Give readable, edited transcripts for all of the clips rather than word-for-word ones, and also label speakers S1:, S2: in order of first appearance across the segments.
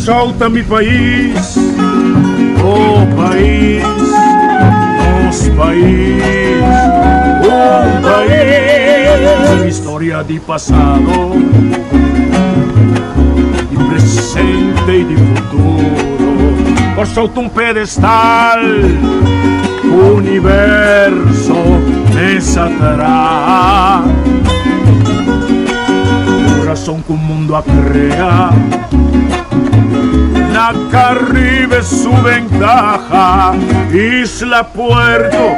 S1: Kòrsou ta mi pais, oh pais, nos pais, un pais. Historia di pasado, di presente i di futuro. Kòrsou ta un pedestal, universo mesa traha. Kurason ku mundu a krea. Na Caribe su ventaha, isla puerto,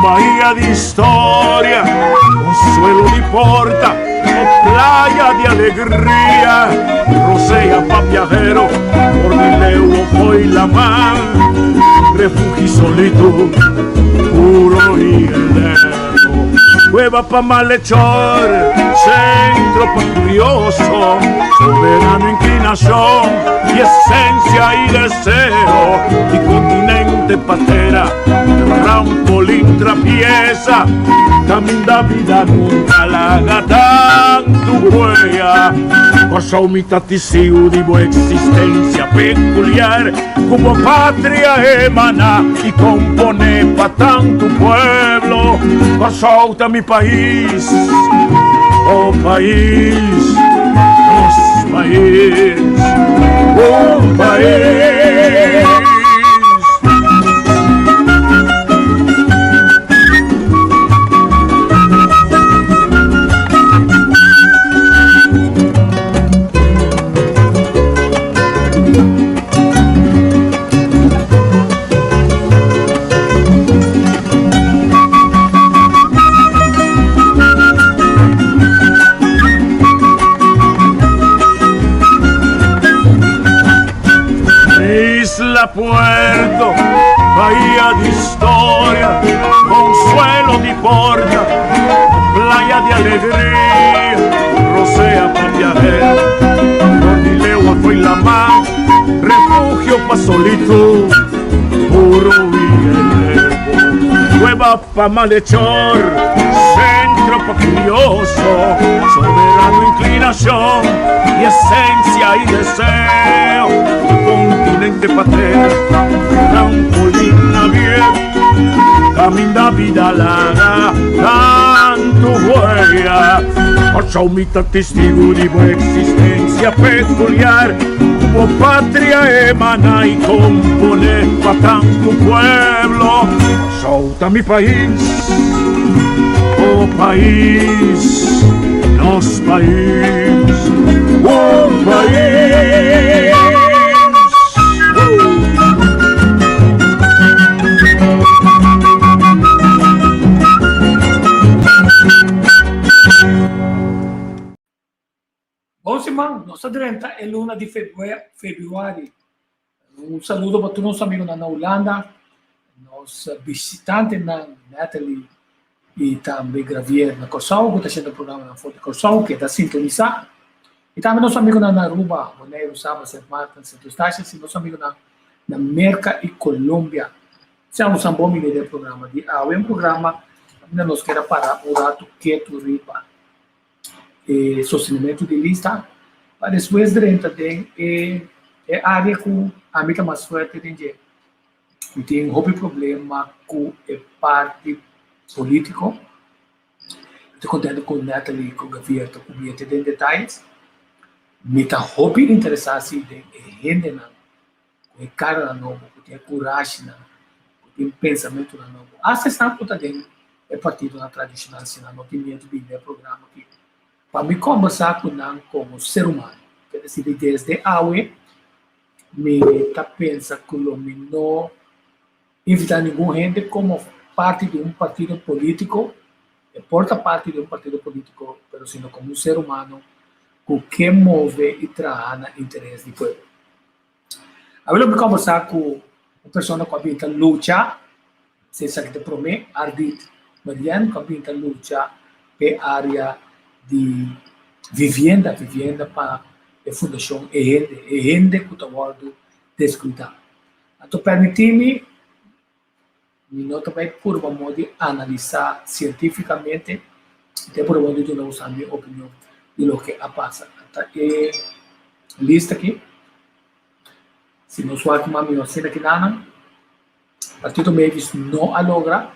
S1: bahia di historia, consuelo di porta, o playa di alegria, rosea pa viajero, por di leu o fo'i laman, refugio solitud, puro y eterno. Cueva pa malhechor, centro pa curioso, soberano inclinación y esencia y deseo, y continente patera, trampolín trapieza, caminda vida nunca laga tantu huella. Kòrsou mi ta tisiu di bo existencia peculiar, Ku bo patria emana i komponé pa tantu pueblo. Kòrsou ta mi pais, oh pais, nos pais, un pais. Isla Puerto, bahía de historia, consuelo di porta, playa de alegría, rosea pa viajero, Cordilewa foi la mar, refugio pa solitud, puro y eterno, cueva pa malhechor, centro pa curioso, soberano inclinación y esencia y deseo, continente patera, trampolín navier, Caminda vida laga tantu huella. Kòrsou mi ta testigu di bo existencia peculiar. Ku bo patria emana i kompone pa tantu pueblo. Kòrsou ta mi pais, oh pais, nos pais, un pais.
S2: Bon siman, nos ta drenta e luna di februari. Un saludo pa tur nos amigonan na Hulanda, nos bisitantenan Natalie i tambe Gravier na Kòrsou ku ta hasiendo programanan for di Kòrsou, keda sintonisá. I tambe nos amigonan na Aruba, Boneiru, Saba, Sint Maarten, Sint Eustatius i nos amigonan na Merka i Colombia. Sea un san bon bini den programa di awe, un programa kaminda nos keda para un ratu ketu riba e sostenementu di lista pa despues drenta den e e área ku ami ta mas fuerte den dje. Mi tin hopi problema ku e parti polítiko. Mi ta kontento ku Natalie ku Gavier ta kubiente den detayes. Mi ta hopi interesá si den e hendenan ku e karanan nobo, ku tin e kurashinan, ku tin pensamentunan nobo. Asta esnan ku ta den e partidonan tradishonal si nan no tin miedu bini den e programa aki pa mi kòmbersá ku nan komo ser humano. Ke desir desde awe mi ta pensa ku lo mi no invitá ningun hende komo parti di un partido polítiko, e por ta parti di un partido polítiko, pero sino komo un ser humano ku ke move i traha na interes di pueblo. Awe lo mi kombersá ku un persona ku a bin ta lucha, si esaki ta promé, Ardit Marian, ku a bin ta lucha p'e área di vivienda, vivienda pa e fundashon E Hende, e hende ku ta wòrdu deskuidá. Anto pèrmití mi, mi no ta bai purba modo di analisá sientífikamente, mi ta purba modo di duna boso mi opinion di loke a pasa. Ata e lista aki. Si nos wak mas mihó asina kinanan, Partido Mavis no a logra,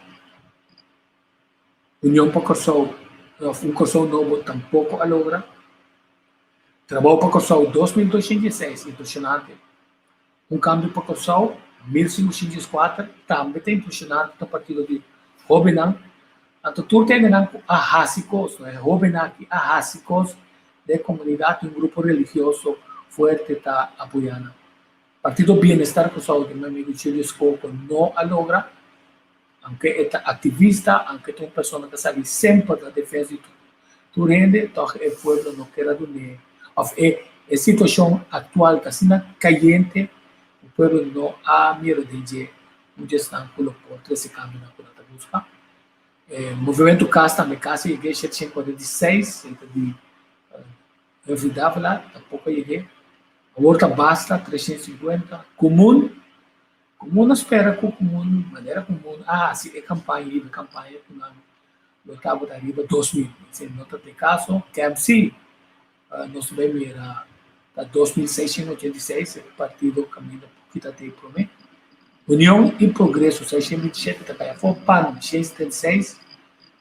S2: Union pa Kòrsou òf Un Kòrsou Nobo tampoko a logra. Trabou pa Kòrsou 2206, impreshonante. Un Kambio pa Kòrsou 1504, tambe ta impreshonante, ta partido di hóbennan. Anto tur ta hendenan ku a hasi kos, no? E hóbennan aki a hasi kos den e komunidat i un grupo religioso fuerte ta apoyá nan. Partido Bienestar Kòrsou di mi amigu Julius Coco no a logra, aunke e ta aktivista, aunke ta un persona ku a sali semper na defensa di tur hende, tòg e pueblo no kier a dun'é òf e e situashon aktual ta asina kayente ku pueblo no a mira den dje un di esnan ku lo por trese kambionan ku nan ta buska. E movementu kas tambe kasi yeg'é 746, e ta di Humphrey Davelaar, tampoko a yeg'é. Awor ta basta 350. Komun, komun a spera ku komun, manera komun a hasi e kampaña riba e kampaña ku nan lo tabata riba 2000. Esei no ta e kaso. Kemp si, nos ta bai mira ta 2686 e partido kaminda pokito a tei promé. Union i Progreso 627 ta kai afó, pan 176.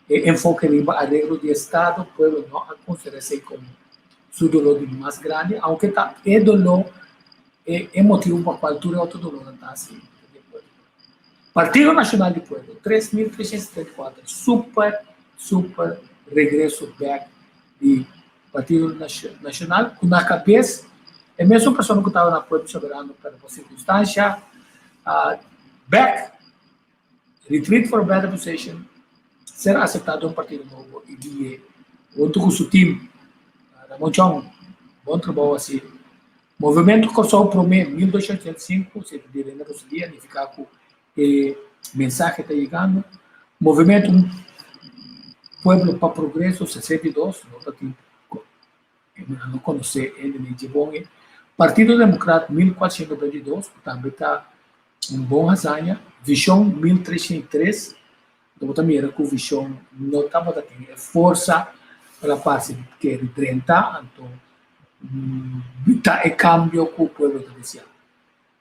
S2: E enfoke riba areglo di estado, pueblo no a konsiderá esei komo su doló di mas grandi, aunke ta e doló e e motibu pa kual tur e otro dolónan ta hasi di pueblo. Partido Nashonal di Pueblo, 3374, super, super regreso bèk di Partido Nashonal, ku na kabes e mesun persona ku tabata na Pueblo Soberano, pero pa sirkunstansha bèk. Retreat for a Better Position ser aceptá den un partido nobo i gui'é huntu ku su team. Ramon Chong, bon trabou hasi. Movementu Kòrsou Promé 1285, si ta di René Rosalia, nifiká ku e mensahe ta yegando. Movementu Un Pueblo pa Progreso 62, no ta tin no konosé hende den dje bon e. Partido Demokrat 1422, ku tambe ta Un bon hazaña. Vishon 1303, Bo ta mira ku Vishon no tabata tin e forsa pa la parse di kere drenta, anto ta e kambio ku pueblo ta deseá.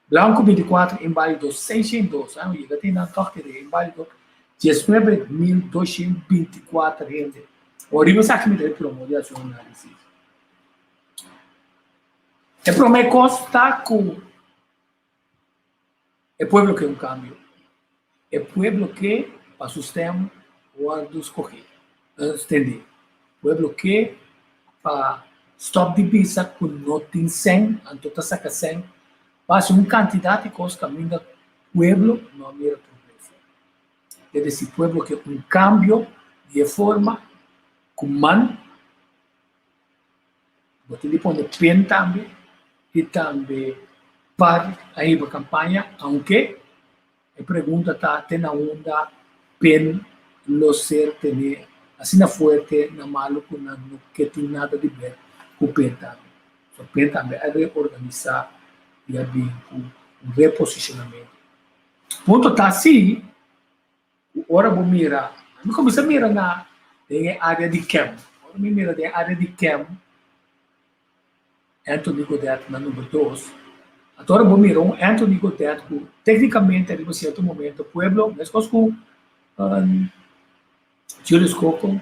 S2: Blanku 24, inbálido 602, a yega te nan tòg kere inbálido 19224 hende. Awor riba esaki mi ta e promo di hasi un análisis. E promé kos ta ku. E pueblo ke un kambio. E pueblo ke pa su stem wòrdu skohé, stendé. Pueblo ke pa stòp di bisa ku no tin sèn, anto ta saka sèn pa hasi un kantidat di kos kaminda pueblo no a mira progreso. Es desi pueblo ke un kambio di e forma ku man. Bo tin di pone pen tambe i tambe par a hiba kampaña, aunke e pregunta ta te na unda pen lo ser tene asina fuerte na malu ku nan no ke tin nada di ber ku pen tambe. So pen tambe a reorganisá i a bin ku un reposicionamento. Punto ta si Ku ora bo mira, mi kuminsá mira na den e área di Kem. Ora mi mira den e área di Kem, Anthony Godett na number dos. Anto ora bo mira un Anthony Godett ku téknikamente riba sierto momento pueblo, meskos ku Julius Coco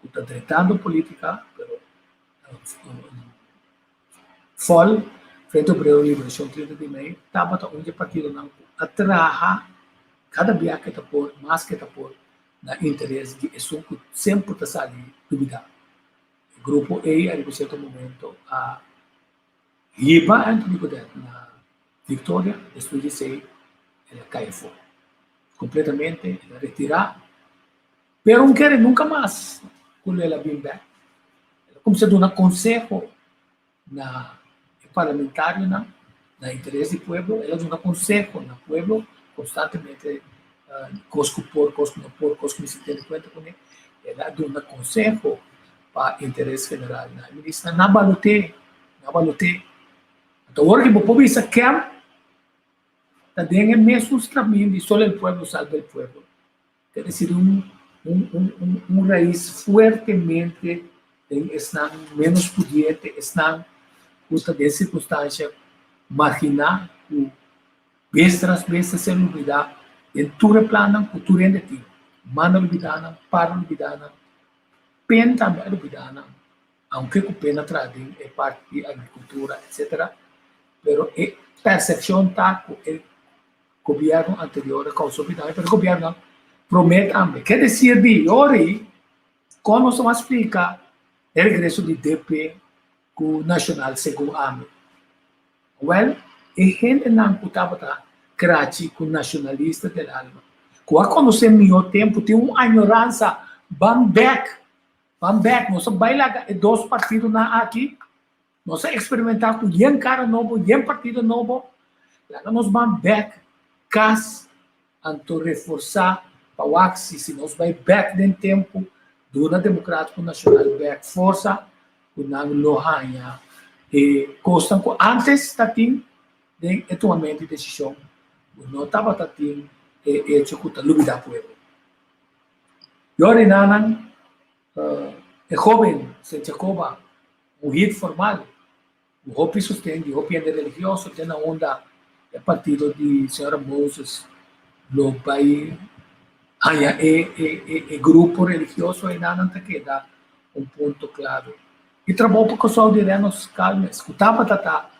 S2: ku ta drentando polítika, pero Fol, Frente Obrero Liberashon 30 di mei, tabata un di e partidonan ku a traha kada bia ke ta por, mas ke ta por, na interes di esun ku semper ta sali dubidá. E grupo ei ariba sierto momento a hiba Anthony Godett na viktoria, despues di esei el a kai afó kompletamente, el a retirá. Pero un kere nunka mas ku lo el a bin bek. El a kuminsá duna konseho na e parlamentarionan, na interes di pueblo. El a duna konseho na pueblo konstantemente, kos ku por, kos ku no por, kos ku mester tene kuenta kuné. El a duna konseho pa interes general na e minister. Nan a balot'é, nan a balot'é. Anto awor ki bo por bisa Kemp ta den e mesun stramien di solo el pueblo salva el pueblo. Ta desir un un un rais fuertemente den esnan menos pudiente, esnan ku ta den sirkunstansha marginá ku. Bes tras bes ta ser lubidá den tur e plannan ku tur hende tin. Manda lubidá nan, para lubidá nan, pen tambe a lubidá nan, aunke ku pen a traha den e parti di agrikultura etsetera, pero e persepshon ta ku e gobièrnu anterior a kousa hopi daño, pero e gobièrnunan promé tambe. Ke desir di yori kon nos ta wak splika e regreso di DP ku Nashonal segun ami? Wèl, e hendenan ku tabata krachi ku nashonalista del alma, ku a konosé mihó tempu, tin un añoransa, Ban bèk! Ban bèk! Nos a bai laga e dos partidonan aki, nos a eksperimentá ku yen kara nobo, yen partido nobo, laga nos ban bèk kas, anto reforsá pa wak si si nos bai bèk den tempu, duna Demokratiko Nashonal bèk forsa, ku nan lo haña e kosnan ku ántes ta tin den e tumamentu di desishon ku no tabata tin e echo ku ta lubidá pueblo. Yori nanan e hóben Sint Jacoba un hit formal ku hopi sosten di hopi hende religioso te na unda e partido di señora Moses lo bai haña e grupo religioso enanan ta keda un punto klave. E trabou pa Kòrsou di Renos Calmes ku tabata ta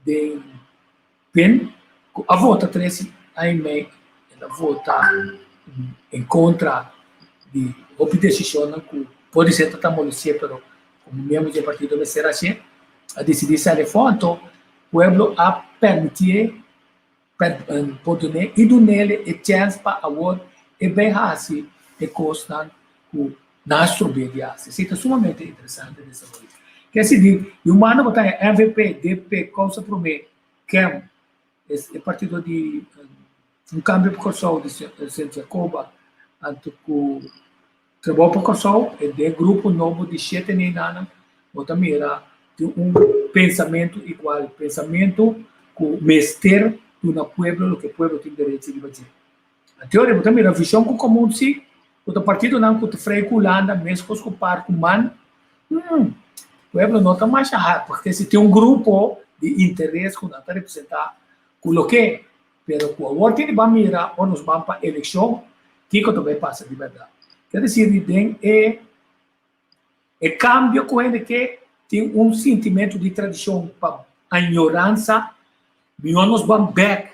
S2: den pen ku a vota tres aña i mei el a vota en kontra di hopi desishonnan ku podisé ta ta molestié pero komo miembro di e partido mester hasié a disidí sali afó anto pueblo a permitié por dun'é i dun'é e chèns pa awor e bai hasi e kosnan ku nan a strob'é di hasi. Esei ta sumamente interesante desaroyo. Ke si di di un banda bo ta haña avp, DP, Kousa Promé, kem, e partido di Un Kambio pa Kòrsou di Sint Jacoba, anto ku Trabou pa Kòrsou, e den grupo nobo di shete neinannan bo ta mira tin un pensamentu igual, pensamentu ku mester duna pueblo loke pueblo tin derecho riba dje. Anteori bo ta mira vishon ku komun si, ku ta partidonan ku ta frei ku Hulanda meskos ku par ku man, hmm, pueblo no ta masha hard paske si tin un grupo di interes ku nan ta representá ku loke Pero ku awor tin di ban mira ora nos ban pa elekshon, kiko ta bai pasa di bèrdat. Ke desir di den e e kambio ku hende ke tin un sintimentu di tradishon pa añoransa, mihó nos ban bèk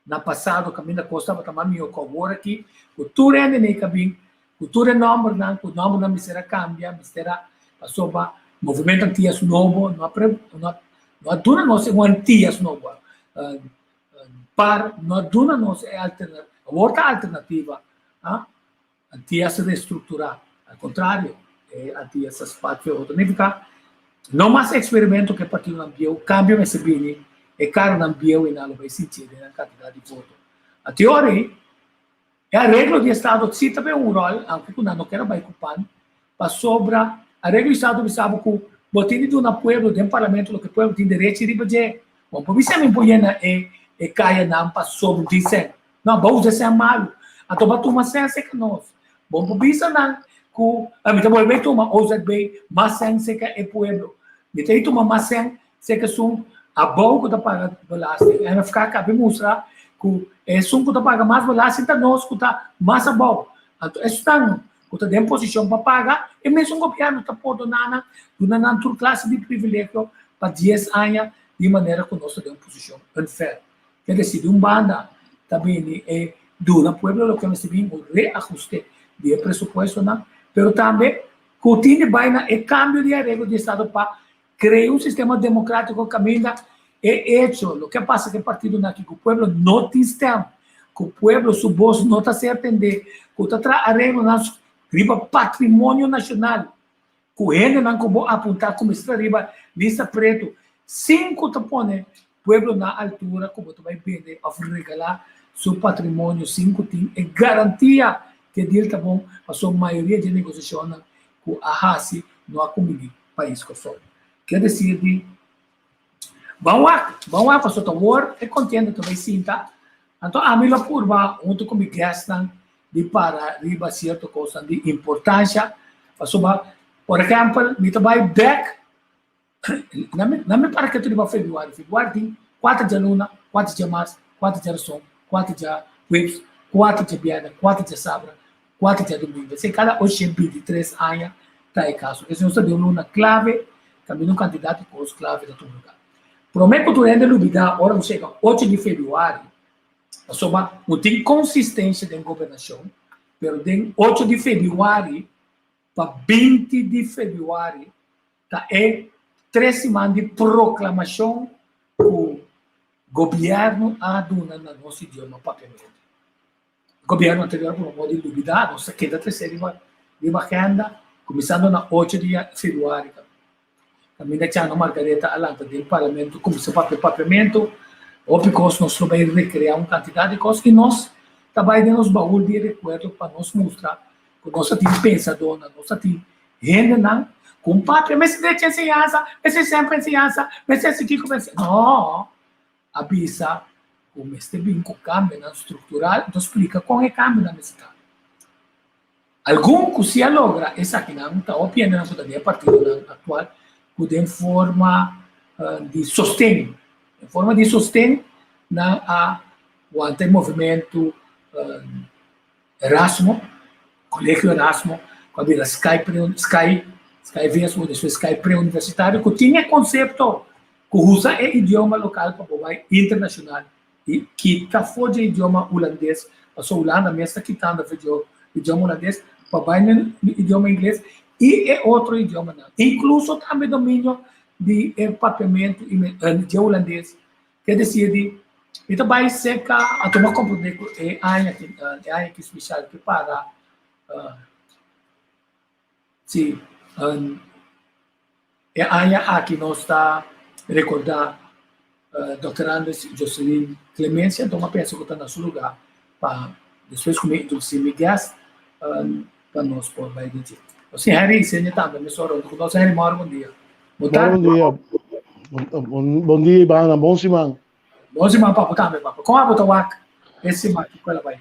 S2: na pasado kaminda kos tabata mas mihó ku awor aki, ku tur hende nei ka bin, ku tur e nòmbernan, ku nòmbernan mester a kambia, mester a pasobra Movimento Antias Nobo no a no a duna nos un Antias Nobo. Par no a duna nos e alternativa. Awor ta alternativa, ah, Antias restrukturá. Al kontrario, e Antias a spat fe otro. Nifiká, no mas eksperimento ku e partidonan bieu, kambio mester bini, e karonan bieu i nan lo bai sintié den nan kantidat di voto. Anteor ei, e areglo di estado si ta bay un ròl, aunke ku nan no kier a bai ku pan, pasobra areglo di estado bisa bo ku bo tin di duna pueblo den parlamento loke pueblo tin derechi riba dje. Bo por bisa mi por yena e e kayanan pasobra di sèn. No, bo usa sèn malu. Anto bo a tuma sèn serka nos. Bo por bisa nan ku mi ta bolbe tuma OZB mas sèn serka e pueblo. Mi ta tuma mas sèn Serka esun abou ku ta paga belasting. NFK kabe mustra ku esun ku ta paga mas belasting ta nos ku ta mas abou. Anto esnan ku ta den posishon pa paga, e mesun gobièrnu ta pordoná nan, duna nan tur klase di privilegio pa dies aña di manera ku nos ta den un posishon unfair. Ke desi di un banda ta bini e duna pueblo loke mester bin un reahuste di e presupuestonan, pero tambe ku tin di bai na e kambio di areglo di estado pa Crea un sistema democratico caminda e hecho, loke a pasa cu e partidonan aki, cu pueblo no tin stem, cu pueblo su bos no ta ser atende, cu ta traha areglonan riba patrimonio nacional, cu hendenan cu bo apunta cu mester ta riba lista preto, sin cu ta pone pueblo na altura cu bo ta bay bende of regala su patrimonio sin cu tin e garantia cu e deal ta bon, pasobra mayoria dje negociacionnan cu a haci no a cumbini. Pais Kòrsou. Ke desir di ban wak, ban wak pasobra ta wor e kontienda ta bai sinta, anto ami lo purba huntu ku mi guestnan di para riba sierto kosnan di importansha pasobra por ehèmpel mi ta bai bèk nan mi para ketu riba febrüari, febrüari tin kuater djaluna, kuater djamars. Kuater djarason, kuater djaweps, kuater djabièrnè, kuater djasabra, kuater djadumingu. Esei kada 823 aña ta e kaso. Esei nos ta den un luna klave, kaminda un kantidat di kos klave ta tuma lugá. Promé ku tur hende lubidá ora nos yega 8 di febrüari, pasobra no tin konsistensia den gobernashon, pero den 8 di febrüari pa 20 di febrüari ta e tres siman di proklamashon ku gobièrnu a duna na nos idioma papiamentu. Gobièrnu anterior por un modo di lubidá, nos ta keda tresé riba riba agenda, kuminsando na 8 di febrüari kaminda Chano Margaretha a lanta den parlamento kuminsá papia papiamentu, hopi kos nos lo bai rekreá un kantidat di kos i nos ta bai den nos baul di rekuerdo pa nos mustra ku nos ta tin pensadónan, nos ta tin hendenan ku un papia mester derecho enseñansa, mester semper enseñansa, mester hasi kiko, mester. No! A bisa ku mester bin ku kambionan struktural, enton splika kon e kambionan mester ta. Algun ku si a logra esakinan ta hopi hendenan ku ta den e partidonan aktual ku den forma di sosten, den forma di sosten nan a wanta e movementu Erasmo, Colegio Erasmo, ku a bira Sky Pre Sky Sky VSU, despues Sky Preuniversitario, ku tin e konsepto ku usa e idioma lokal pa bo bai internashonal i kita for dje idioma hulandes, pasobra Hulanda mes ta kitando for dje idioma hulandes pa bai na idioma ingles i e otro idiomanan, inkluso tambe dominio di e papiamentu i dje hulandes. Ke desidi mi ta bai serka a tuma komprondé ku e aña ki e aña ki spesial ke para si e aña aki nos ta rekordá Dòkter Andres Joselin Clemencia anto mi a pensa ku ta na su lugá pa despues ku mi introdusí mi guest pa nos por bai den dje. Nos tin Henry Isenia tambe mesora huntu ku nos. Henry mòrgen bon dia.
S3: Bon dia. Bon dia Ivana, bon siman.
S2: Bon siman pa bo tambe papa. Kon abo ta wak e siman ki kuela bai?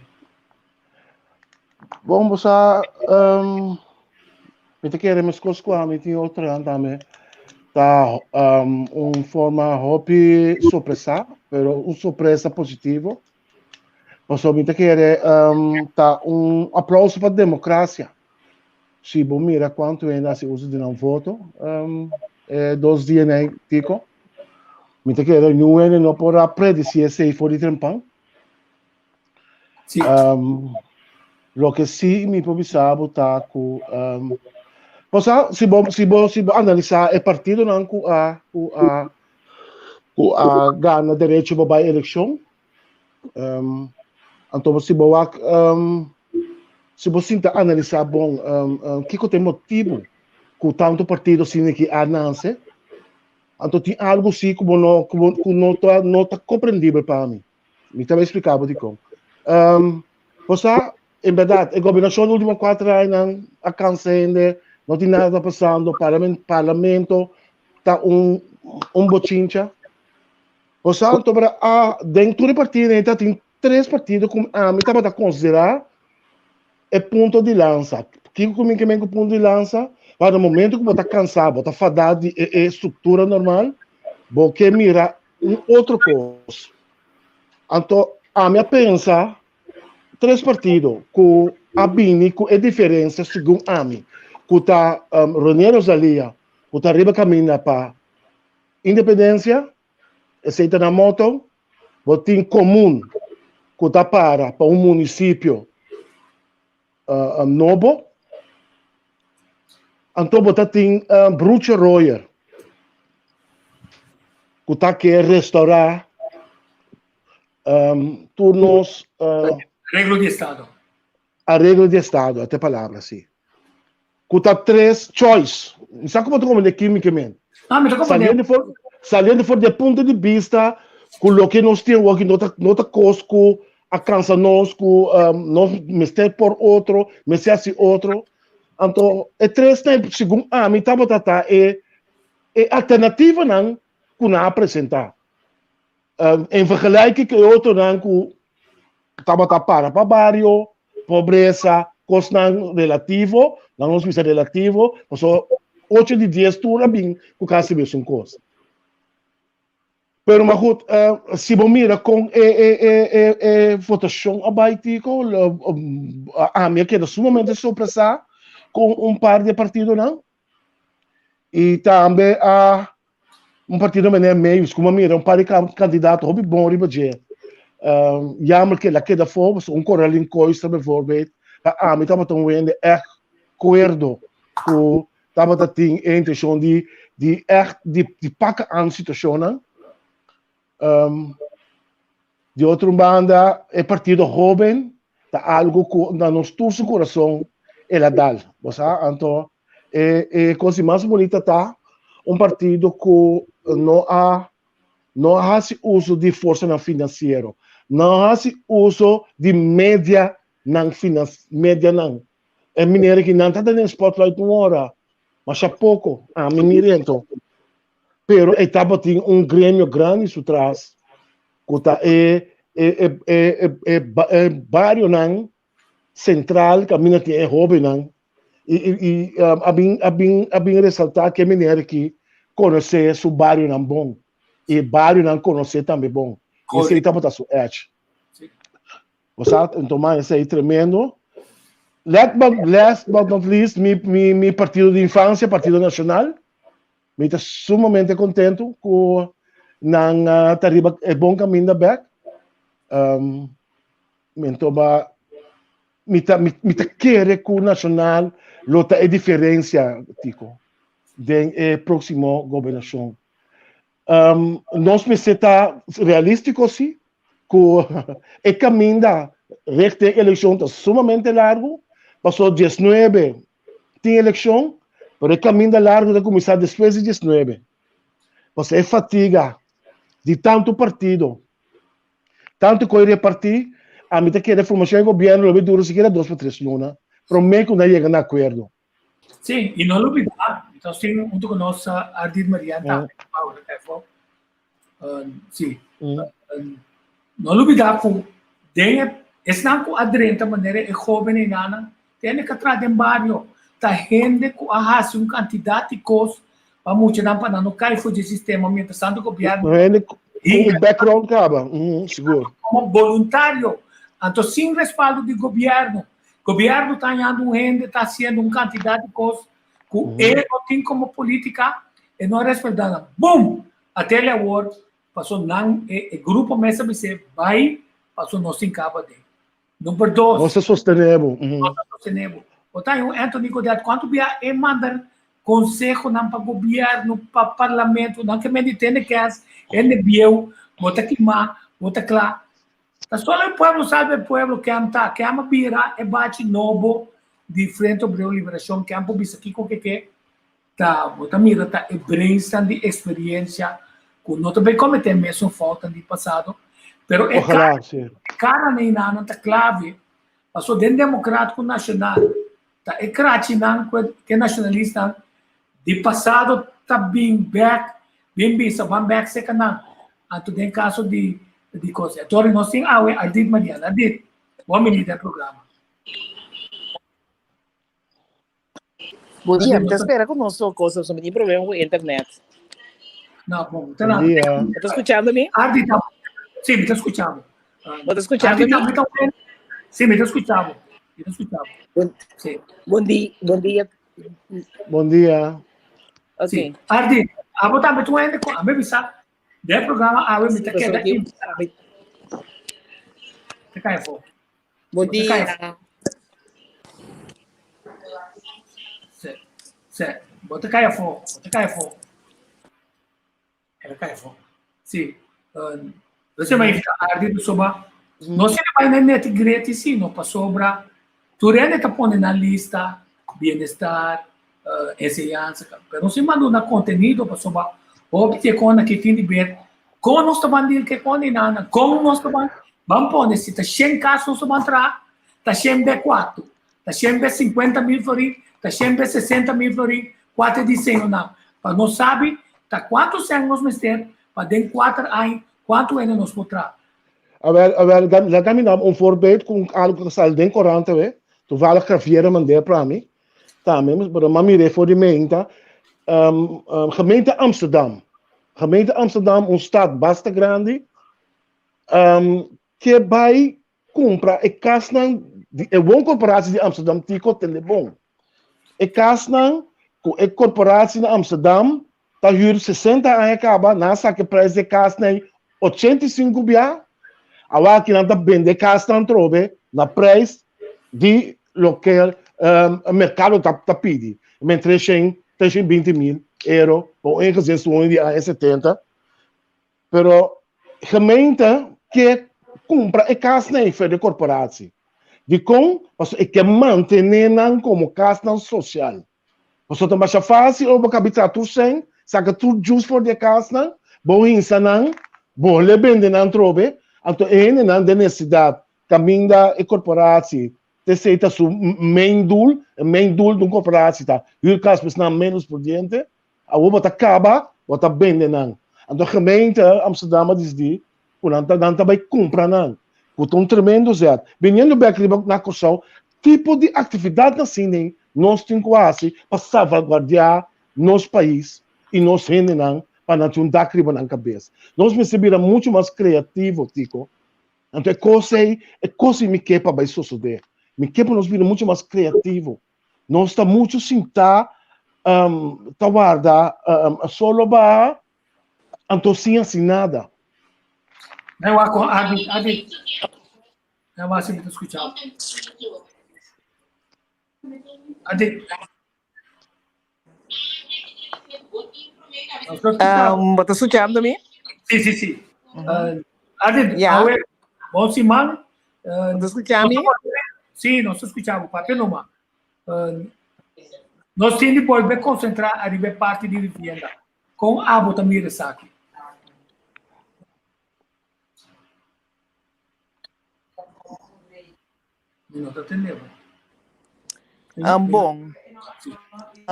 S3: Bon, bo sa, um, mi ta kere meskos ku ami tin otronan tambe. Ta um, un forma hopi sorpresa, pero un sorpresa positivo. Pasobra mi ta kere um, ta un aplauso pa demokrasia. Si bo mira kuantu hende hasi uso di nan voto um, e dos dianan tiko, mi ta kere niun hende no por a predisi esei for di trempan.
S2: Sí.
S3: Um, loke sí mi por bisa bo ta ku um, Posa, si bo, si bo, si bo analisa e partidonan ku a, ku a, ku a gana derecho pa bai elekshon, Um, anto si bo wak, um, si bo sinta analisá bon, um, um, kiko ta e motibu ku tantu partido asina ki a nase, anto tin algu si ku bo no, ku bo, ku no ta, no ta komprendibel pa mi. Mi ta bai splika bo dikon. Um, bo sa, en bèrdat, e gobernashon di último kuater añanan a kansa hende, no tin nada ta pasando, parlament, parlamento ta un, un bochincha. Bo sa anto pero a den tur e partido ta tin tres partido ku ami tabata konsiderá e punto di lansa. Kiko ku mi ke men ku punto di lansa? Wak na momento ku bo ta kansá, bo ta fadá di e e struktura normal, bo ke mira un otro kos. Anto ami a pensa tres partido ku a bini ku e diferensia segun ami, ku ta Rene Rosalia ku ta riba kaminda pa independensia, Esei ta nan motto. Bo tin komun ku ta para pa un munisipio nobo. Anto bo ta tin Broertje Royer ku ta ke restaurá tur nos.
S2: Areglo di estado.
S3: Areglo di estado, ata e palabra, si. Ku ta tres choice. Mi sa ku bo ta komprende kimikamente.
S2: Ah, mi ta komprende.
S3: Saliendo for, saliendo for di e punto di bista ku loke nos tin awor no ta, no ta kos ku a kansa nos, ku um, nos mester por otro, mester hasi otro. Anto, e tres nan, segun ami, tabata ta e, e alternativanan ku nan a presentá. Um, en vergelijking ku e otronan ku tabata para pa bario, pobresa, kosnan relativo, nan nos bisa relativo, paso ocho di dies tur a bin ku kasi mesun kos. Pero maar goed, si bo mira kon e e e e e votashon a bai Tico, ami a keda sumamente sorpresá kon un par di e partidonan i tambe a un partido meneer Meus ku mi a mira un par di kandidato hopi bon riba dje. Jammer ku el a keda afó, pasobra un Coralin Koister bijvoorbeeld, pa ami tabata un hende ègt kuerdo ku tabata tin e intenshon di di ègt di di paka an situashonnan. Di otro banda e partido hoben ta algu ku na nos tur su kurason el a dal. Bo sa? Anto e e kos di mas bunita ta un partido ku no a no a hasi uso di forsanan finansiero, no a hasi uso di medianan finan medianan. E manera ki nan ta den spotlight un ora, masha poko, ami mira anto. Pero e tabatin un gremio grandi su tras, ku ta e e e e e e e barionan sentral kaminda tin e hóbennan. I i i a bin a bin a bin resaltá ku e manera ki konosé su barionan bon i e barionan konosé tambe bon. Esei tabata su edge. Bo sa, enton man esei tremendo. Let but, last but not least, mi, mi, mi partido di infancia, Partido Nacional. Mi ta sumamente contento cu nan uh, ta riba e bon caminda back. Um, enton ba, mi ta, mi, mi ta kere cu Nacional lo ta e diferencia, Tico, den e próximo gobernacion. Um, nos mester ta realístico, sí, ku e kaminda richting elekshon ta sumamente largu, paso diesnuebe tin elekshon, pero e kaminda largu ta kuminsá despues di diesnuebe. Paso e fatiga di tantu partido, tantu ku e repartí, ami ta kere formashon di gobièrnu lo bai dura sikiera dos pa tres luna promé ku nan yega na akuerdo.
S2: Sí, y no lubida, nos tin hunto con nos Ardit Marian tambe, Paula Kefo. Sí. No lubida ku den esnan ku a drenta manera e hoben enanan, tene ka traha den bario, ta hende ku a hasi un kantidat di kos pa muchanan pa nan no kai for dje sistema, mientras tanto gobierno
S3: Hende ku un background kaba, sigur.
S2: Komo boluntario, anto sin respaldo di gobierno. Gobierno ta hañando un hende ta haciendo un cantidad di cos cu e no tin como politica, e no a respalda nan. Boom! Atele awor, paso nan, e, e grupo mes a bis'é, bai, paso nos tin caba den. Number dos.
S3: Nos ta sostené bo.
S2: Nos ta sostené bo. Bo ta haña un Anthony Godett, cuanto bia e manda consehonan pa gobierno, pa parlamento, nan ke mende tene kes, hende bieu, bo ta kima, bo ta cla. Ta solo e pueblo salba e pueblo kem ta kem a bira e bachi nobo di Frente Obrero Liberacion kem por bisa kico ke ke ta bo ta mira ta e brainstan di experiencia cu no ta bay comete mesun foutnan di pasado pero e
S3: Ojalá, si.
S2: cara neynanan ta clave paso den Democratico Nacional ta e krachinan cu e nacionalistan di pasado ta bin bek bin bisa ban bek seca nan Anto den caso di di cosa. Tori nos tin awe Ardit Mariana. Ardit, bon bini den programa.
S4: Bon dia, mi ta spera ku nos tur cosa, so mi tin problema ku internet.
S2: No, bon,
S3: ta Bon dia.
S4: Bo ta skuchando mi?
S2: Ardit, sí, mi ta skuchando.
S4: Bo ta skuchando mi?
S2: Sí, mi ta skuchando. Mi ta skuchando.
S4: Bon,
S2: sí.
S4: Bon dia, bon dia.
S3: Bon dia.
S4: Ok.
S2: Sí. Ardit, abo tambe tu hende ku ame bisa Den programa awe mi ta keda Te kai afó.
S4: Bon dia.
S2: Se, se, bo ta kai afó, bo ta kai afó. Era kai afó. Si. Um, você vai ficar ardido soba. No se vai na net greti si, no pasobra. Tur hende ta pone na lista bienestar, uh, enseñanza, pero no se manda una contenido pasobra hopi te con aki tin di ber con nos ta ban deal ke con ni nana, con nos ta ban ban pone si ta 100 cas nos ta ban traha, ta 100 be cuatro, ta 100 be 50 mil florin, ta 100 be 60 mil florin, cuatro diseño nan. Pa nos sabi ta cuanto cen nos mester pa den 4 aña cuanto hende nos por traha.
S3: Awel, awel, laga mi dam un voorbeeld ku algo ku sali den korant awe. Toevallig Javier a mand'é pra mi. Tambe, pero m'a mir'é for di meinta. Um, um, gemeente Amsterdam. Gemeente Amsterdam, un stad basta grandi, um, ke bai kumpra e kasnan di e wooncorporatie di Amsterdam Tico tende bon. E kasnan ku e korporatie na Amsterdam ta hür 60 aña kaba, nan a saka e prijs di e kasnan 85 bia, awaki nan ta bende e kasnan trobe na prijs di loke um, merkado ta, ta pidi. Men 300, 320 mil euro pa un eengezinswoning di aña 70. Pero gemeente ke kumpra e kasnan ei for di korporatie. Dikon? Pasobra e ke mantené nan komo kasnan sosial. Pasobra ta masha fásil ora bo kabi traha tur sèn, saka tur djus for di e kasnan, bo hinsa nan, bo le bende nan atrobe, anto e hendenan den nesesidat kaminda e korporatie t'esei ta su main doel, e main doel di un korporatie ta hür kas pa esnan ménos pudiente, Awor bo ta kaba, bo ta bende nan. Anto gemeente Amsterdam a disidí ku nan ta nan ta bai kumpra nan, ku ta un tremendo zet. Biniendo bèk riba na Kòrsou, tipo di aktividatnan asina nos tin ku hasi pa salvaguardiá nos pais i nos hendenan pa nan tin un dak riba nan kabes. Nos mester bira muchu mas kreativo, Tico. Anto e kos ei, e kos ei mi ke pa bai sosodé. Mi ke pa nos bira muchu mas kreativo. Nos ta muchu sintá um, ta warda um, solo baha, anto sin hasi nada.
S2: Mij wak con Adi, Adi. Mij wak si mi ta escucha. Adi.
S4: Um, bo ta escuchando mi?
S2: Sí, sí, sí. Uh, Adi,
S4: Ja.
S2: awe, bon siman.
S4: Bo ta escucha mi?
S2: Sí, nos ta escucha bo, papia numa. Nos tin di bolbe concentra ariba e parti di vivienda. Con abo ta mira esaki? Mi no ta tende bo.
S4: Um, bon.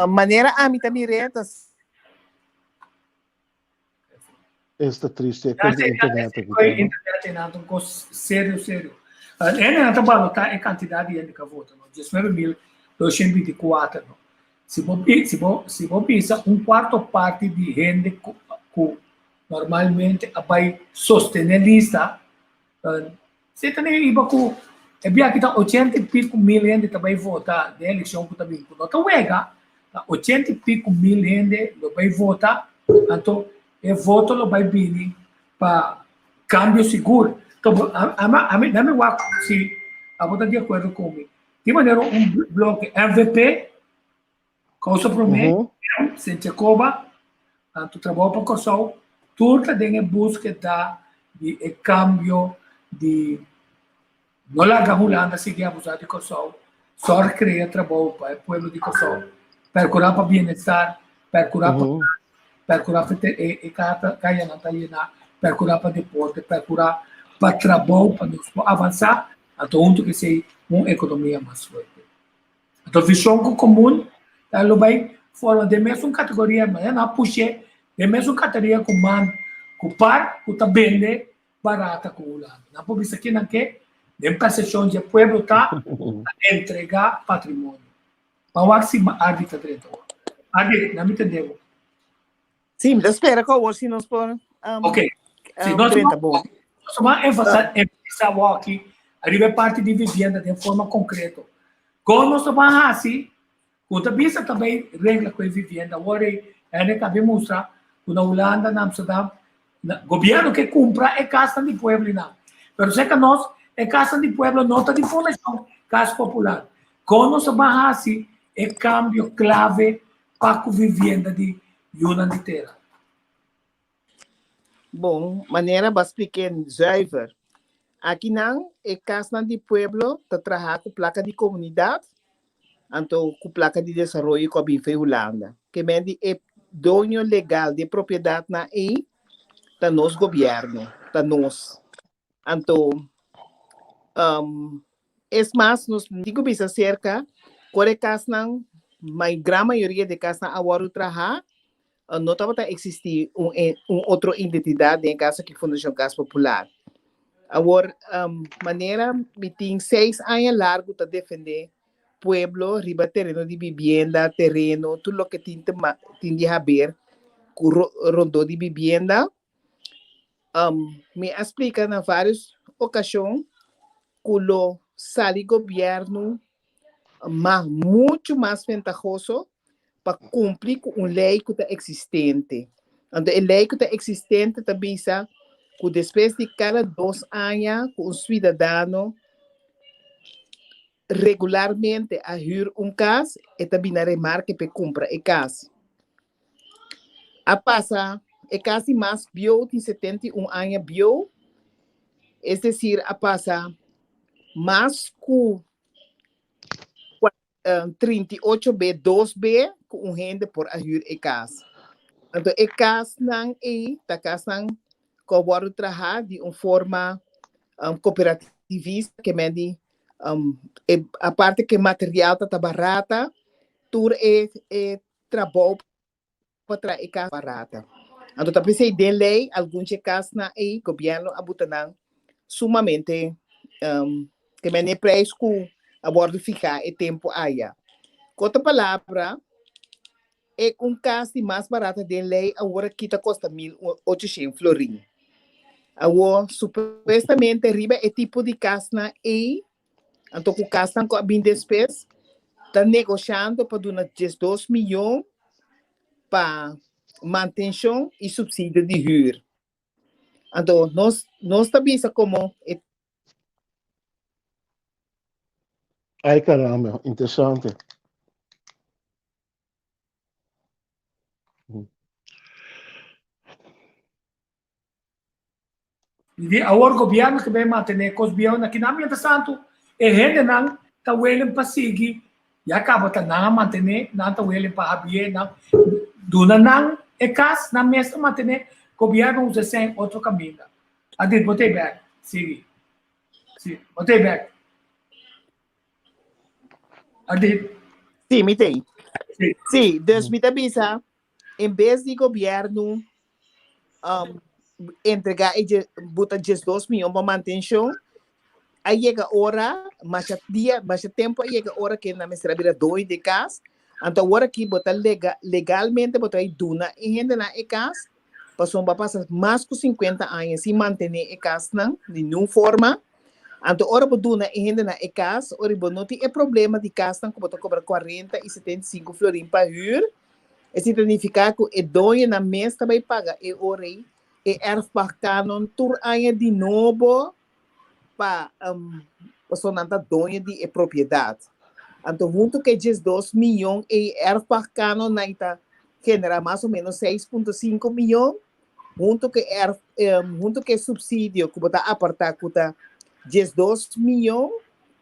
S4: Manera ami ta mir'é ta
S3: Esta triste con
S2: Ja,
S3: internet
S2: sí,
S3: aquí.
S2: sí, internet en un cos serio, serio. En anta balota e cantidad di hende que vota, no? 19.224, no? Si bo, si bo, si bo bisa un cuarto parte di hende ku, ku normalmente a bai sostener lista, Si ta iba ku e bia ki ta ochenta i piku mil hende ta bai vota den elekshon ku ta bin ku no ta wega, ta ochenta i piku mil hende lo bai vota, anto e voto lo bai bini pa kambio sigur. Anto ami mi wak si abo ta di akuerdo ku mi. Di manera un bloke MVP, Kousa Promé, Sint Jacoba, anto Trabou pa Kòrsou, tur ta den e búskeda di e kambio di no laga Hulanda sigui abusá di Kòrsou, sòrg krea trabou pa e pueblo di Kòrsou, pèrkurá pa bienestar, pèrkurá pa pèrkurá pa e kayanan ta yená, pèrkurá pa deporte, pèrkurá pa trabou pa nos por avansá, anto huntu ku esei un ekonomia mas fuerte. Anto vishon ku komun ta lo bai forma den mesun kategoria, ma nan a push'é den mesun kategoria ku man ku par ku ta bende barata ku Hulanda. Nan por bisa kinan ke den persepshon dje pueblo ta ta entregá patrimonio. Ban wak si Ardi ta drenta awor. Ardi, nan mi tende bo.
S4: Sí, mi ta spera ku awor si nos por um,
S2: Ok. Si nos
S4: drenta bon.
S2: Nos ta enfatisa enfatisa awor aki ariba e parti di vivienda den forma konkreto. Kon nos ta ban hasi ku ta bisa ta bai regla ku e vivienda awor ei hende ta bin mustra ku na Hulanda, na Amsterdam, na gobierno ke kumpra e kasnan di pueblo einan. Pero seka nos e kasnan di pueblo no ta di Fundashon Kas Popular. Kon nos ta ban hasi e kambio klave pa ku vivienda di yunan di tera.
S4: Bon, manera bo a splik'é zuiver. Akinan e kasnan di pueblo ta traha ku plaka di komunidat, anto ku plaka di desaroyo ku a bin fei Hulanda. Ke men di e doño legal di e propiedatnan ei ta nos gobièrnu, ta nos. Anto, um, es mas, nos tin ku bisa serka, kor e kasnan, ma gran mayoria di e kasnan a wòrdu trahá, no tabata eksistí un un otro identidat den e kaso aki Fundashon Kas Popular. Awor, um, manera mi tin seis aña largu ta defendé pueblo riba tereno di bibienda, tereno, tur loke tin te tin di haber. ku rondó di bibienda. Mi a splika na vários okashon ku lo sali gobièrnu mas muchu mas ventahoso pa kumpli ku un lei ku ta eksistente. Anto e lei ku ta eksistente ta bisa ku despues di kada dos aña ku un suidadano regularmente a hür un kas, e ta bini na remarke p'e kumpra e kas. A pasa e kas di mas bieu tin 71 aña bieu, es desir a pasa mas ku 38 be, dos be ku un hende por a hür e kas. Anto e kasnan ei ta kasnan ku a wòrdu trahá di un forma kooperativista, ke men di e aparte ku e material ta ta barata, tur e e trabou pa traha e kas barata. Anto ta p'esei den lei algun dje kasnan ei gobièrnu a buta nan sumamente ke men e preis ku a wòrdu fihá e tempu aya. Ku otro palabra, e un kas di mas barata den lei awor aki ta kosta 1800 florin. Awor supuestamente riba e tipo di kasnan ei Anto ku kasnan ku a bin despues ta negoshando pa duna 12 miyon pa mantenshon i supsidio di hür. Anto nos nos ta bisa komo e.
S3: Ay caramba, interesante.
S2: Di awor gobierno ke bay mantene kos bieu na kinan. Mientras tanto e hendenan ta welen pa sigui ya kaba ta nan a mantene, nan ta welen pa habie nan duna nan e kas, nan mes ta mantene. Gobierno usa esei otro kaminda. Adit bo ta e bek sigui si bo ta e bek Adit.
S4: Sí, mi ta ei. Sí, dus mi ta bisa en bes di gobierno entrega e dje buta 12 miyon pa mantencion, a yega ora, masha dia, masha tempo a yega ora ke nan mester a bira doño di e kas, anto awor aki bo ta lega, legalmente bo ta bai duna e hendenan e kas, pasobra bo a pasa mas ku 50 aña sin mantene e kasnan di niun forma, anto ora bo duna e hendenan e kas, ora bo no tin e problema di kasnan ku bo ta kobra 40 i 75 florin pa hür. Esei ta nifiká ku e doñonan mes ta bai paga e ora ei e erfpachtkanon tur aña di nobo pa pasobra nan ta doño di e propiedat. Anto huntu ku e 12 miyon ei erfpachtkanon nan ta generá mas o ménos 6.5 miyon huntu ku e erf huntu ku e supsidio ku bo ta apartá ku ta 12 miyon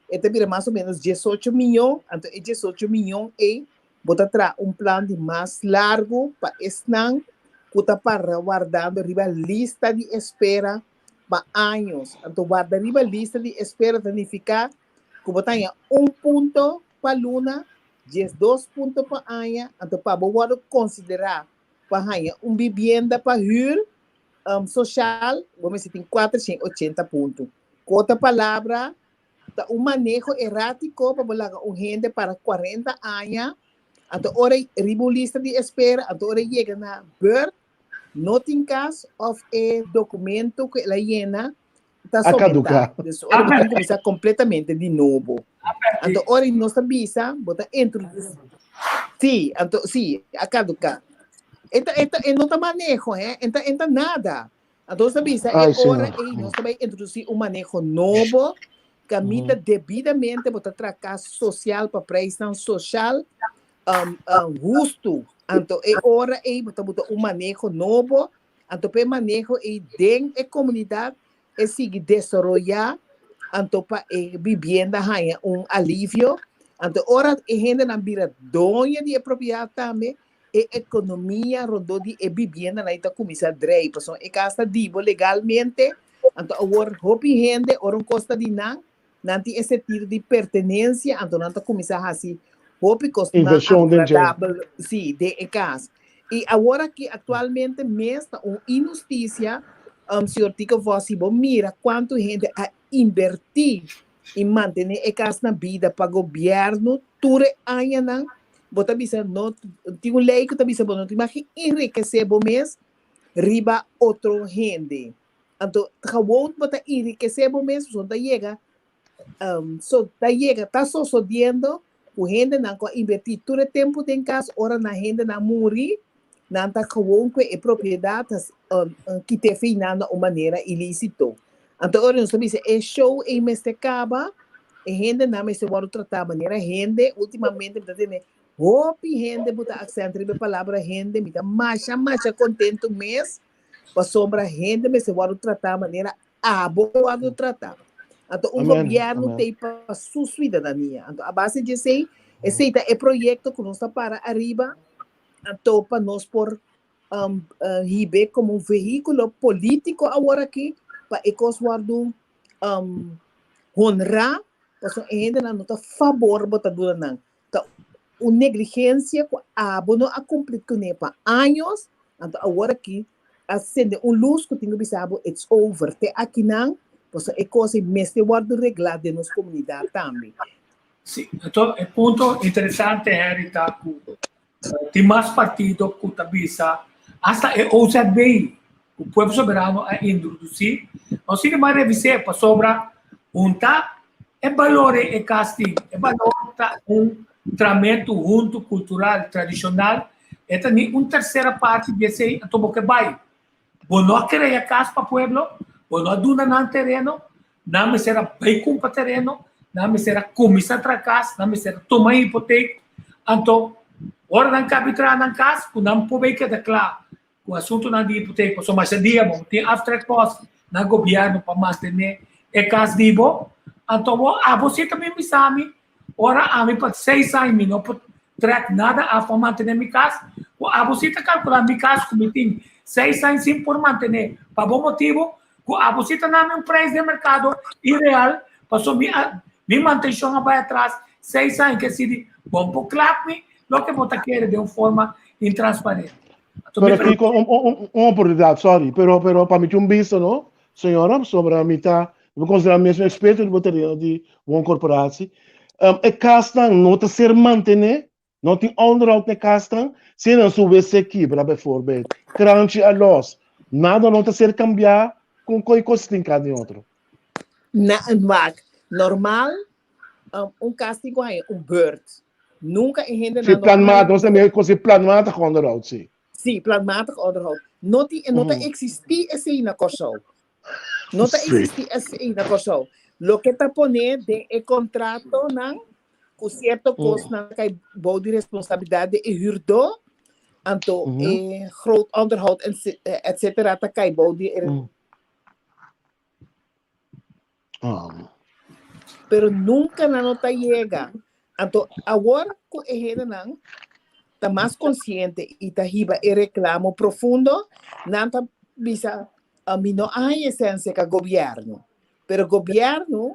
S4: e ta bira mas o ménos 18 miyon. Anto e 18 miyon ei Bo ta traha un plan di mas largu pa esnan ku ta para wardando riba lista di espera pa años. Anto warda riba lista di espera ta nifiká ku bo ta haña un punto pa luna, 12 punto pa aña, anto pa bo wòrdu konsiderá pa haña un bibienda pa hür soshal bo mester tin 480 punto. Ku otro palabra, Ta un maneho erátiko pa bo laga un hende para 40 aña, anto ora riba un lista di espera, anto ora e yega na beurt, no tin kas òf e dokumento ku el a yena ta
S3: A
S4: somentá.
S3: kaduká.
S4: Dus ora bo tin kuminsá kompletamente di nobo. Anto ora nos ta bisa, bo ta introdusí. Sí, anto sí, a kaduká. E ta, e ta, e no ta maneho, hè, e ta, e ta nada. Anto nos ta bisa e
S3: Ai,
S4: ora
S3: Señor.
S4: ei nos ta bai introdusí un maneho nobo kaminda debidamente bo ta traha kas sosial pa preisnan sosial hustu. Anto e ora ei bo ta buta un maneho nobo, anto pa e maneho ei den e komunidat e sigui desaroyá, anto pa e bibienda haña un alivio. Anto ora e hendenan bira doño di e propiedat tambe, e ekonomia rondó di e bibiendanan ei ta kuminsá drei, pasobra e kas ta di bo legalmente, anto awor hopi hende ora un kos ta di nan, nan tin e sentido di pertenensia, anto nan ta kuminsá hasi hopi kosnan
S3: Invershon den dje.
S4: agradabel, sí, den e kas. I awor aki aktualmente mes ta un inhustisia, señor Tico Vos, si bo mira kuantu hende a inbertí i mantené e kas na bida pa gobièrnu tur e añanan. Bo ta bisa no tin un lei ku ta bisa bo no tin mag enrikesé bo mes riba otro hende. Anto gewoon bo ta enrikesé bo mes pasobra ta yega so ta yega ta sosodiendo ku hendenan ku a invertí tur e tempu den kas ora nan hendenan muri nan ta gewoon ku e propiedat kit'é fi nan na un manera ilísito. Anto ora nos ta bisa e show ei mester kaba, e hendenan mester wòrdu tratá manera hende. Últimamente mi ta tende hopi hende bo ta aksènt riba e palabra hende, mi ta masha masha kontentu mes pasobra hende mester wòrdu tratá manera Abo wòrdu tratá. Anto un
S3: Amen,
S4: gobièrnu
S3: amen.
S4: t'ei pa su suidadania. Anto a base di esei, esei ta e proyekto ku nos ta para ariba, anto pa nos por um, uh, hib'é komo un vehíkulo polítiko awor aki pa e kos wòrdu um, honrá, pasobra e hendenan no ta fabor bo ta duna nan. Ta un negligensia ku abo no a kumpli kuné pa años, anto awor aki a sende un lus ku tin ku bisa bo it's over te akinan, pasobra e kos ei mester wòrdu reglá den nos komunidat tambe.
S2: Sí, anto e punto interesante Harry ta ku tin mas partido ku ta bisa hasta e OZB ku Pueblo Soberano a introdusí, nos tin ku mas revis'é pasobra hunta e balor ei e kas tin, e balor ta un tramentu huntu kultural tradishonal E ta ni un tersera parti di esei, anto bo ke bai. Bo no a krea kas pa pueblo, bo no a duna nan tereno, nan mester a bai kumpra tereno, nan mester a kuminsá traha kas, nan mester a tuma hipotek. Anto, ora nan kabi traha nan kas, ku nan por bai keda kla ku asuntunan di hipotek, pasobra masha dia bo tin aftrekpost na gobièrnu pa mantené e kas di bo. Anto bo, abo si ta bin bisa mi, Ora ami pa seis aña mi no por trek nada af pa mantené mi kas, ku abo si ta kalkulá mi kas ku mi tin seis aña sin por mantené pa bo motibu, ku abo si ta nami un preis den merkado ireal, pasobra mi a mi mantenshon a bai atras seis aña ke sidi bon por klap mi loke bo ta kere den un forma intransparente. Anto mi
S3: Pero Kiko, un, un, un oportunidat, sorry, pero, pero pa mi tin un bista, no? Señora, pasobra mi ta, mi por considera mi mes un experto riba tereno di wooncorporatie. Um, e kasnan no ta ser mantené, no tin onderhoud na e kasnan, si nan su wc kibra bijvoorbeeld, kranchi a los, nada no ta ser kambiá kon koi kos tin ka den otro.
S4: Na, wak, normal, um, un kas tin ku haña un beurt. Nunka e
S3: Si
S4: hendenan no a haña
S3: planmatig, nos ta mira kos di planmatig onderhoud, si.
S4: Sí, planmatig onderhoud. No tin, no ta existí esei na Kòrsou. No ta existí esei na Kòrsou. Loke ta poné den e kontratonan ku sierto kosnan ta kai bou di responsabilidat di e hürdó, anto e groot onderhoud en etcetera ta kai bou di e Pero nunka nan no ta yega. Anto awor ku e hendenan ta mas konsiente i ta hiba e reklamo profundo, nan ta bisa, Mi no a haña esensia ka gobièrnu. Pero gobièrnu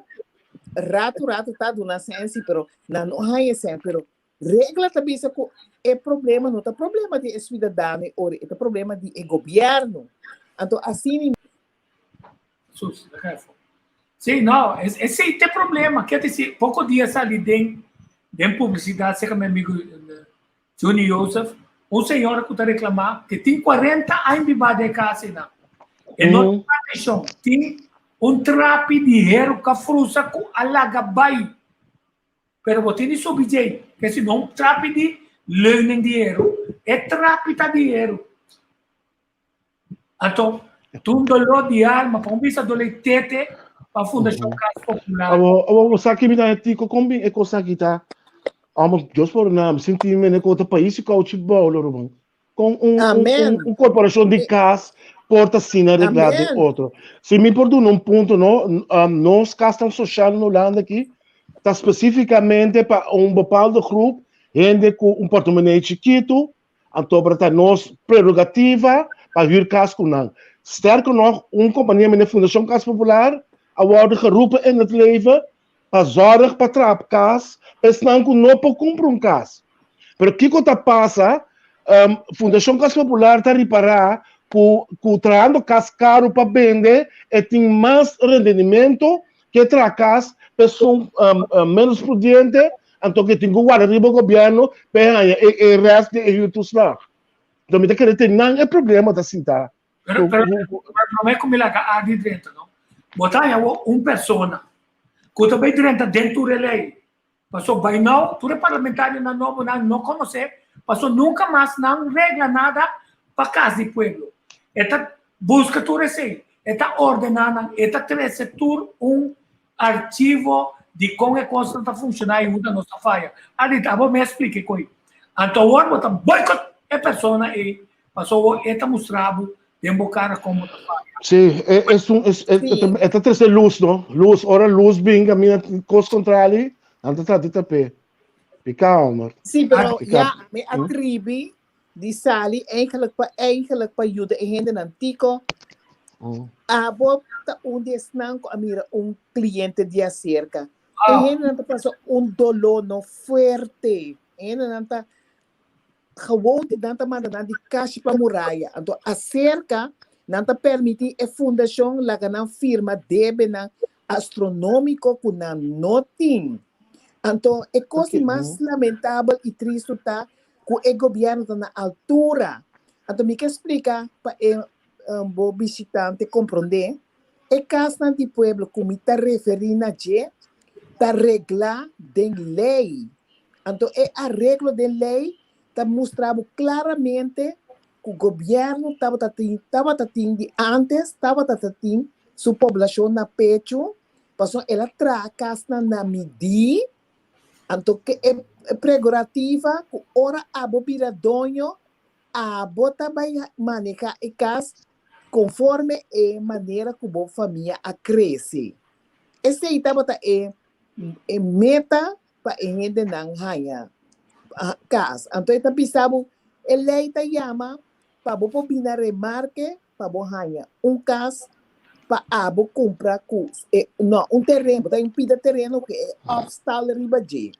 S4: ratu ratu ta duna sensi, pero nan no haña esen. Pero regla ta bisa ku e problema no ta problema di e suidadano e ora, e ta problema di e gobièrnu. Anto asina
S2: Sus, refo. Sí, no, es, esei te problema. Quier decir, poco dia sali den, den publicidad, cerca mi amigo eh, Juni Joseph, un señora que ta reclama que tin 40 años biba de casa na. E no tin atención, tin un trapi di hero ka frusa ku alaga bai. Pero bo tin di subi djei, ke si no un trapi di leuning di hero, e trapi ta di hero. Anto, tur doló di alma, pa un bisa dolé tete pa Fundashon Kas Popular.
S3: Abo, abo, bo sa ki mi ta tiko kon bin e kos aki ta, amo, Dios por na, mi sinti mi mene ku otro pais i kouchi bou lo ruman. Kon un, un,
S4: Amen.
S3: un, un korporashon di kas por ta asina reglá den
S4: Amen.
S3: otro. Si mi por duna un punto, no, um, nos kasnan soshal na Hulanda aki ta spesífikamente pa un bepaalde groep hende ku un portemonee chikitu, Anto por ta nos prerogativa pa huur kas ku nan. Sterker nog, un kompania mene Fundashon Kas Popular a wòrdu geroepen in het leven pa zòrg pa traha kas pa esnan ku no por kumpra un kas. Pero kiko ta pasa? Fundashon Kas Popular ta ripará ku ku trahando kas karu pa bende e tin mas rendimento ke traha kas pa esun ménos prudiente. anto ku e tin ku warda riba gobièrnu pa e haña e e rèst di e huurtoeslag. Anto mi ta kere te nan e problema ta sintá.
S2: Pero, pero, pero promé ku mi laga Adi drenta, no? Bo ta haña awor un persona ku ta bai drenta den tur e lei. Paso by now tur e parlamentarionan nobonan no konosé, paso nunka mas nan regla nada pa kas di pueblo. E ta buska tur esei, e ta ordená nan, e ta trese tur un archivo di kon e kosnan ta funshoná i unda nos ta faya. Adi, abo mes splika e koi. Anto awor bo ta boikot e persona ei, paso awor e ta mustra bo den bo kara kon bo ta faya.
S3: Sí, e, es un, es, e,
S4: Sí.
S3: e ta trese luz, no? Luz, ora luz bin camina kos kontrali, nan ta trata di tap'é. Piká, homber.
S4: Sí, pero
S3: Piká.
S4: ja, mi a tribi di sali eigenlijk pa eigenlijk pa yuda e hendenan. Tico, abo ta un di esnan ku a mira un kliente di aserka. E hendenan ta pasa un doló no fuerte. E hendenan ta gewoon di nan ta manda nan di kashi pa muraya. Anto aserka nan ta permití e fundashon laga nan firma debenan astronómiko ku nan no tin. Anto e kos di mas lamentabel i tristu ta ku e gobièrnu ta na altura. Anto mi ke splika pa e bo bishitante komprondé, e kasnan di pueblo ku mi ta referí na dje ta reglá den lei. Anto e areglo den lei ta mustra bo klaramente ku gobièrnu tabata tin tabata tin di ántes tabata ta tin su poblashon na pechu pasobra el a traha kasnan na midí. Anto ke e pregorativa ku ora abo bira doño, abo ta bai maneha e kas konforme e manera ku bo famia a krese. Esei tabata e e meta pa e hendenan haña kas. Anto e ta bisa bo, e lei ta yama pa bo por bina remarke pa bo haña un kas pa abo kumpra ku e no un tereno, bo ta pida tereno ku e opstal riba dje.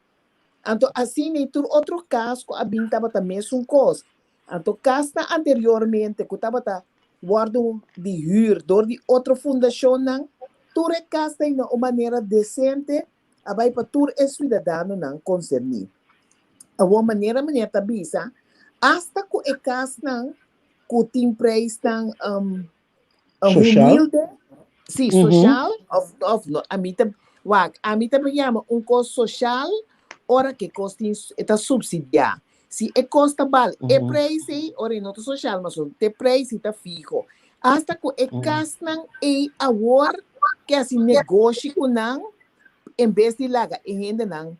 S4: Anto asina i tur otro kas ku a bin tabata mesun kos. Anto kasnan anteriormente ku tabata wòrdu di hür dor di otro fundashonnan, tur e kasnan na un manera desente a bai pa tur e suidadanonan konserní. Awor manera meneer ta bisa, asta ku e kasnan ku tin prijsnan um,
S3: Social.
S4: humilde, sí, social, of, of no, a mi ta, wak, a mi ta yama un kos social, ora ke kos tin, e ta subsidiá. Si e kos ta bal e prijs ei, ora e no ta social, mas te prijs ei ta fiho. Asta ku e kasnan ei awor ke hasi negoshi ku nan, en bes di laga e hendenan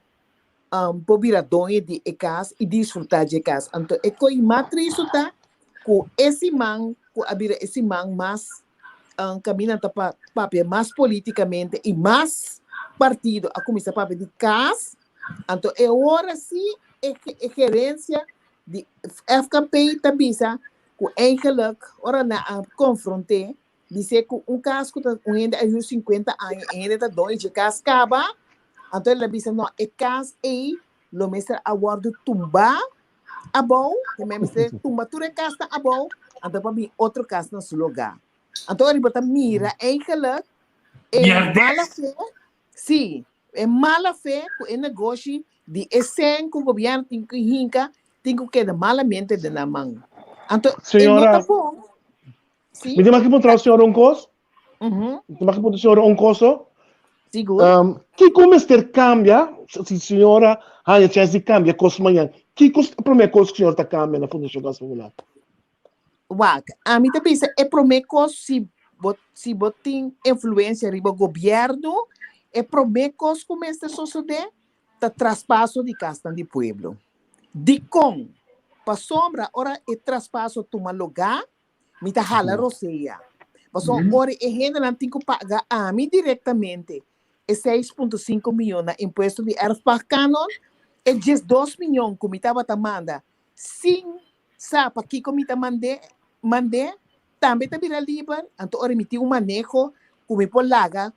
S4: por bira doño di e kas i disfrutá dje kas. Anto e koi mas tristu ta ku e siman ku a bira e siman mas kaminda ta papia mas politikamente i mas partido a kuminsá papia di kas, anto e ora si e gerensia di FKP ta bisa ku eigenlik ora nan a konfront'é Bis'é ku un kas ku ta un hende a hür sinkuenta aña, e hende ta doño dje kas kaba, anto el a bisa no, e kas ei lo mester a wòrdu tumbá abou, e mester tumba tur e kasnan abou, anto pa bin otro kas na su lugá. Anto riba ta mira eigenlijk e mala fe, sí, e mala fe ku e negoshi di e sèn ku gobièrnu tin ku hinka, tin ku keda malamente den nan man. Anto e no ta
S3: Señora,
S4: bon. Sí.
S3: Mi tin maki puntra señora un kos. Mi tin maki puntra señora un kos so.
S4: Sigur.
S3: Kiko mester kambia si señora haña chèns di kambia kos mañan? Kiko e promé kos ku señora ta kambia na Fundashon Kas Popular?
S4: Wak, ami ta bisa e promé kos si bo si bo tin influensia riba gobièrnu, e promé kos ku mester sosodé ta traspaso di kasnan di pueblo. Dikon? Pasobra ora e traspaso tuma lugá, Mi ta hala rosea. Pasobra ora e hendenan tin ku paga ami direktamente e 6.5 miyon na impuesto di erfpachtkanon, e 12 miyon ku mi tabata manda sin sa pakiko mi ta mand'é, mand'é, tambe ta bira liber. Anto ora mi tin un maneho ku mi por laga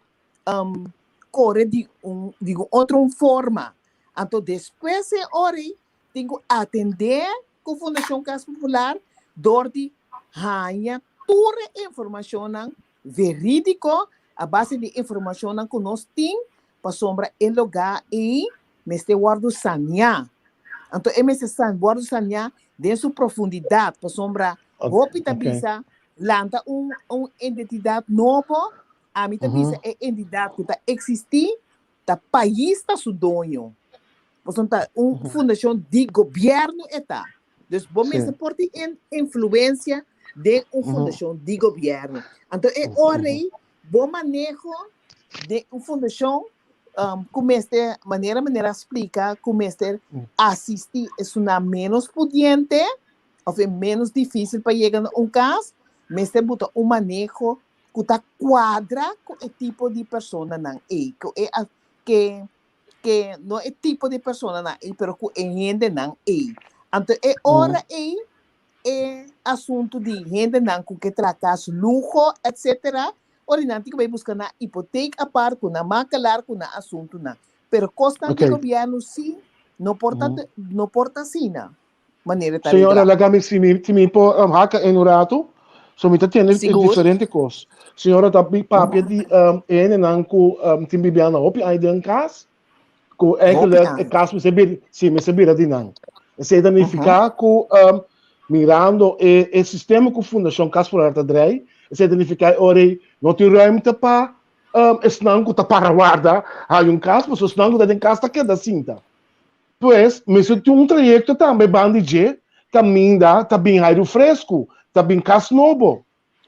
S4: kore di un di un otro un forma. Anto despues e ora ei tin ku atendé ku Fundashon Kas Popular dor di haña tur e informashonnan verídiko a base di informashonnan ku nos tin pasobra e lugá ei. mester wòrdu saneá. Anto e mester san wòrdu saneá den su profundidat, pasobra hopi ta bisa lanta un un identidat nobo, ami ta bisa e entidat ku ta eksistí ta pais ta su doño. Pasobra ta un fundashon di gobièrnu e ta. Dus bo mester por tin in influensia den un fundashon di gobièrnu. Anto e ora ei bo maneho den un fundashon um, ku mester, manera manera a splika, ku mester asistí esunnan menos pudiente òf e menos difísil pa yega na un kas, mester buta un maneho ku ta kuadra ku e tipo di personanan ei, ku e ke ke no e tipo di personanan ei, pero ku e hendenan ei. Anto e ora ei e asuntu di hendenan ku ke traha kas luho etcetera, ora nan tin ku bai buska nan hipotek apart ku nan makalar ku nan asuntunan. Pero kosnan di gobièrnu si no por ta no por ta asina manera ta
S3: Señora,
S4: reglá.
S3: laga mi si mi si mi por um, haka en un rato. So mi ta tende
S4: Sigur.
S3: diferente kos. Señora ta pi papia di um, e hendenan ku um, tin bibiana hopi aña den kas, ku
S4: Hopi
S3: eigenlijk e
S4: aña.
S3: kas mester bira, si mester bira di nan. Esei ta nifiká ku um, mirando e, e sistema ku Fundashon Kas Popular ta drei, esei ta nifiká e ora ei no tin ruimte pa um, esnan ku ta para warda haña un kas, pasobra esnan ku ta den kas ta keda sinta. Pues, mester tin un trayekto tambe banda di dje kaminda ta bin airu fresku, ta bin kas nobo.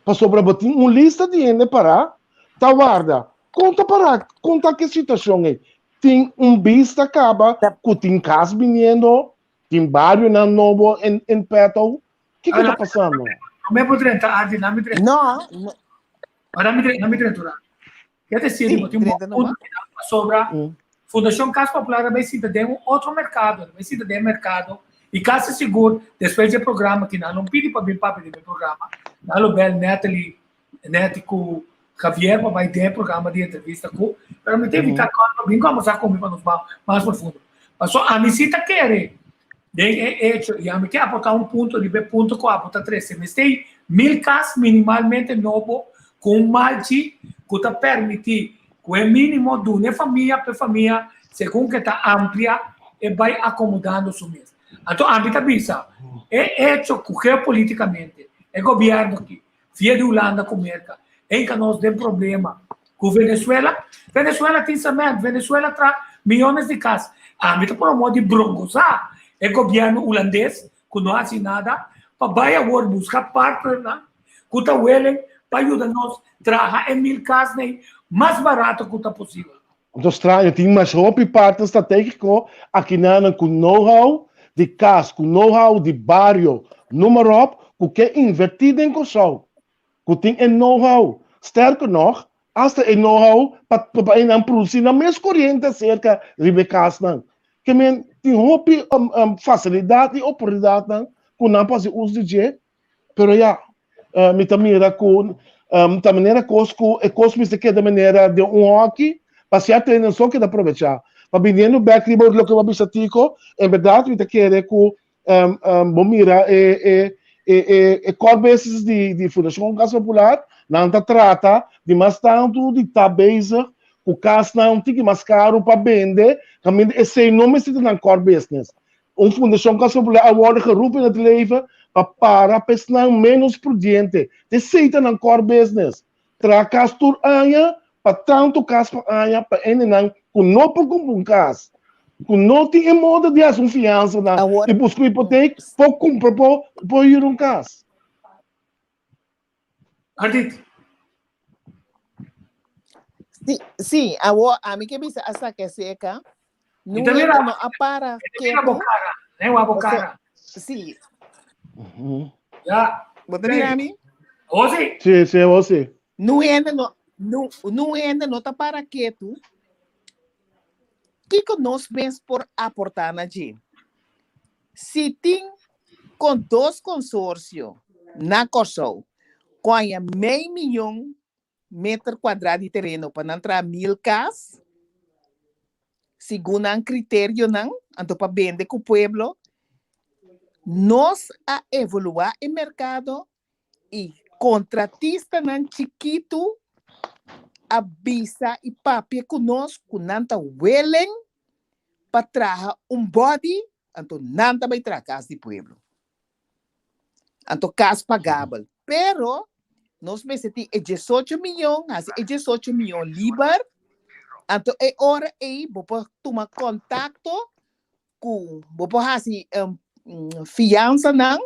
S3: Pasobra bo tin un lista di hende pará ta warda. Kon ta pará? Kon ta ku e situashon ei? Tin un bista kaba ku tin kas biniendo, tin barionan nobo en en Peto. Kiko ta pasando?
S2: Promé bo drenta, Ardi, nan mi drenta.
S4: No, no.
S2: Ora mi drenta, nan mi drenta ora. Ke ta sirbi, bo tin un bon punto pasobra Fundashon Kas Popular a bai sinta den un otro merkado, a bai sinta den merkado i kasi sigur despues di e programa aki nan lo pidi pa bin papia den e programa, nan lo bel Natalie, Netty ku Javier pa bai den e programa di entrevista ku, pero mi ta invita Con pa bin kombersá ku mi pa nos bai mas profundo. Pasobra ami si ta kere den e echo i ami ke aportá un punto riba e punto ku abo ta trese. Mester 1000 kas minimalmente nobo ku un malchi ku ta permití ku e mínimo duna e famia pa e famia segun ku e ta amplia e bai akomodando su mes. Anto ami ta bisa e echo ku geopolitikamente e gobièrnu aki via di Hulanda ku Merka enka nos den problema ku Venezuela. Venezuela tin cement, Venezuela traha miyones di kas. Ami ta promo di brongosá e gobièrnu hulandes ku no hasi nada pa bai awor buska partnernan ku ta welen pa yuda nos traha e mil kasnan mas barato ku ta posibel.
S3: Anto straño, tin mas hopi partner strategiko akinanan ku know-how di kas, ku know-how di bario, noem maar op, ku ke invertí den Kòrsou, ku tin e know-how. Sterker nog, hasta e know-how pa pa nan produsí nan mes koriente aserka riba e kasnan. Ke men tin hopi fasilidat i oportunidatnan ku nan por hasi uso di dje. Pero ya, mi ta mira ku ta manera kos ku e kos mester keda manera den un hoki, pa sierto hende so keda probechá. Pa biniendo bèk riba loke bo a bisa Tico, en bèrdat mi ta kere ku bo mira e e e e core business di di Fundashon Kas Popular, nan ta trata di mas tantu di ta bezig ku kasnan un tiki mas karu pa bende, kaminda esei no mester ta nan core business. Un Fundashon Kas Popular a wòrdu geroepen in het leven pa para pa esnan ménos prudiente. Esei ta nan core business. Traha kas tur aña pa tantu kas pa aña pa hendenan ku no por kumpra un kas, ku no tin e moda di hasi un fiansa nan i buska un hipotek por kumpra por por hür un kas.
S2: Ardit.
S4: Sí, sí, awor ami ke bisa a saka eseka.
S2: Mi ta mira,
S4: Nunca no a para
S2: mi ta mira bo
S4: ketu.
S2: cara, ne wa bo
S4: Paso,
S2: cara.
S4: sí.
S2: Ya.
S4: Bo ta mira mi?
S2: Oh, sí.
S3: Sí, sí, oh, sí.
S4: Nu hende no, nu, nu hende no ta para ketu. Kiko nos mes por aportá na dje? Si tin kon dos konsorsio na Kòrsou ku haña mei miyon meter kuadrá di tereno pa nan traha 1000 kas, segun nan kriterionan, anto pa bende ku pueblo, nos a evoluá e merkado i kontratistanan chikitu a bisa i papia ku nos ku nan ta welen. pa traha un body, anto nan ta bai traha kas di pueblo. Anto kas pagabel. Pero nos mester tin e diesocho miyon, hasi e diesocho miyon liber, anto e ora ei bo por tuma kontakto ku bo por hasi fiansanan,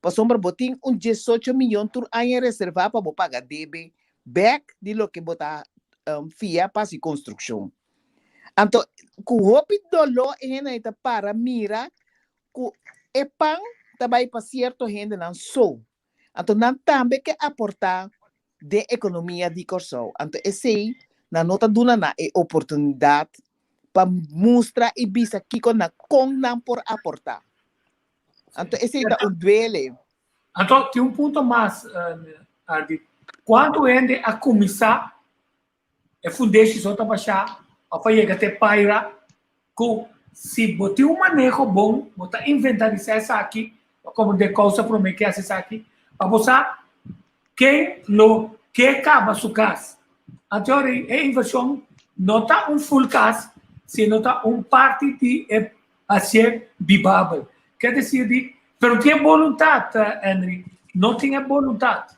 S4: pasobra bo tin un diesocho miyon tur aña reservá pa bo paga debe bèk di loke bo ta fia pa hasi konstrukshon. Anto ku hopi doló e hendenan ei ta para mira ku e pan ta bai pa sierto hendenan so. Anto nan tambe ke aportá den ekonomia di Kòrsou. Anto esei nan no ta duna nan e oportunidat pa mustra i bisa kiko nan kon nan por aportá. Anto esei ta un duele.
S2: Anto tin un punto mas, Ardy. Kuantu hende a kuminsá E fundeshi so ta bashá òf a yega te paira ku si bo tin un maneho bon, bo ta inventarisá esaki, bo komprendé kousa promé ke hasi esaki, pa bo sa ken lo ke kaba su kas. Anto ora e invershon no ta un full kas, sino ta un parti di e hasié bibabel. Ke desir di, pero tin e boluntat, Henry, no tin e boluntat.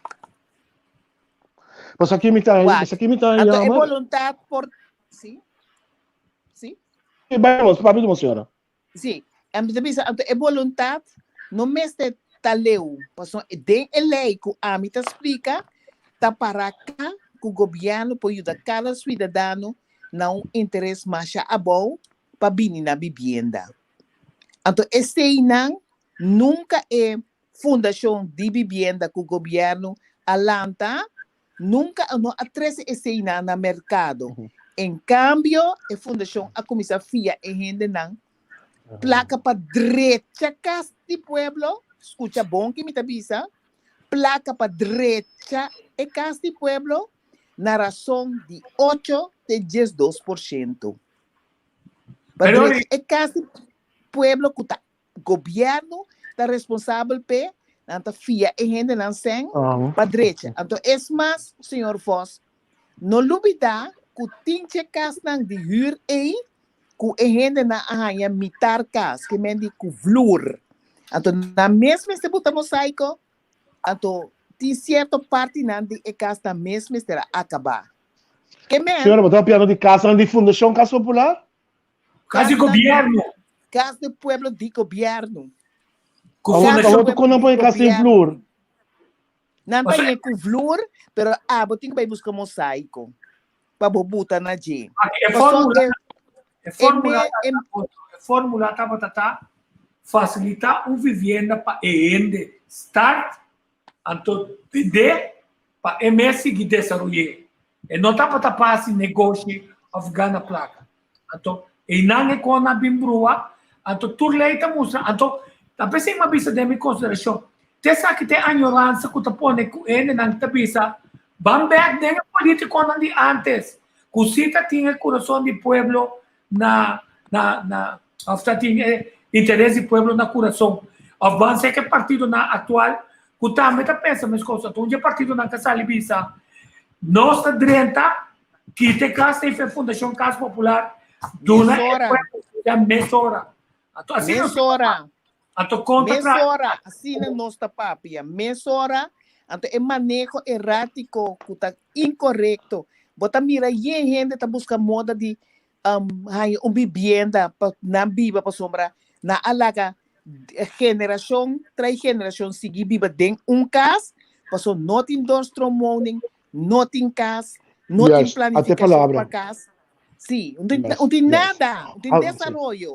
S3: Pues aki mi ta,
S4: Wak.
S3: pues aki mi ta
S4: Anto e
S3: jammer.
S4: voluntad por Sí. Sí.
S3: Vamos, papi de señora.
S4: Sí. En mi ta bisa, anto e voluntad no mester ta leu. Pasobra den e ley ku ami ta splika, ta para ka ku gobierno por yuda kada ciudadano na un interes masha abou pa bini na bibienda. Anto eseinan nunca e Fundashon di Bibienda ku gobièrnu a lanta nunka no a trese eseinan na merkado. En kambio, e fundashon a kuminsá fia e hendenan plaka pa drecha kas di pueblo, skucha bon ki mi ta bisa, plaka pa drecha e kas di pueblo na rason di ocho te 12%. Pa drecha e kas di pueblo ku ta Gobierno ta responsabel p'e, nan ta fia e hendenan sèn pa drecha. Anto es mas, señor Vos, no lubidá ku tin dje kasnan di hür ei ku e hendenan a haña mitar kas, ke men di ku vloer. Anto nan mes mester buta mosaiko, anto tin sierto partinan di e kas nan mes mester a akabá. Ke men.
S3: Señora, bo ta papiando di kasnan di Fundashon Kas Popular?
S2: Kas di gobierno.
S4: Kas di pueblo di gobierno.
S2: Ku
S3: Awor,
S2: fundashon.
S3: awor kon nan pone kas sin vloer?
S4: Nan ta yen ku vloer, pero abo tin ku bai buska mosaiko pa bo buta na dje.
S2: E formula, e formula, e formula tabata ta fasilitá un vivienda pa e hende start, anto bendé pa e mes sigui desaroy'é. E no tabata pa hasi negoshi òf gana plaka. Anto, einan e kon a bin brua, anto tur lei ta mustra, anto ta p'esei mi a bisa den mi konsiderashon, te esaki ta e añoransa ku ta pone ku hendenan ta bisa, ban bèk den e politikonan di ántes, ku si ta tin e kurason di pueblo na na na òf ta tin e interes di pueblo na kurason, òf ban seka e partidonan aktual ku tambe ta pensa meskos, anto un dje partidonan ka sali bisa, nos ta drenta Kita e kas ta e Fundashon Kas Popular duna e
S4: Mesora.
S2: pueblo ya mesora. Anto asina nos
S4: Mesora.
S2: Anto konta tra
S4: Mesora, asina nos ta papia. Mesora, anto e maneho erátiko ku ta inkorekto. Bo ta mira yen hende ta buska moda di um, haña un bibienda pa nan biba pasobra nan a laga generashon trai generashon sigui biba den un kas, paso no tin doorstroomwoning, no tin kas, no tin
S3: Juist, ate
S4: planifikashon
S3: palabra.
S4: pa kas. Sí, no tin,
S3: Yes,
S4: no tin
S3: yes.
S4: nada, no tin
S3: Ah, sí.
S4: desaroyo.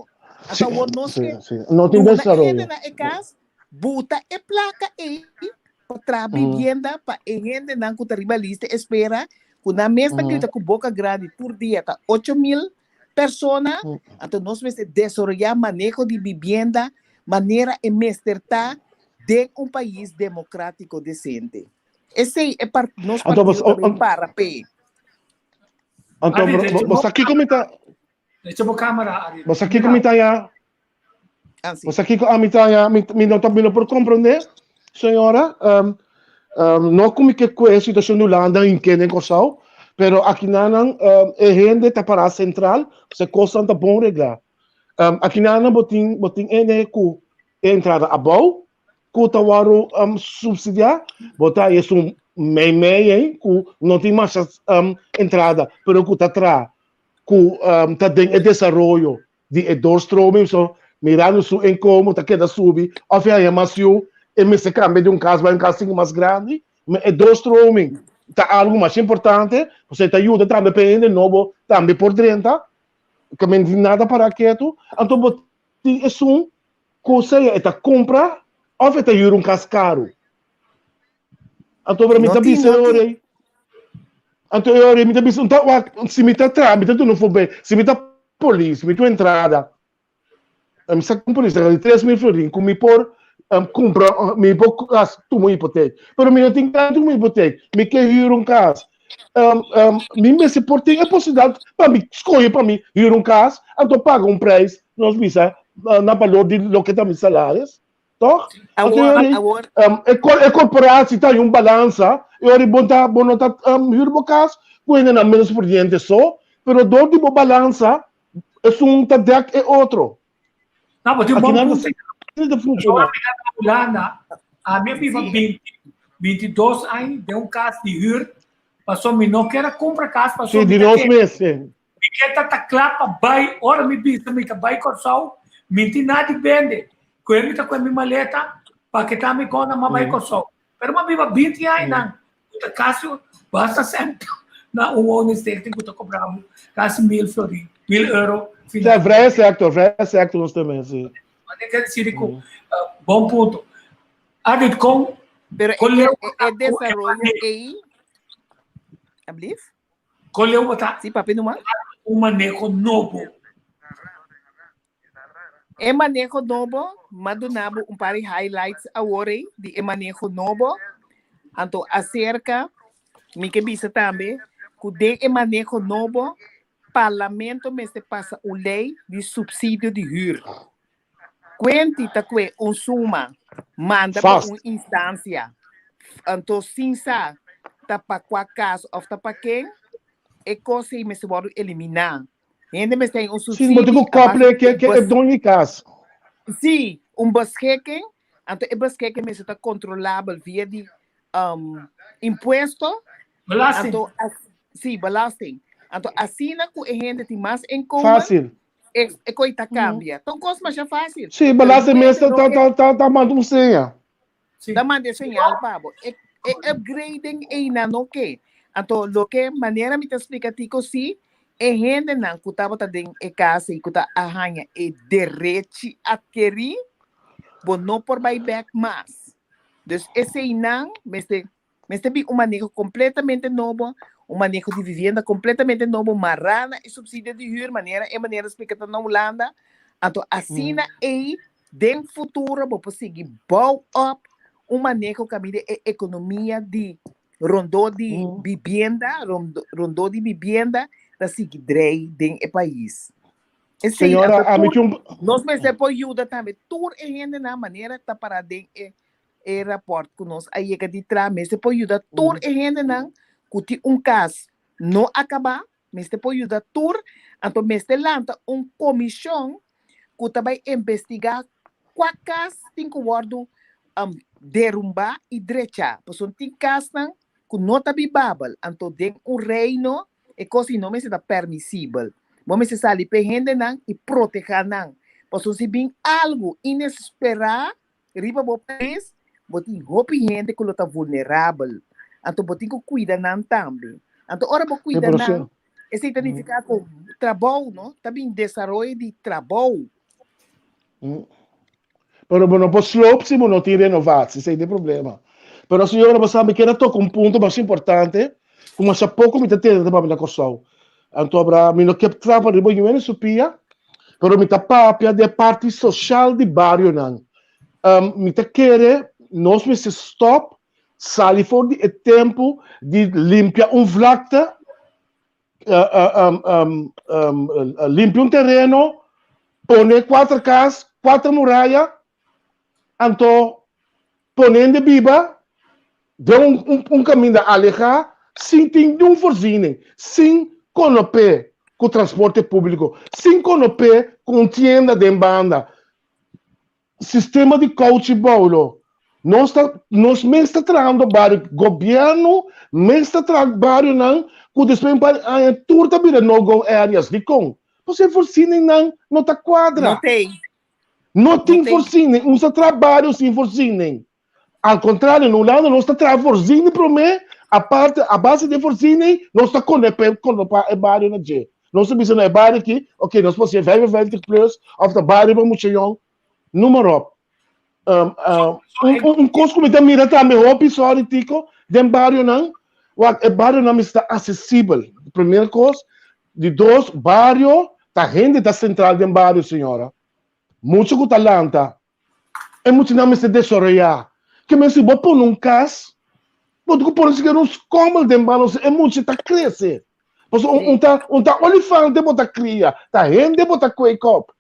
S3: Sí,
S4: Anto awor nos
S3: sí,
S4: ke
S3: sí. No tin
S4: duna e
S3: desaroyo.
S4: hende na e kas, buta e plaka ei pa traha bibienda pa e hendenan ku ta riba lista espera, ku nan mes ta grita ku boka grandi tur dia ta 8000 persona, anto nos mester desaroyá maneho di bibienda manera e mester ta den un pais demokratiko desente. Esei e par nos
S3: Anto
S4: partido
S3: bos,
S4: ta bin para p'e.
S3: anto
S2: Ari,
S3: bo, bo sa kiko mi ta,
S2: Echa bo camera, Ari.
S3: bo sa kiko mi ta ya,
S4: Ah, sí.
S3: bo sa kiko ami ta ya, mi, mi no ta, mi no por comprende, señora, um, um, no ku mi ke kue situacion di Hulanda in kende en Kòrsou, pero aki nanan um, e hende ta para central, se kosnan ta bon reglá. Um, aki nan bo tin bo tin ene ku e entrada abou ku ta wòrdu um, subsidiá, bo ta esun mei mei ei ku no tin masha um, entrada, pero ku ta tra ku um, ta den e desaroyo di e doorstroming, so mirando su inkomen ta keda subi òf e haña mas yu, e mester kambia di un kas bai un kas sin mas grandi. Ma e doorstroming ta algu mas importante, pasobra e ta yuda tambe pa e hende nobo tambe por drenta, ke men tin nada para ketu. Anto bo tin esun ku sea e ta kumpra òf e ta yura un kas karu. Anto ora mi
S4: No
S3: ta
S4: tin,
S3: bisa
S4: no
S3: e ora
S4: tin.
S3: ei, anto e ora ei mi ta bisa, nta wak, si mi ta traha, mi ta duna un forbei, si mi ta polis, mi tin un entrada, mi sa ku un polis ta gana di 3000 florin, ku mi por kumpra, mi por tuma un hipotek, pero mi no tin gana di tuma un hipotek, mi ke hür un kas. Mi mester por tin e posibilidat pa mi skohe pa mi hür un kas, anto paga un prijs, nos bisa, na balor di loke ta mi salaris. Toch? Anto
S4: Awor,
S3: yori,
S4: awor,
S3: e, e corporatie ta un balansa, yori bon ta, bon no ta huur bo cas, ku hende nan menos pudiente so, pero door di bo balansa, esun ta dek e otro.
S2: No, bo tin un
S3: Aki
S2: bon
S3: nan ta
S2: punto.
S3: asina ta
S2: Ora
S3: funciona.
S2: mi ta na Hulanda, ami a biba
S4: sí,
S2: 20, 22 aña den un cas di huur, pasobra mi no kier a cumpra cas,
S3: Sí,
S2: pasobra mi
S3: di
S2: ta
S3: nos
S2: kere
S3: mes, sí.
S2: Mi ke ta ta kla pa bai. Ora mi bisa mi ta bai Kòrsou, mi tin nada di bende. Kue mi ta kue mi maleta pa kita mi kona m'a bai Kòrsou. Pero m'a biba binti añanan ku ta kasi basta sènt na un woningstichting ku ta kobra bo kasi mil florin, mil euro
S3: Sa
S2: final.
S3: vrije sector, vrije sector nos ta men, sí.
S2: Ma tin ke disi ku bon punto. Adit kon
S4: Pero
S2: kon
S4: e,
S2: leu
S4: e, e
S2: ku e
S4: desaroyo
S2: maneho.
S4: ei, ablief?
S2: Kon leu bo ta
S4: Sí, papi numa.
S2: un maneho nobo?
S4: E maneho nobo, m'a duna bo un par di highlights awor ei di e maneho nobo. Anto acerca, mi ke bisa tambe ku den e maneho nobo, parlamento mester pasa un lei di subsidio di huur. Kuenti ta kue un suma manda pa
S3: Fast.
S4: un instancia, anto sin sa ta pa kua kas of ta pa ken, e kos ei mester wòrdu eliminá. Hende mester haña un
S3: Sí, bo tin
S4: subsidi
S3: ku
S4: a base
S3: kople
S4: di
S3: ke
S4: un
S3: ke e
S4: bes
S3: doño di kas.
S4: sí, un beschikking, anto e beschikking mester ta kontrolabel via di um, impuesto,
S2: Belasting.
S4: anto as, sí, belasting. Anto asina ku e hende tin mas inkomen,
S3: Fácil.
S4: E, e koi ta cambia. Ta un kos masha fácil.
S3: Sí,
S4: Pero
S3: belasting
S4: niun
S3: mes
S4: hende
S3: ta
S4: no
S3: ta
S4: ke
S3: ta ta ta manda un seña.
S2: Sí.
S4: ta manda e señal pa bo. E, e upgrading einan no ke. Anto loke manera mi ta splika Tico sí, e hendenan ku tabata den e kas ei ku ta a haña e derechi adkerí, bo no por bai bèk mas. Dus eseinan mester Mester bin un maneho completamente nobo, un maneho di vivienda completamente nobo, mará na e subsidio di huur, manera e manera splica ta na Hulanda. Anto asina ei den futuro bo por sigui bouw op un maneho kaminda e economia di rondó di bibienda, rondó di bibienda ta sigui drei den e pais. Esei,
S3: Señora,
S4: anto
S3: ami
S4: tur
S3: tin un
S4: nos mester por yuda tambe tur e hendenan manera ta para den e E rapòrt ku nos a yega di traha mester por yuda tur e hendenan ku tin un kas no akabá, mester por yuda tur, anto mester lanta un komishon ku ta bai investigá kua kas tin ku wòrdu derumbá i drechá, pasobra tin kasnan ku no ta bibabel, anto den un reino e kos ei no mester ta permisibel. Bo mester sali p'e hendenan i protehá nan, pasobra si bin algu inesperá Riba bo pais bo tin hopi hende ku lo ta vulnerabel, anto bo tin ku kuida nan tambe. Anto ora bo kuida nan, esei ta nifiká ku trabou, no? Ta bin desaroyo di trabou.
S3: Pero bo no por sloop si bo no tin renovatie, esei ta e problema. Pero señora, bo sa mi kier a toka un punto mas importante ku masha poko mi ta tende ta papia na Kòrsou. Anto abra mi no ke trapa riba ñuene su pia, pero mi ta papia di e parti social di barionan. Mi ta kere nos mester stop sali for di e tempu di limpia un vlakte, limpia un tereno, pone kuater kas, kuater muraya, anto pone hende biba den un un kaminda alehá sin tin niun voorziening, sin konopé. ku transporte públiko, sin konopé ku un tienda den banda. Sistema di kouchi boulo. Nos ta nos mes ta trahando bario, gobièrnu mes ta traha barionan ku despues un par di aña tur ta bira no go areas. Dikon? Pasobra e voorzieningnan no ta kuadra.
S4: No tei.
S3: No
S4: No
S3: tin
S4: tei.
S3: voorziening. Un sa traha bario sin voorziening. Al kontrario, na Hulanda nos ta traha voorziening promé, aparte a base di e voorziening nos ta konepe konopá e bario na dje. Nos ta bisa na e bario aki, oké, nos por hasié 55 plus òf ta bario pa mucha yòn, noem maar op. Um, um, un, un, un kos ku mi ta mira tambe hopi, sorry Tico, den barionan, wak e barionan mester ta asesibel. Primer kos, di dos, bario, ta hende ta sentral den bario, señora. Mucha ku ta lanta, E muchanan mester desaroyá. Ke men si bo pone un kas, bo tin ku pone sikiera un skommel den banda, e mucha ta krese. Pasobra un, un ta, un ta olifante bo ta kria, ta hende bo ta kweek op.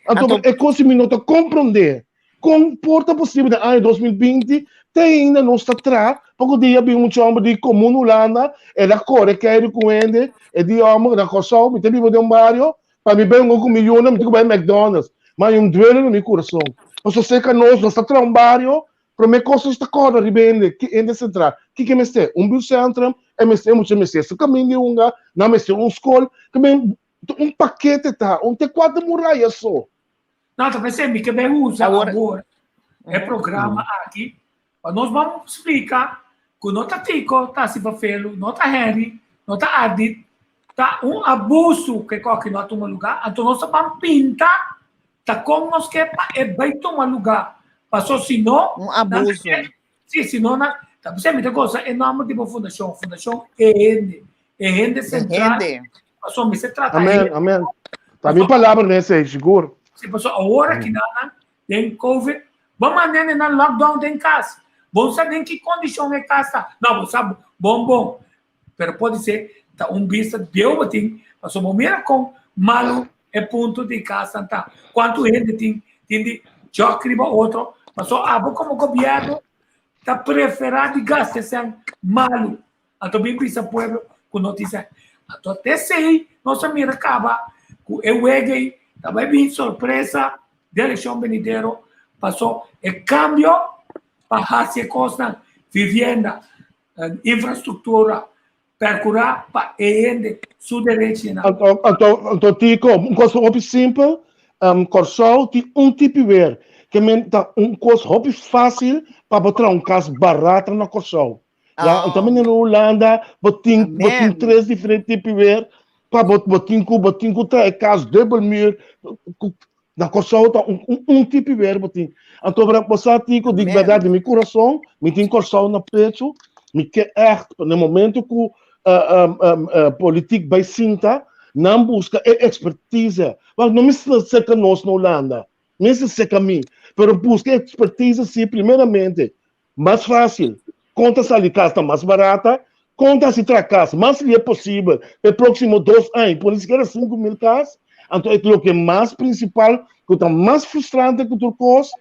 S3: Anto
S4: Anto
S3: e kos mi no ta komprondé. Kon por ta posibel den aña 2020 te ainda nos ta traha, poko dia bin un chòmber di Komun Hulanda, el a kore keiru ku hende, e di hòmber na Kòrsou, mi ta biba den un bario, Pa mi bengo ku mi yunan mi tin ku bai McDonald's. Ma hay un duele na mi kurason. Pasobra serka nos, nos ta traha un bario, promé kos nos ta kòrda riba hende, ki hende sentral. Kiko e mester? Un buurtcentrum, e mester, e mucha mester su kaminda di hunga, nan mester un skol. Ke men, un pakete ta, un te kuater muraya so.
S2: No, ta pensé mi ke bai usa
S4: Awor,
S2: awor e programa aki pa nos ban splika ku no ta Tico ta hasi bafelu, no ta Henry, no ta Ardit, ta un abuso ke koki no a tuma lugá, anto nos ta ban pinta ta kon nos ke pa e bai tuma lugá, paso si no
S4: Un
S2: nan ta
S4: abuso.
S2: ke, si, si no nan, ta pensé mi ta gosa e nòmber di bo fundashon, Fundashon E Hende, E Hende
S4: E
S2: Sentral,
S4: hende.
S2: paso mester trata
S3: Amén,
S2: hende.
S3: amén. Ta mi palabra n'esei, sigur.
S2: Si, paso awor aki nan den covid, bo manda hende nan lockdown den kas. Bo no sa den ki kondishon e kas ta. No, bo sa bon bon, pero podise ta un bista bieu bo tin, pasobra bo mira kon malu e punto di kasnan ta. Kuantu hende tin tin di jòk riba otro, pasobra abo komo gobièrnu ta preferá di gasta esnan malu. Anto bin bisa pueblo ku no tin sèn. Anto te esei nos a mira kaba ku e wega ei ta bai bin sorpresa den elekshon benidero paso e kambio pa hasi e kosnan, vivienda, infrastruktura, perkurá pa e hende su derechinan.
S3: Anto, anto, anto Tico, un kos hopi simpel, Kòrsou tin un tipi wer, ke men ta un kos hopi fásil pa bo traha un kas barata na Kòrsou. Ja, anto men in Hulanda, bo tin, bo tin tres diferente tipi weer, pa bo, bo tin ku, bo tin ku traha e kas dubbel muur, ku, na Kòrsou ta un, un, un tipi weer bo tin. Anto bo, bo sa Tico, di bèrdat di mi kurason, mi tin Kòrsou na pechu, mi ke ègt, na e momento ku politiek bai sinta, nan buska e ekspertise, want no mester serka nos na Hulanda, mester serka mi, pero buska e ekspertise si primeramente, Mas fásil, kon ta sali kas ta mas barata, kon ta hasi traha kas mas lie posibel pa e próksimo dos aña, por ni sikiera 5000 kas. Anto e loke mas prinsipal ku ta mas frustrante ku tur kos,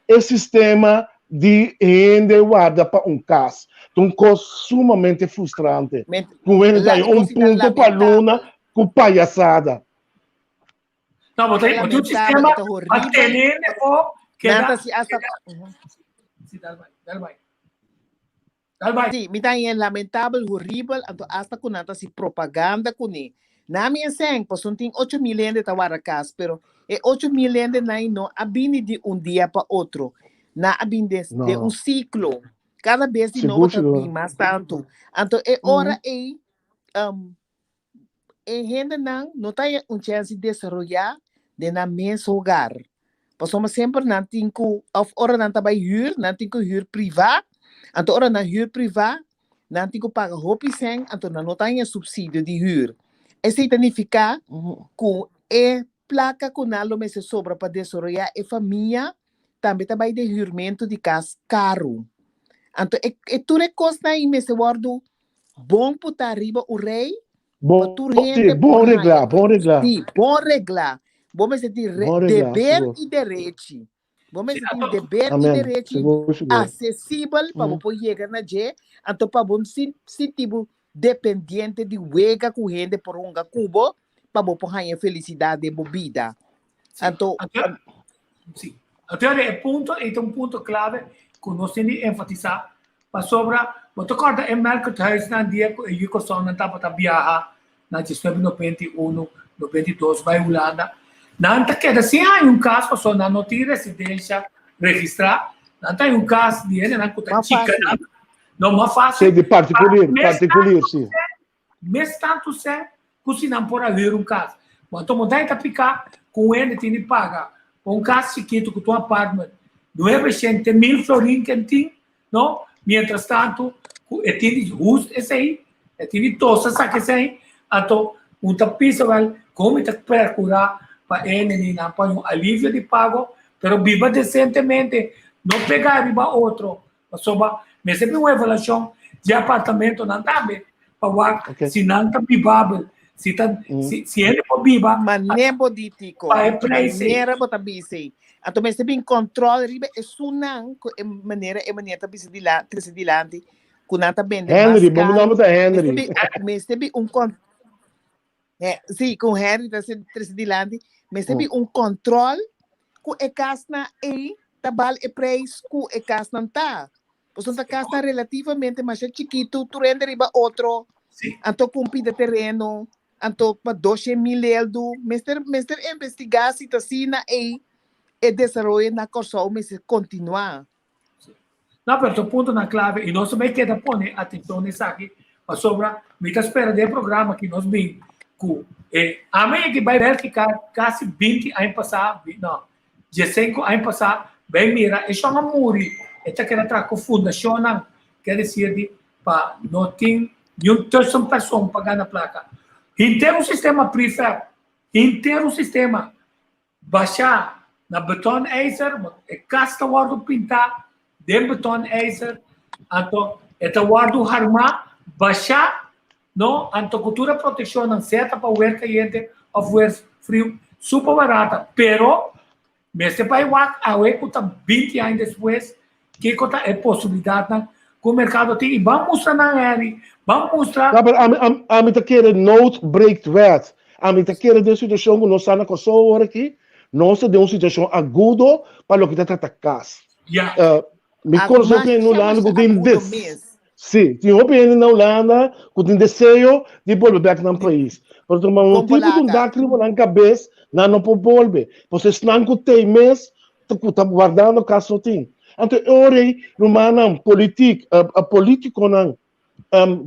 S3: e sistema di hende warda pa un kas. Ta un kos sumamente frustrante. Ku hende ta haña un punto pa luna ku payasada.
S2: No, bo tin un sistema pa tene hende for keda. Sí, dal bai, dal bai. Dal bai.
S4: Sí, mi ta haña lamentabel, horibel, anto asta ku nan ta hasi propaganda kuné. Na mi esèn, pasobra tin 8000 hende ta warda kas, pero e 8000 hendenan no a bini di un dia pa otro. Nan a bini den un siklo. Kada bes di nobo ta bini mas tantu. Anto e ora ei, e hendenan no ta haña un chèns di desaroyá den nan mes hogar. Pasobra semper nan tin ku, òf ora nan ta bai hür, nan tin ku hür privá. Anto ora nan hür privá, nan tin ku paga hopi sèn, anto nan no ta haña supsidio di hür. Esei ta nifiká ku e plaka ku nan lo mester sobra pa desaroyá e famia tambe ta bai den hürmentu di kas karu. Anto e e tur e kosnan ei mester wòrdu Bon por ta riba un rei, pa
S3: Bon,
S4: tur
S3: sí,
S4: hende
S3: bon
S4: por
S3: reglá,
S4: haña.
S3: bon reglá.
S4: Sí, bon reglá. Bo mester tin re,
S3: Bon reglá,
S4: deber
S3: sigur.
S4: i derechi. Bo
S2: Sí,
S4: mester tin
S2: anto,
S4: deber i
S3: Amén.
S4: derechi
S3: Sigur, sigur.
S4: asesibel pa bo por yega na dje, anto pa bo no sin, sinti bo dependiente di wega ku hende por hunga ku bo. pa bo por haña felisidat den bo bida. Anto,
S2: Anto, sí. Anto e punto, e ta un punto clave ku nos tin di enfatisá, pasobra bo ta kòrda e melkerthuisnan dia ku e Yukosònnan tabata biaha na 1991, 92 bai Hulanda, nan ta keda sin haña un kas pasobra nan no tin residensia registrá, nan ta haña un kas di hendenan ku ta
S4: Mas
S2: chika
S4: fásil.
S2: nan, no mas fásil.
S3: Sí, di partikulir,
S2: Mes
S3: partikulir, sí.
S2: Mes tantu sè ku si nan por a hür un kas. Bo anto montaña ta piká ku un hende tin di paga pa un kas chikitu ku ta un apartment nuebe shent te mil florin ken tin, no? Mientras tantu ku e tin di hust esei, e tin di tosa saka esei, anto un ta pisa wèl kon mi ta perkurá pa e hende-nan pa un alivio di pago, pero biba desentemente, no pegá riba otro. Pasobra mester bin un evaluashon di apartamentonan tambe pa wak
S3: Okay.
S2: si nan ta bibabel, si ta
S3: Mm.
S2: si, si hende por biba
S4: Mané bo di Tico,
S2: pa e prijs ei.
S4: manera bo ta bisa ei. Anto mester bin control riba esunnan ku e manera e manera ta bisa dila trese dilanti ku nan ta bende mas
S3: Henry, bo
S4: karu.
S3: nomber ta
S4: Mester
S3: Henry.
S4: bin mester bin un con Eh, sí, ku Henry ta se trese dilanti. Mester
S3: Mm.
S4: bin un control ku e kasnan ei ta bal e prijs ku e kasnan ta. Pasobra ta kasnan relativamente masha chikitu, tur hende riba otro.
S2: Sí.
S4: Anto ku un pida tereno, anto pa doshe mil eldu. Mester mester investigá si ta asina ei e desaroyo na Kòrsou mester kontinuá.
S2: No, pero ta puntonan clave y nos tambe keda pone atencion na esaki pasobra mi ta spera den e programa aki nos bin cu e ami e ki bay Belgica casi binti aña pasa, no, diesenco aña pasa bay mira e shon a muri e ta keda traha cu fundacionnan ker decir di pa no tin niun tussenpersoon pa gana placa. Henter un sistema prefab, henter un sistema Bashá na beton ijzer, e kas ta wòrdu pintá den beton ijzer, anto e ta wòrdu harmá, bashá, no, anto ku tur e protekshonnan, sea ta pa wer kayente òf wer friu, super barata. Pero mester bai wak awe ku ta binti aña despues, kiko ta e posibilidatnan ku merkado tin i ban mustra nan, Harry, ban mustra.
S3: No, pero ami, ami, ami ta kere nood breekt wet. Ami ta kere den situashon ku nos ta na Kòrsou awor aki, nos ta den un situashon agudo pa loke ta trata kas.
S2: Ya.
S3: Mi
S4: Agu
S3: konosé
S4: mas
S3: hopi hende na Hulanda ku
S4: masha
S3: tin
S4: agudo
S3: des,
S4: mes.
S3: sí, tin hopi hende na Hulanda ku tin deseo di bolbe bèk nan pais. Pero ta
S4: Kon
S3: motibu ku un
S4: bolaga.
S3: dak riba nan kabes, nan no por bolbe. Pasobra esnan ku t'ei mes ta ku ta wardando kas no tin. Anto e ora ei, rumannan, politik, politikonan,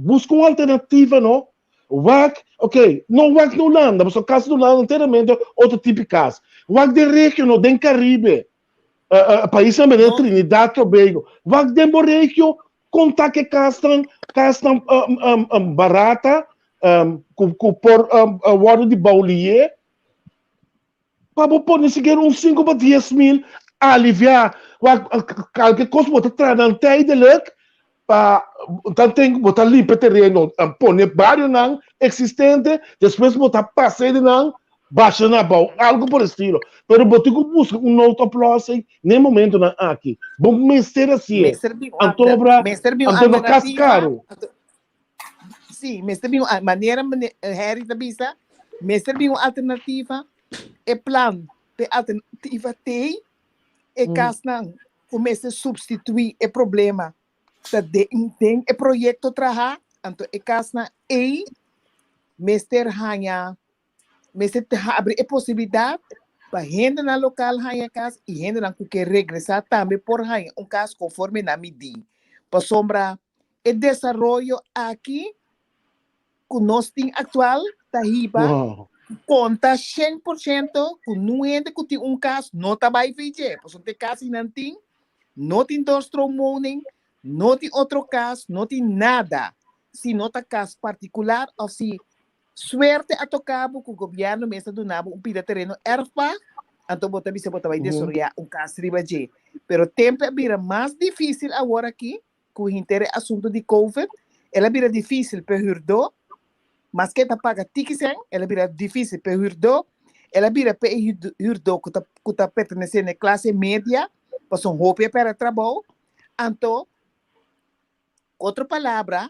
S3: buska un alternativa no. Wak, ok, no wak na Hulanda, pasobra kas na Hulanda enteramente otro tipo di kas. Wak den regio no, den Karibe, paisnan manera Trinidad, Tobago. Wak den bo regio, kon ta ku e kasnan, kasnan barata, ku por wòrdu di bou lié. Pa bo por ni sikiera un sinku pa dies mil aliviá wak kalke kos bo ta traha nan tijdelijk pa tanten bo ta limpia tereno pone barionan eksistente despues bo ta pasa di nan basha nan abou algo por estilo pero bo tin ku buska un noodoplossing na e momentonan aki bo mester hasié
S4: Mester bin un
S3: anto
S4: alter,
S3: obra
S4: mester bin un
S3: anto no kas
S4: alternativa.
S3: karu.
S4: Anto, sí, mester bin un manera Harry ta bisa, mester bin un alternativa. E plan pe alternativa t'ei, e kasnan ku mester substituí e problema ta den den e proyekto traha, anto e kasnan ei mester haña mester habri e posibilidat pa hendenan lokal haña kas i hendenan ku ke regresá tambe por haña un kas konforme nan midí. Pasobra e desaroyo aki ku nos tin aktual ta hiba konta 100% ku nun hende ku tin un kas no ta bai fi dje, pasobra te kas i nan tin no tin doorstroomwoning, no tin otro kas, no tin nada. Si no ta kas partikular òf si Suerte a toca bo cu gobierno mes a duna bo un pida tereno erfpacht, anto bo ta bisa bo ta bay desaroya un cas riba dje. Pero tempo a bira mas dificil awor aki cu henter e asunto di covid, el a bira dificil p'e huurdo, maske e ta paga tiki cen, el a bira dificil p'e huurdo, el a bira p'e huurdo cu ta cu ta pertenece na e clase media, pasobra hopi a perde trabou, anto Ku otro palabra,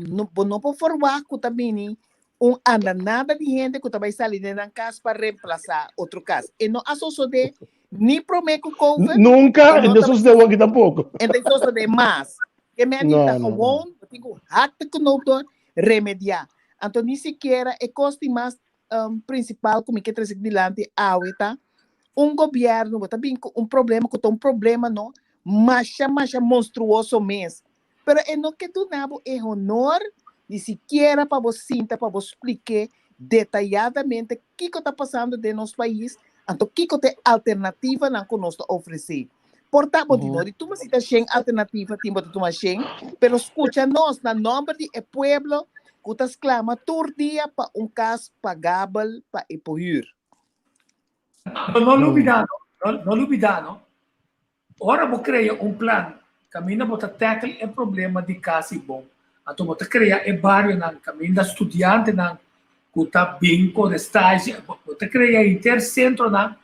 S4: no, bo no por forwagt ku ta bini Un andanada di hende ku ta bai sali den nan kas pa remplasá otro kas. E no a sosodé ni promé ku Covid.
S3: Nunka, e no sosodé awor aki tampoko.
S4: E ta sosodé mas. Ke men di ta gewoon, bo tin ku hak de knoop door, remediá. Anto ni sikiera e kos di mas prinsipal ku mi ke trese dilanti awe ta, un gobièrnu bo ta bin ku un problema ku ta un problema no masha masha monstruoso mes. Pero e no ke duna bo e honor ni sikiera pa bo sinta pa bo splik'é detayadamente kiko ta pasando den nos pais, anto kiko ta e alternativanan ku nos ta ofresé. Por ta bo di no di tuma si ta shen alternativa tin bo ta tuma shen, pero skucha nos na nòmber di e pueblo ku ta sklama tur dia pa un kas pagabel pa e por hür.
S2: No no lubidá no, no lubidá no, Ora bo krea un plan kaminda bo ta tackle e problema di kas i bon, anto bo ta krea e barionan kaminda studiantenan ku ta bin kore stage, bo ta krea henter sentronan,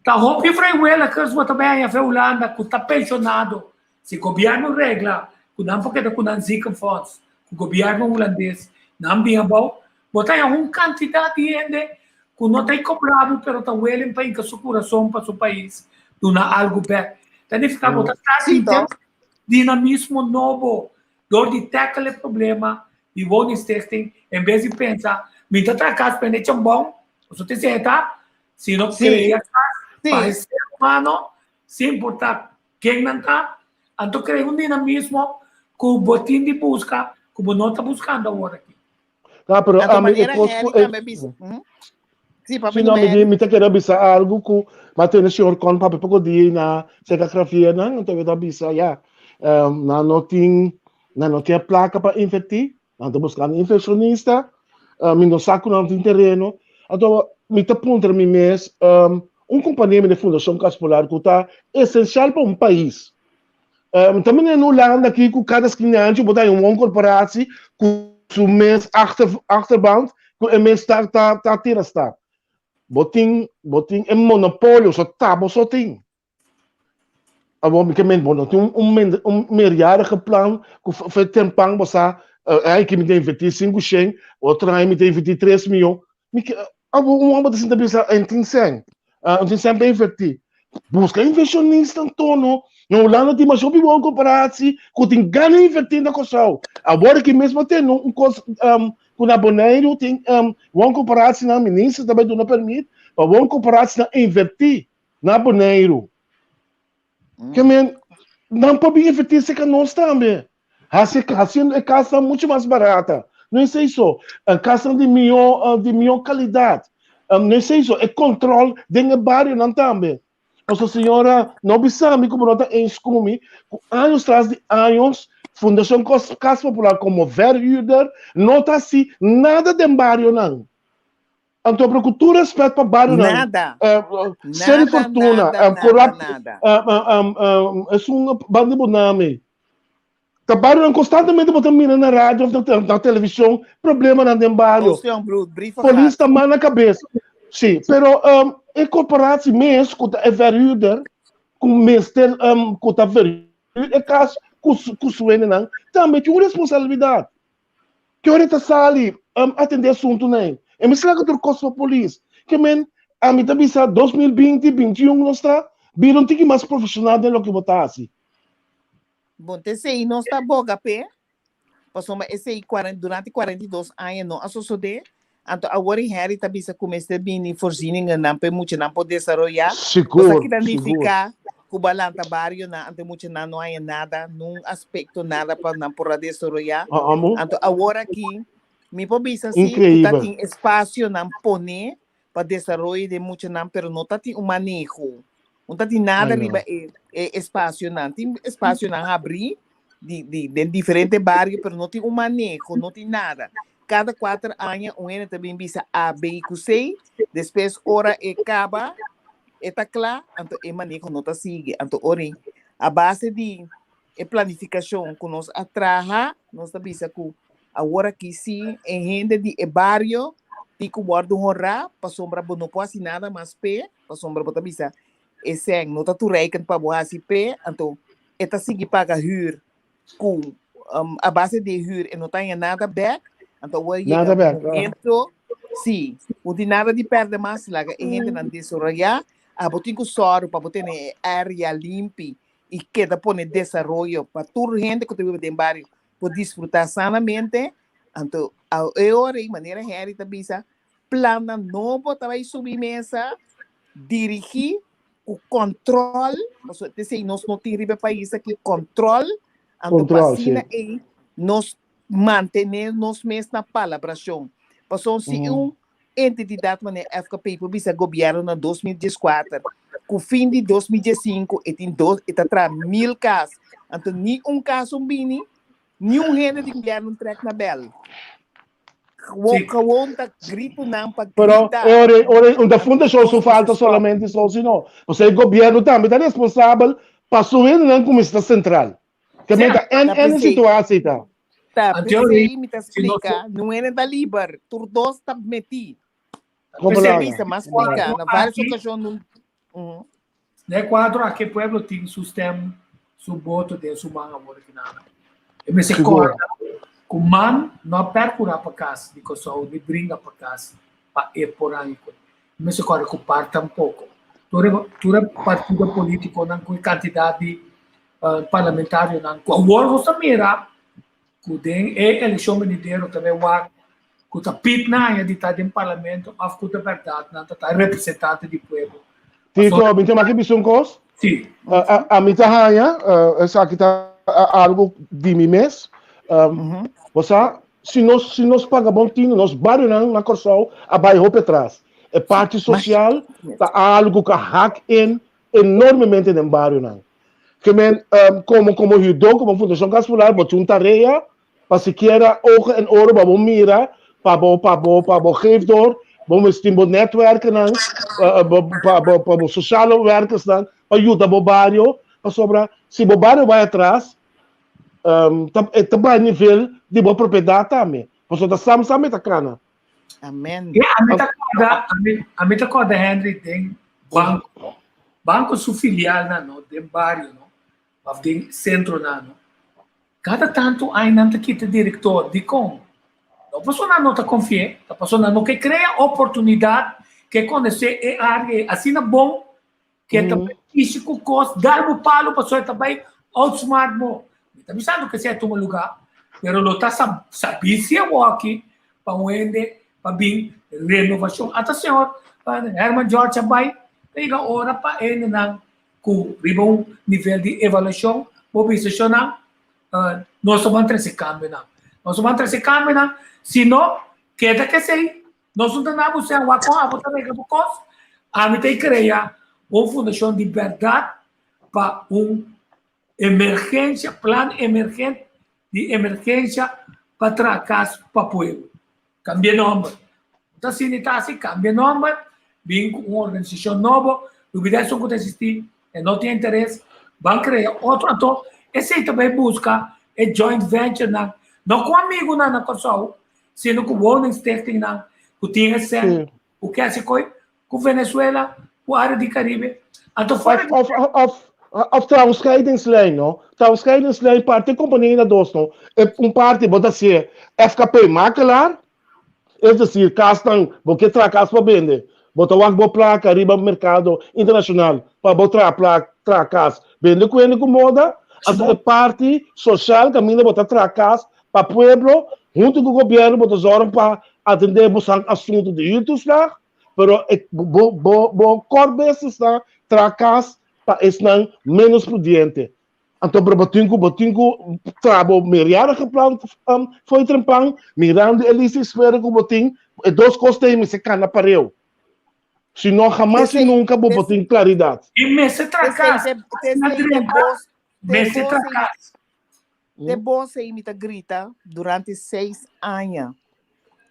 S2: ta hopi vrijwilligers bo ta bai haña fe Hulanda ku ta penshonado. Si gobièrnu regla ku nan por keda ku nan ziekenfonds, ku gobièrnu hulandes nan bin abou, bo ta haña un kantidat di hende ku no ta kobra bo pero ta willing pa hinka su kurason pa su pais duna algu bek. Ta nifiká bo ta start
S4: Sí,
S2: un
S4: toch?
S2: dinamismo nobo dor di tackle e problema di woningstichting en bes di pensa mi ta traha kas prende chambon, pasobra ta esei ta, sino krea kas pa e ser humano sin importá ken nan ta, anto krea un dinamismo ku bo tin di buska ku bo no ta buskando awor aki.
S3: Ah, pero
S4: Anto
S3: a mi e
S4: manera
S3: kos
S4: Henry
S3: ku e
S4: tambe bisa. Sí, papi
S3: Si no, mi,
S4: Henry.
S3: mi ta kere bisa algo ku ma tene señor Con papi poko dia na seka Xavier nan, anto ta bisa ya, nan no tin nan no tin plaka pa inverti, nan ta buskando inversionista, mi no sa ku nan tin tereno, anto mi ta puntra mi mes, un kompania mi de Fundashon Kas Polar ku ta esensial pa un pais, Ta manera na Hulanda aki ku kada skina anchi bo ta haña un wooncorporatie ku su mes achter, achterband ku e mes ta, ta, ta tira stap. Bo tin, bo tin e monopolio, so ta bo so tin. Awor mi ke men, bo no tin un, un, un meerjarige plan ku fe tempan bo sa, ay ki mi ta inverti sinku shen, otro aña mi ta inverti tres miyon. Mi ke, abo un homber ta sinta bisa, en tin sen, en tin sen pa inverti. Busca inversionista anto no. Na Hulanda tin masha hopi bon comparatie ku tin gana inverti na Kòrsou. Awor aki mesmo tin un kos ku na Boneiru tin bon comparatie nan minister ta bai duna permit pa bon comparatie nan inverti na Boneiru. Ke men nan por bin inverti serka nos tambe. Hasi hasiendo e kasnan mucho mas barata. No esei so, kasnan di mihó di mihó kalidat. No esei so, e kontrol den e barionan tambe. Pasobra señora, no bisa mi ku bo no ta eens ku mi, ku años tras di años Fundashon Kas Popular komo verhuurder no ta hasi nada den barionan. Anto pero ku tur respet pa barionan,
S4: Nada.
S3: Seri
S4: Nada,
S3: Fortuna,
S4: nada, nada,
S3: Korap,
S4: nada.
S3: esun banda di bo name. Ta barionan konstantemente bo ta mira na radio of na televishon problemanan den bario.
S4: Ocean Blue, brief
S3: Polis ta man na kabes. Si, pero e korporatie mes ku ta e verhuurder ku mester ku ta verhuur e kas ku ku su hendenan tambe tin un responsabilidat. Ke ora e ta sali atendé asuntunan ei? E mester laga tur kos pa polis. Ke men ami ta bisa 2020, 21 nos ta bira un tiki mas profeshonal den loke bo ta hasi.
S4: Bon, te esei nos ta boga p'e, pasobra esei durante 42 aña no a sosodé. Anto awor i Harry ta bisa ku mester bini voorzieningennan pa e muchanan por desaroyá.
S3: Sigur,
S4: Esaki ta
S3: sigur.
S4: nifiká ku bo a lanta barionan, anto e muchanan no haña nada, nun aspekto nada pa nan por a desaroyá.
S3: Amo.
S4: Anto awor aki mi por bisa si ku ta
S3: Increíbel.
S4: tin espasionan poné pa desaroyo di e muchanan, pero no ta tin un maneho. No ta tin nada
S3: Ay, no.
S4: riba e, e espasionan. Tin espasionan habrí di, di, den diferente bario, pero no tin un maneho, no tin nada. Kada kuater aña un hende ta bin bisa A, B ku C, despues ora e kaba, e ta kla, anto e maneho no ta sigui. Anto ora a base di e planifikashon ku nos a traha, nos ta bisa ku awor aki sí e hende di e bario tin ku wòrdu honrá pasobra bo no por hasi nada mas p'e, pasobra bo ta bisa e sèn no ta toereikend pa bo hasi p'e, anto e ta sigui paga hür ku a base di e hür e no ta haña nada bèk. Anto awor
S3: Nada
S4: yega
S3: bek.
S4: momento, sí, no tin nada di perde mas, laga e hendenan desaroyá, abo tin ku sòru pa bo tene e área limpi i keda pone desaroyo pa tur hende ku ta biba den bario por disfrutá sanamente. Anto e ora ei, manera Henry ta bisa, plannan nobo ta bai subi mesa, dirigí ku kòntròl, pasobra t'esei nos no tin riba e pais aki, kòntròl, anto pa
S3: Control, sí.
S4: asina ei nos mantené nos mes na palabrashon. Pasobra si un entitidat manera FKP por bisa gobièrnu na 2014 ku fin di 2015 e tin dos e ta traha 1000 kas, anto ni un kas un bini, ni un hende di gobièrnu trèk na bèl. Gewoon,
S2: Sí.
S4: gewoon ta gritonan pa
S3: Pero
S4: grita.
S3: e ora, ora, un ta fundashon su
S4: Nos
S3: falta
S4: mester stop.
S3: solamente so, sino, o el gobierno tambe ta responsabel pa su hendenan kuminsá central. Ke men ta en
S4: Ta
S3: en
S4: p'esei,
S3: situatie ta.
S4: ta
S2: Anto,
S4: p'esei mi ta
S2: si nos
S4: splika, no hende ta liber, tur dos ta metí.
S3: Como
S4: P'esei
S3: laga?
S4: bisa, mas
S3: Como
S4: splika,
S3: laga?
S4: na vários
S2: Aqui,
S4: okashon nun, mm,
S2: na kuadro aki pueblo tin su stem, su boto den su man awor aki nada. E mester
S3: Sigur.
S2: kòrda ku man no a perkurá pa kas di Kòrsou ni bringa pa kas pa e por haña ku. E mester kòrda ku par tampoko. Tur e tur e partido polítikonan ku e kantidat di parlamentarionan ku awor nos ta mira ku den e elekshon benidero ta bai wak ku ta pit nan haña di ta den parlamento òf ku ta bèrdat nan ta ta representante di pueblo.
S3: Tito,
S2: Pasobra
S3: mi ta maki bisa un kos.
S2: si.
S3: Ami ta haña, esaki ta algu di mi mes. Bo sa, si nos, si nos paga bon tinu, nos barionan na Kòrsou a bai hopi atras. E parti sosial ta algu ku a hak in enormemente den barionan. Ke men, komo, komo hürdó, komo Fundashon Kas Popular, bo tin un tarea pa sikiera ogen en oren pa bo mira, pa bo, pa bo, pa bo geef door, bo mester tin bo netwerkennan, bo, pa bo, pa bo sociale werkersnan, pa yuda bo bario, pasobra si bo bario bai atras, ta, e ta bai nivel di bo propiedat tambe, pasobra ta sam sam e ta kana.
S4: Amen.
S2: Ja, a mi ta korda, a mi, a mi ta korda Henry den banco. Banco su filialnan no, den bario no, of den centronan no. Kada tantu aña nan ta kita direktor. Dikon? No pasobra nan no ta konfi'é, ta pasobra nan no ke krea oportunidat ke konosé e área ei asina bon ke ta bai kishi ku kos, dal bo palu pasobra e ta bai outsmart bo. Mi ta bisando ku esei a tuma lugá, pero lo ta sabí si awoki pa un hende pa bin renovashon. Ata señor Herman George a bai, ta yega ora pa hendenan ku riba un nivel di evaluashon bo bisa shonnan nos ta ban trese kambionan. Nos ta ban trese kambionan, si no keda kesei nos no ta na bo sèn wak kon abo ta regla bo kos. Ami ta krea un fundashon di bèrdat pa un emergensia, plan emergent di emergensia pa traha kas pa pueblo. Kambia nòmber. No ta asina i ta asi, kambia nòmber, bin ku un organisashon nobo, lubida esun ku ta eksistí, e no tin interes, ban krea otro. Anto esei ta bai buska e joint venturenan, no ku amigunan na Kòrsou, sino ku woningstichtingnan ku tin e sèn, ku ke hasi koi ku Venezuela, ku área di Karibe. Anto fuera
S3: Of, of, of, of traha un scheidingslijn, no? Traha un scheidingslijn, parti e kompania na dos, no? E un parti bo ta hasié FKP makelaar, es decir, kasnan, bo ke traha kas pa bende, bo ta wak bo plaka riba merkado internashonal pa bo traha plak, traha kas, bende ku hende ku moda, anto e parti soshal kaminda bo ta traha kas pa pueblo, huntu ku gobièrnu bo ta zòrg pa atendé bo san asuntu di huurtoeslag, pero e bo bo bo core business ta traha kas pa esnan ménos prudiente. Anto pero bo tin ku bo tin ku traha bo meerjarige plan fo'i trempan, mirando e lista di espera ku bo tin, e dos kos ta ei mester kana pareu. Si no hamas i nunka bo por tin klaridat.
S2: I mester traha kas. Mester traha kas.
S4: Te bos ei mi ta grita durante seis aña.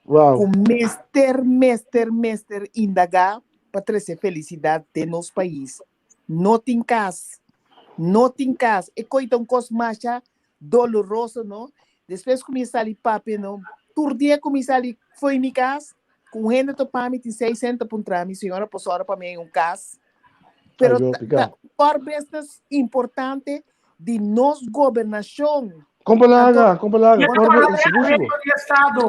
S3: Wow.
S4: Ku mester, mester, mester indagá pa trese felisidat den nos pais. No tin kas. No tin kas. E koi ta un kos masha doloroso, no? Despues ku mi a sali papia, no? Tur dia ku mi sali fo'i mi kas, ku un hende topa mi tin seis hende ta puntra mi, Señora, por sòru pa mi hay un kas? Pero
S3: Ay,
S4: ta,
S3: pica.
S4: ta core business importante di nos gobernacion.
S3: Kompalaga, kompalaga,
S2: Anto,
S3: core business, sigur, sigur.
S2: Di Estado.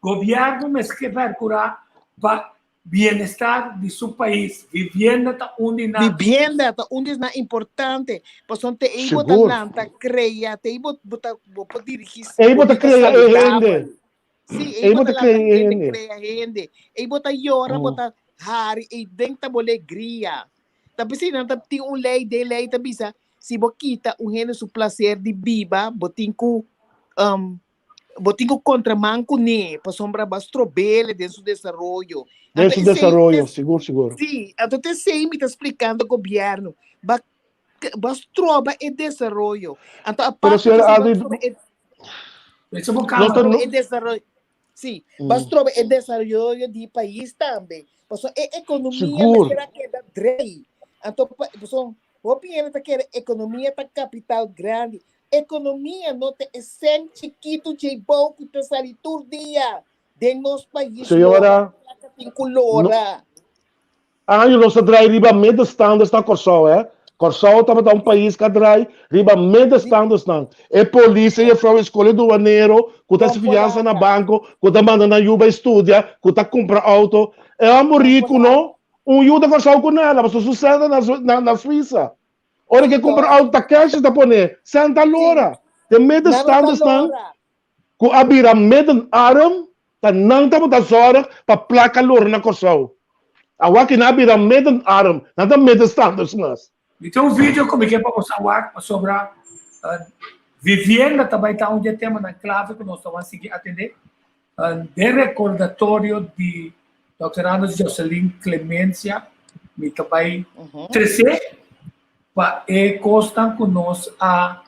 S2: Gobièrnu mester pèrkurá pa bienestar di su pais. Vivienda ta un di nan.
S4: Vivienda ta un di esnan importante. Pasobra te ei bo ta lanta krea, te ei bo bo ta bo por dirigí
S3: Ei
S4: bo
S3: bo ta
S4: bida
S3: krea e hende.
S4: saludabel. Sí, ei
S3: Ei
S4: bo
S3: bo
S4: ta
S3: ta
S4: lanta
S3: krea e
S4: hende,
S3: hende.
S4: krea hende. Ei bo ta yora, bo ta hari, ei den ta bo alegria. Ta p'esei nan ta tin un lei, den lei ta bisa, si bo kita un hende su plaser di biba, bo tin ku um, bo tin ku kontraman kuné, pasobra bo a strob'el den su desaroyo.
S3: Den
S4: Anto
S3: su
S4: esei
S3: desaroyo, sigur, sigur.
S4: Sí, anto ta esei mi ta splikando gobièrnu. Ba bo stroba e desaroyo. Anto
S3: Pero
S4: aparte
S3: señora
S4: si bo
S3: Adri,
S4: stroba e
S2: Eso bo
S3: no
S2: kama.
S3: ta
S4: stroba
S3: no
S4: e desaroyo. Sí, bo stroba e desaroyo di pais tambe. Pasobra e ekonomia
S3: Sigur.
S4: mester a keda drei. Anto pa pasobra hopi hende ta kere ekonomia ta kapital grandi. Ekonomia no ta e sèn chikitu djei bou ku ta sali tur dia den nos pais lora
S3: Señora,
S4: plaka tin ku
S3: no
S4: lora.
S3: Aña nos a drai riba middenstanders na Kòrsou, hè. Kòrsou tabata un pais ku a drai riba middenstandersnan. E polis, e jefrou, e skol, e duanero ku ta hasi fiansa na banko, ku ta manda nan yu bai studia, ku ta kumpra outo. E hòmber riku no, un yu ta Kòrsou ku nada, pasobra su sèn ta na na Suisa. Ora ku e kumpra outo ta kèsh e ta pone, sèn ta lora. E middenstandersnan ku a bira middenarm Ta nan tabata zorg pa plaka lora na Kòrsou. Awor nan a bira middenarm, nan ta middenstanders mas.
S2: Mi tin un video ku mi ke pa boso a wak pasobra vivienda ta bai ta un di e temanan klave ku nos ta wan sigui atendé. Den rekordatorio di Dòkter Anders Joselin Clemencia mi ta bai tresé pa e kosnan ku nos a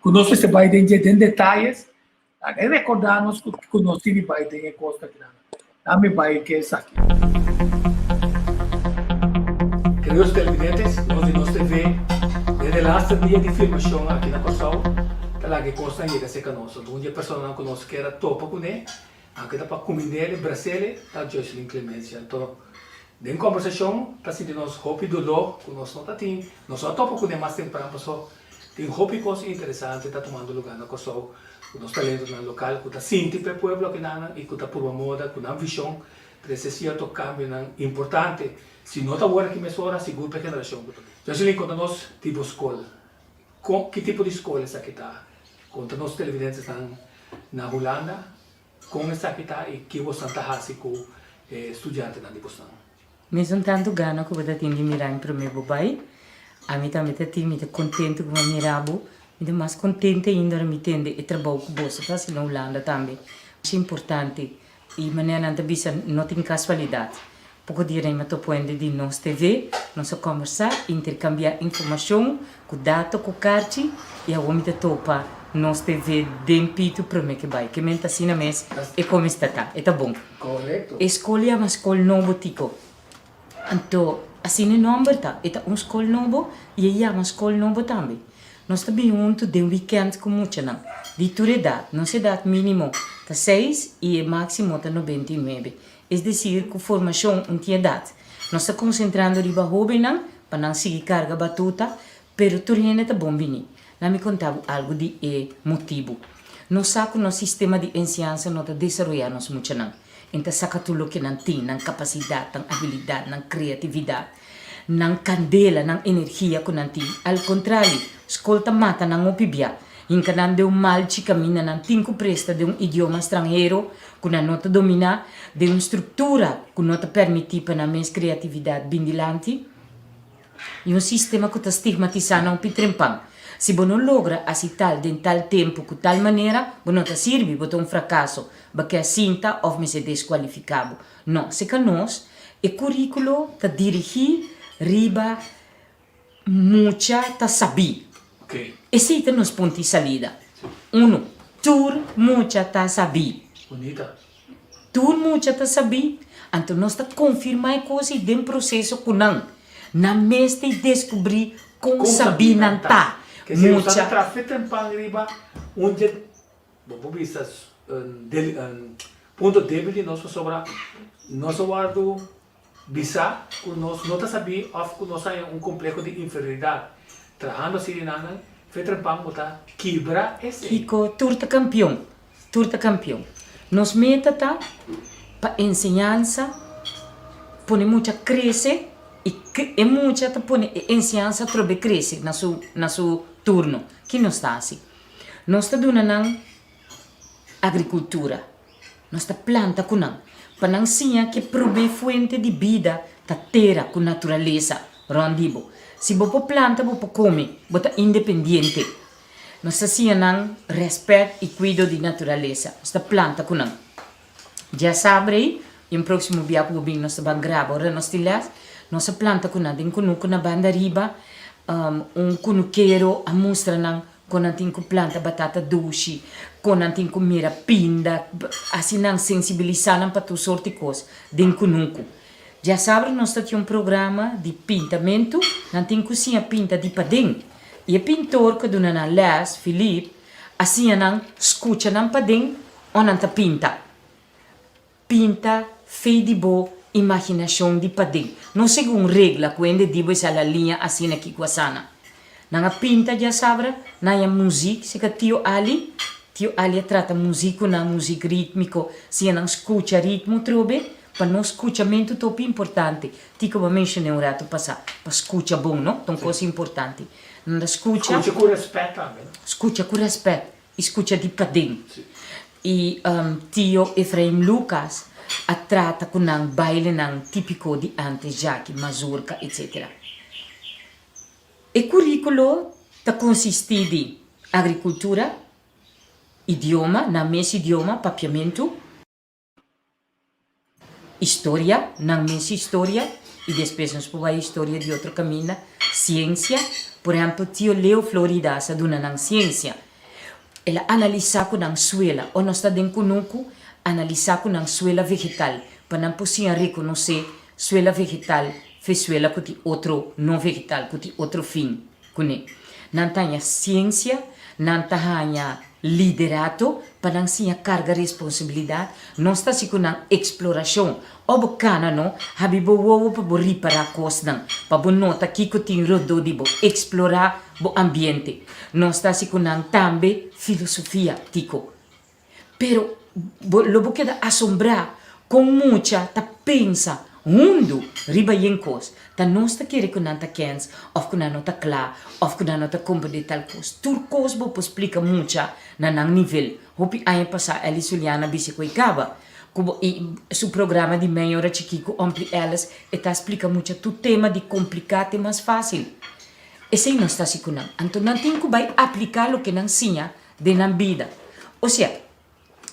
S2: ku nos mester bai den dje den detayes. Laga e rekordá nos ku ku nos tin di bai den e kos aki nan. Nan mi bai ke esaki. Queridos televidentes, nos di Nos TV den e laster dia di filmashon aki na Kòrsou ta laga e kosnan yega serka nos. Algun di e personanan ku nos kier a topa kuné, aunke ta pa kumind'el, bras'el, ta Joycelyn Clemencia. Anto den kòmbersashon ta sinti nos hopi doló ku nos no ta tin, nos no a topa kuné mas tempran paso Tin hopi kos interesante ta tumando lugá na Kòrsou ku nos talentonan lokal ku ta sinti pa e pueblo akinanan i ku ta purba moda ku nan vishon trese sierto kambionan importante, si no ta awor aki mesora, sigur pa e generashon ku ta bini. Jocelyn, konta nos di bo skol. Kon, ki tipo di skol esaki ta? Konta nos televidentesnan na Hulanda kon esaki ta i ki bosan ta hasi ku e studiantenan di bosan.
S5: Mesun tantu gana ku bo ta tin di mira mi promé bo bai, ami tambe ta tin. Mi ta kontentu ku mi a mira bo. Mi ta mas kontentu ainda ora mi tende e trabou ku boso ta hasi na Hulanda tambe. Masha importante i manera nan ta bisa no tin kasualidat. Poko dia mi a topa hende di Nos TV, nos a kòmbersá, interkambiá informashon ku dato ku karchi i awor mi ta topa Nos TV den pitu promé ke bai. Ke men ta asina mes e kominsa ta. E ta bon.
S2: Korekto.
S5: E skol yama Skol Nobo Tiko. Anto, asina e nòmber ta. E ta un skol nobo i e yama Skol Nobo tambe. Nos ta bin huntu den wikènt ku muchanan di tur edat. Nos edat mínimo ta seis i e máksimo ta 99. Es desir ku formashon un tin edat. Nos ta konsentrando riba hóbennan pa nan sigui karga batuta, pero tur hende ta bon bini. Laat mi konta bo algu di e motibu. Nos sa ku nos sistema di enseñansa no ta desaroyá nos muchanan. En ta saka tur loke nan tin, nan kapasidat, nan abilidat, nan kreatividat, nan kandela, nan energia ku nan tin. Al kontrario, skol ta mata nan hopi bia. Hinka nan den un malchi kaminda nan tin ku presta den un idioma stranhero ku nan no ta dominá, den un struktura ku no ta permití pa nan mes kreatividat bin dilanti. I un sistema ku ta stigmatisá nan hopi trempan. Si bo no logra hasi tal den tal tempu ku tal manera, bo no ta sirbi, bo ta un frakaso, bo ke a sinta òf mester deskualifiká bo. No, seka nos, e kuríkulo ta dirigí riba mucha ta sabí. Esei ta nos punto di salida. Unu, tur mucha ta sabí. Tur mucha ta sabí, anto nos ta konfirmá e kos ei den proseso ku nan. Nan mes ta deskubrí kon sabí nan ta.
S2: Ke si
S5: Mucha.
S2: ta trafe tempan riba un dje, bo por bisa un punto débil di nos pasobra nos a wòrdu bisá ku nos no ta sabí òf ku nos haña un kompleho di inferioridat. Trahando asina di nan, fe trempan bo ta kibra esei.
S5: Kiko? Tur ta kampion. Tur ta kampion. Nos meta ta pa enseñansa pone mucha krese i e mucha ta pone e enseñansa atrobe krese na su na su turno. Ki nos ta hasi? Nos ta duna nan agrikultura. Nos ta planta ku nan pa nan siña ke promé fuente di bida ta tera ku naturalesa rònt di bo. Si bo por planta bo por kome, bo ta independiente. Nos ta siña nan rèspèt i kuido di naturalesa. Nos ta planta ku nan. Djasabre ei i un próksimo bia ku bo bin nos ta ban graba ora nos tin lès. Nos a planta ku nan den kunuku na banda riba. Un kunukero a mustra nan Kon nan tin ku planta batata dushi, kon nan tin ku mira pinda, hasi nan sensibilisá nan pa tur sort di kos den kunuku. Djasabra nos ta tin un programa di pintamentu, nan tin ku siña pinta di paden. I e pintor ku a duna nan lès, Philippe, a siña nan skucha nan paden ò nan ta pinta. Pinta fei di bo imaginashon di paden, no segun regla ku hende di bo esei la liña asina ki ku asana. Nan a pinta djasabra, nan a muzik, seka Tio Ali, Tio Ali a trata muzik ku nan, muzik ritmiko, siña nan skucha ritmo trobe, pa nos skuchamentu ta hopi importante, Tiko bo a menshoné un ratu pasá, pa skucha bon no, ta un kos importante. Nan ta skucha.
S2: Skucha ku rèspèt tambe no.
S5: Skucha ku rèspèt. I skucha di paden. I tio Efraim Lucas a trata ku nan bailenan típiko di ántes djaki, mazurka etc. E kuríkulo ta konsistí di agrikultura, idioma, nan mes idioma, papiamentu, Historia, nan mes historia, y despues nos por bay historia di otro caminda, ciencia, por ehempel tio Leo Florida sa duna nan ciencia, el a analisa cu nan suela, o nos ta den cunucu, analisa cu nan suela vegetal, pa nan por siña reconoce suela vegetal fe suela cu tin otro no vegetal, cu tin otro fin. Kuné. Nan ta haña siensia, nan ta haña liderato pa nan siña karga responsabilidat. Nos ta hasi ku nan eksplorashon. Ò bo kana no, habi bo wowo pa bo ripará kosnan, pa bo nota kiko tin rondó di bo, eksplorá bo ambiente. Nos ta hasi ku nan tambe filosofia, Tiko. Pero bo lo bo keda asombrá kon mucha ta pensa hundu riba yen kos. Ta nos ta kere ku nan ta kens òf ku nan no ta kla òf ku nan no ta komprendé tal kos. Tur kos bo por splika mucha na nan nivel. Hopi aña pasá Elly Suliana a bisa ku e kaba ku bo i su programa di mei ora chikí ku Ompli Ellis e ta splika mucha tur tema di kompliká te mas fásil. Esei nos ta hasi ku nan. Anto nan tin ku bai apliká loke nan siña den nan bida. Osea,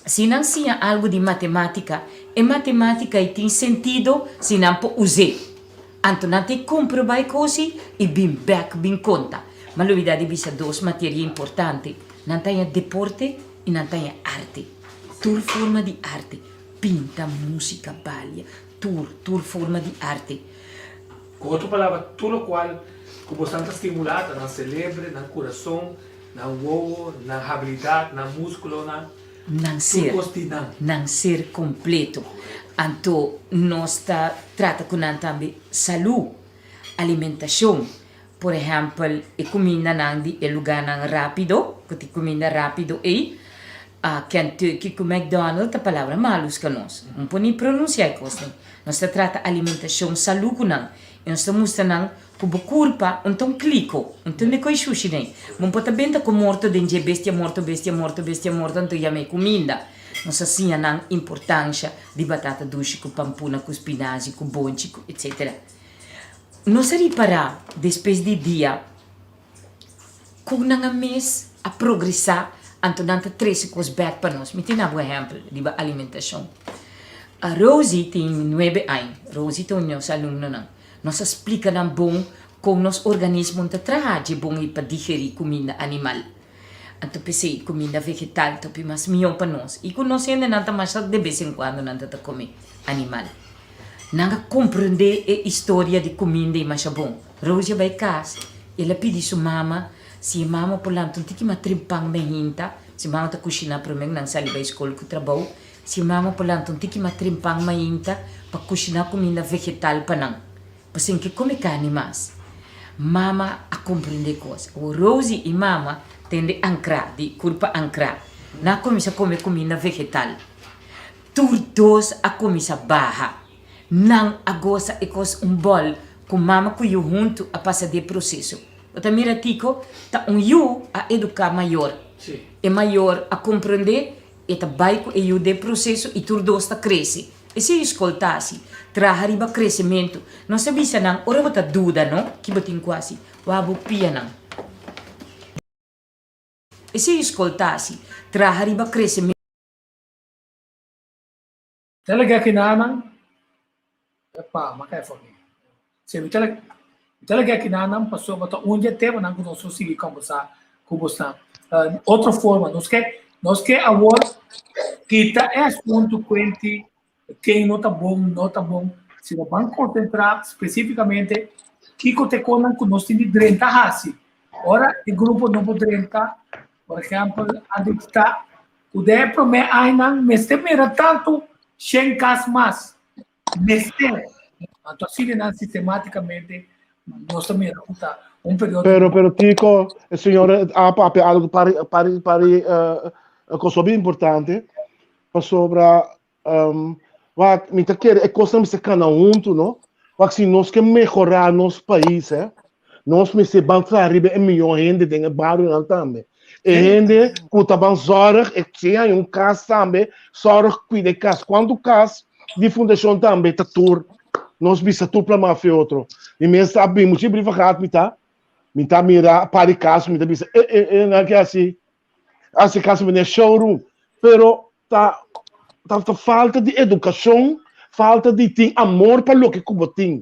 S5: si nan siña algu di matemátika, e matemátika ei tin sentido si nan por us'é. Anto nan ta e komprobá e kos ei i bin bèk bin konta. Ma lubidá di bisa dos materia importante, nan ta haña deporte i nan ta haña arte. Tur forma di arte, pinta, músika, balia, tur, tur forma di arte.
S2: Ku otro palabra, tur lokual ku bosan ta stimulá ta nan selebre, nan kurason, Nan wowo, nan habilidat, nan múskulonan,
S5: Nan
S2: tur
S5: ser,
S2: kos di nan.
S5: nan ser kompleto. Anto nos ta trata ku nan tambe salú, alimentashon. Por ehèmpel, e kumindanan di e lugánan rápido, ku tin kuminda rápido ei, Kentucky ku McDonald ta palabra malu ska nos. No por ni pronunsiá e kosnan. Nos ta trata alimentashon salú ku nan i nos ta mustra nan Ku bo kurpa un ta un kliko, un ta mekoi shushi den. Bo por ta benta ku morto den dje, bestia morto, bestia morto, bestia morto, anto yama e kuminda. Nos a siña nan importansha di batata dushi ku pampuna, ku spinazi, ku bonchi, ku etsetera. Nos a ripará despues di dia ku nan a mes a progresá, anto nan ta trese kos bèk pa nos. Mi tin nan bo ehèmpel riba alimentashon. Rosie tin nuebe aña. Rosie ta un di nos alumnonan. Nos a splika nan bon kon nos organismo ta traha dje bon i pa digerí kuminda animal. Anto p'esei kuminda vegetal ta hopi mas mihó pa nos. I ku nos hendenan ta masha de bes en kuando nan ta ta kome animal. Nan a komprendé e historia di kuminda ei masha bon. Rosie a bai kas, el a pidi su mama si e mama por lanta un tiki mas trempan mainta, si mama ta kushiná promé ku nan sali bai skol ku trabou. Si mama por lanta un tiki mas trempan mainta pa kushiná kuminda vegetal pa nan, pasobra ke kome karni mas. Mama a komprendé kos. Awor Rosie i mama tende ankrá, di kurpa ankrá. Nan a kuminsá kome kuminda vegetal. Tur dos a kuminsá baha. Nan a gosa e kos un bòl ku mama ku yu huntu a pasa di e proseso. Bo ta mira Tico, ta un yu a eduká mayor. E mayor a komprondé, e ta bai ku e yu den proseso i tur dos ta krese. Esei e skol ta hasi, traha riba kresementu. Nos a bisa nan ora bo ta duda no, ki bo tin ku hasi, wak bo pianan. Esei e skol ta hasi, traha riba kresementu.
S2: Tele kinanan, epa, ma kai for mi. Si, mi tele, mi tele kinanan pasobra ta un di e temanan ku nos lo sigui kombersá ku bosnan. Otro forma, nos ke, nos ke awor kita e asuntu kuenti ken no ta bon, no ta bon, sino ban konsentrá spesífikamente kiko ta e konan ku nos tin di drenta hasi. Ora e grupo nobo drenta, por ehèmpel, a dikta Ku den e promé añanan mester mira tantu shen kas mas. Mester. Anto asina nan sistematikamente nos ta mira ku ta un periodo.
S3: Pero, pero Tico, e señor a papia algo pari, pari, pari uh, cosa bien importante. Pasobra, um, wak, mi ta kere e kosnan mester kana huntu, no? Wak, si nos ke mehorá nos pais, eh, nos mester ban traha riba e mihó hende den e barionan tambe. E hende ku ta ban zòrg, e si hay un kas tambe, zòrg kuida e kas. Kuantu kas di fundashon tambe ta tur, nos bisa tur plamá fe otro. Mi mes ta bin mucha brievengaat mi ta, mi ta mira par di kas, mi ta bisa, e, e, e, nan ke hasi, hasi kas meneer showroom. Pero ta ta ta falta di edukashon, falta di tin amor pa loke ku bo tin.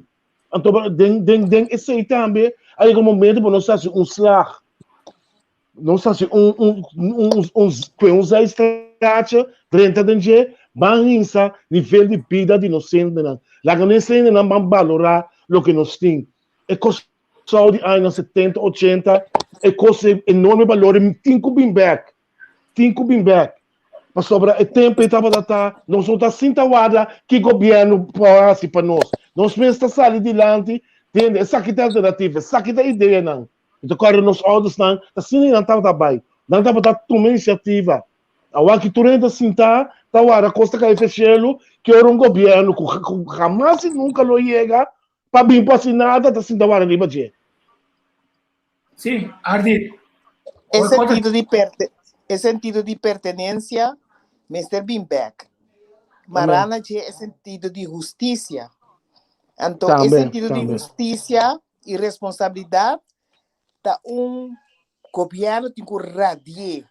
S3: Anto den den den esei tambe a yega un momento bo nos hasi un slag. Nos hasi un un un un kue un zijstraatje, drenta den dje, ban hinsa nivel di bida di nos hendenan. Laga nos hendenan ban balorá loke nos tin. E Kòrsou di añanan setenta, ochenta, e kos enorme balor tin ku bin bèk. Tin ku bin bèk. Pasobra e tempu ei tabata ta, nos no ta sinta warda ki gobièrnu por hasi pa nos. Nos mes ta sali dilanti, tende, esaki ta alternativa, esaki ta ideanan. Mi ta kòrda nos oudersnan, ta asina nan tabata bai. Nan tabata tuma inisiativa. Awor ki tur hende ta sinta, ta warda kos ta kai fe shelu, ki ora un gobièrnu ku ku hamas i nunka lo yega pa bin por hasi nada ta sinta warda riba dje.
S2: Sí, Ardit.
S4: E sentido di perte, e sentido di pertenencia mester bin bek. Marana dje e sentido di husticia. Anto e
S3: Tambe,
S4: sentido di
S3: tambe.
S4: husticia y responsabilidad ta un gobierno tin cu radié.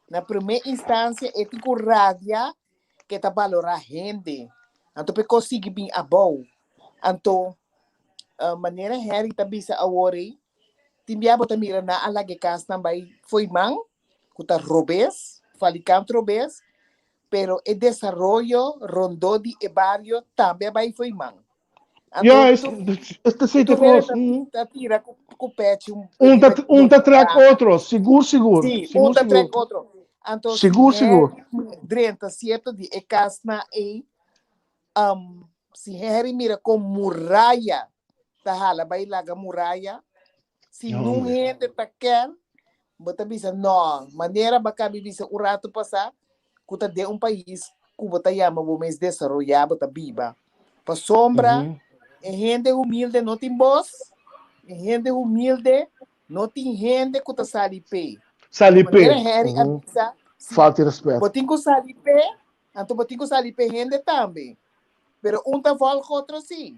S4: Na prome instancia e tin cu radia ke ta balora hende. Anto p'e cos sigui bin abou. Anto manera Harry ta bisa awor ei, tin bia bo ta mira nan a laga e kasnan bai fo'i man, ku ta robes, falikant robes, pero e desaroyo rondó di e bario tambe a bai fo'i man. Anto
S3: Ja, es,
S4: tur
S3: es ta
S4: tur
S3: kos.
S4: hende ta ta tira ku ku pechi un
S3: Un ta
S4: riba
S3: un ta trek
S4: otro.
S3: otro, sigur sigur,
S4: Sí, un
S3: sigur
S4: ta
S3: sigur.
S4: trek otro. Anto si
S3: Sigur sigur.
S4: Harry drenta sierto di e kasnan ei, Um, si Henry mira kon muraya ta hala bai laga muraya, si
S3: No,
S4: nun
S3: hombre.
S4: hende ta ker, bo ta bisa no, manera ba kabi bisa un rato pasá, ku ta den un pais ku bo ta yama bo mes desaroyá, bo ta biba. Pasobra
S3: Ujú.
S4: e hende humilde no tin bos, e hende humilde no tin hende ku ta sali p'e.
S3: Sali
S4: Manera
S3: p'e.
S4: Henry a
S3: Ujú.
S4: bisa, si
S3: Falta di respet.
S4: bo tin ku sali p'e, Anto bo tin ku sali p'e hende tambe. Pero un ta volg otro si.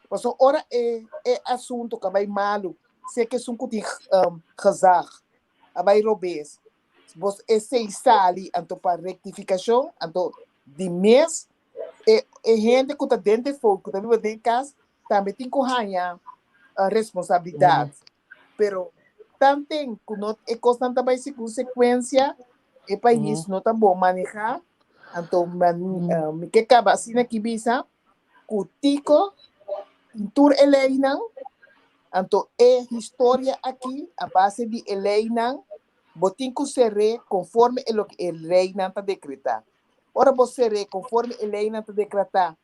S4: Pasobra ora e e asunto ka bai malu, sea ku esun ku tin gezag a bai robes, bos esei sali anto pa rektifikashon, anto di mes e e hende ku ta den defout, ku ta biba den kas, tambe tin ku haña responsabilidat. Pero tanten ku no e kosnan ta bai segun sekuensia, e pais no ta bon manehá. Anto man, mi ke kaba asina ki bisa ku Tico tin tur e leinan, anto e historia aki a base di e leinan bo tin ku ser'é konforme e loke e leinan ta dekretá. Ora bo ser'é konforme e leinan ta dekretá,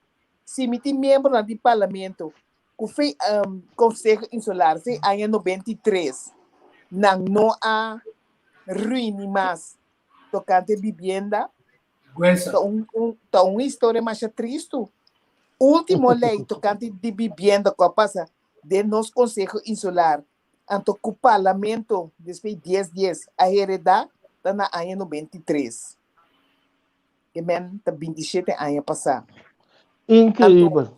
S4: si mi tin miembronan di parlamento ku fe Konseho Insular fe aña 93 nan no a reuni mas tokante bibienda.
S2: Vergüenza.
S4: Ta un, un, ta un historia masha tristu. Último lei tokante di bibienda ku a pasa den nos Konseho Insular anto ku Parlamento despues dies dies a heredá ta na aña 93. Ke men ta 27 aña pasá.
S3: Inkreibel.
S4: Anto,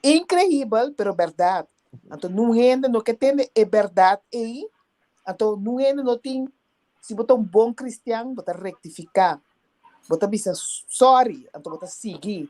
S4: inkreibel, pero bèrdat. Anto nun hende no ke tende e bèrdat ei. Anto nun hende no tin, si bo ta un bon kristian, bo ta rektifiká. Bo ta bisa sòri, anto bo ta sigui.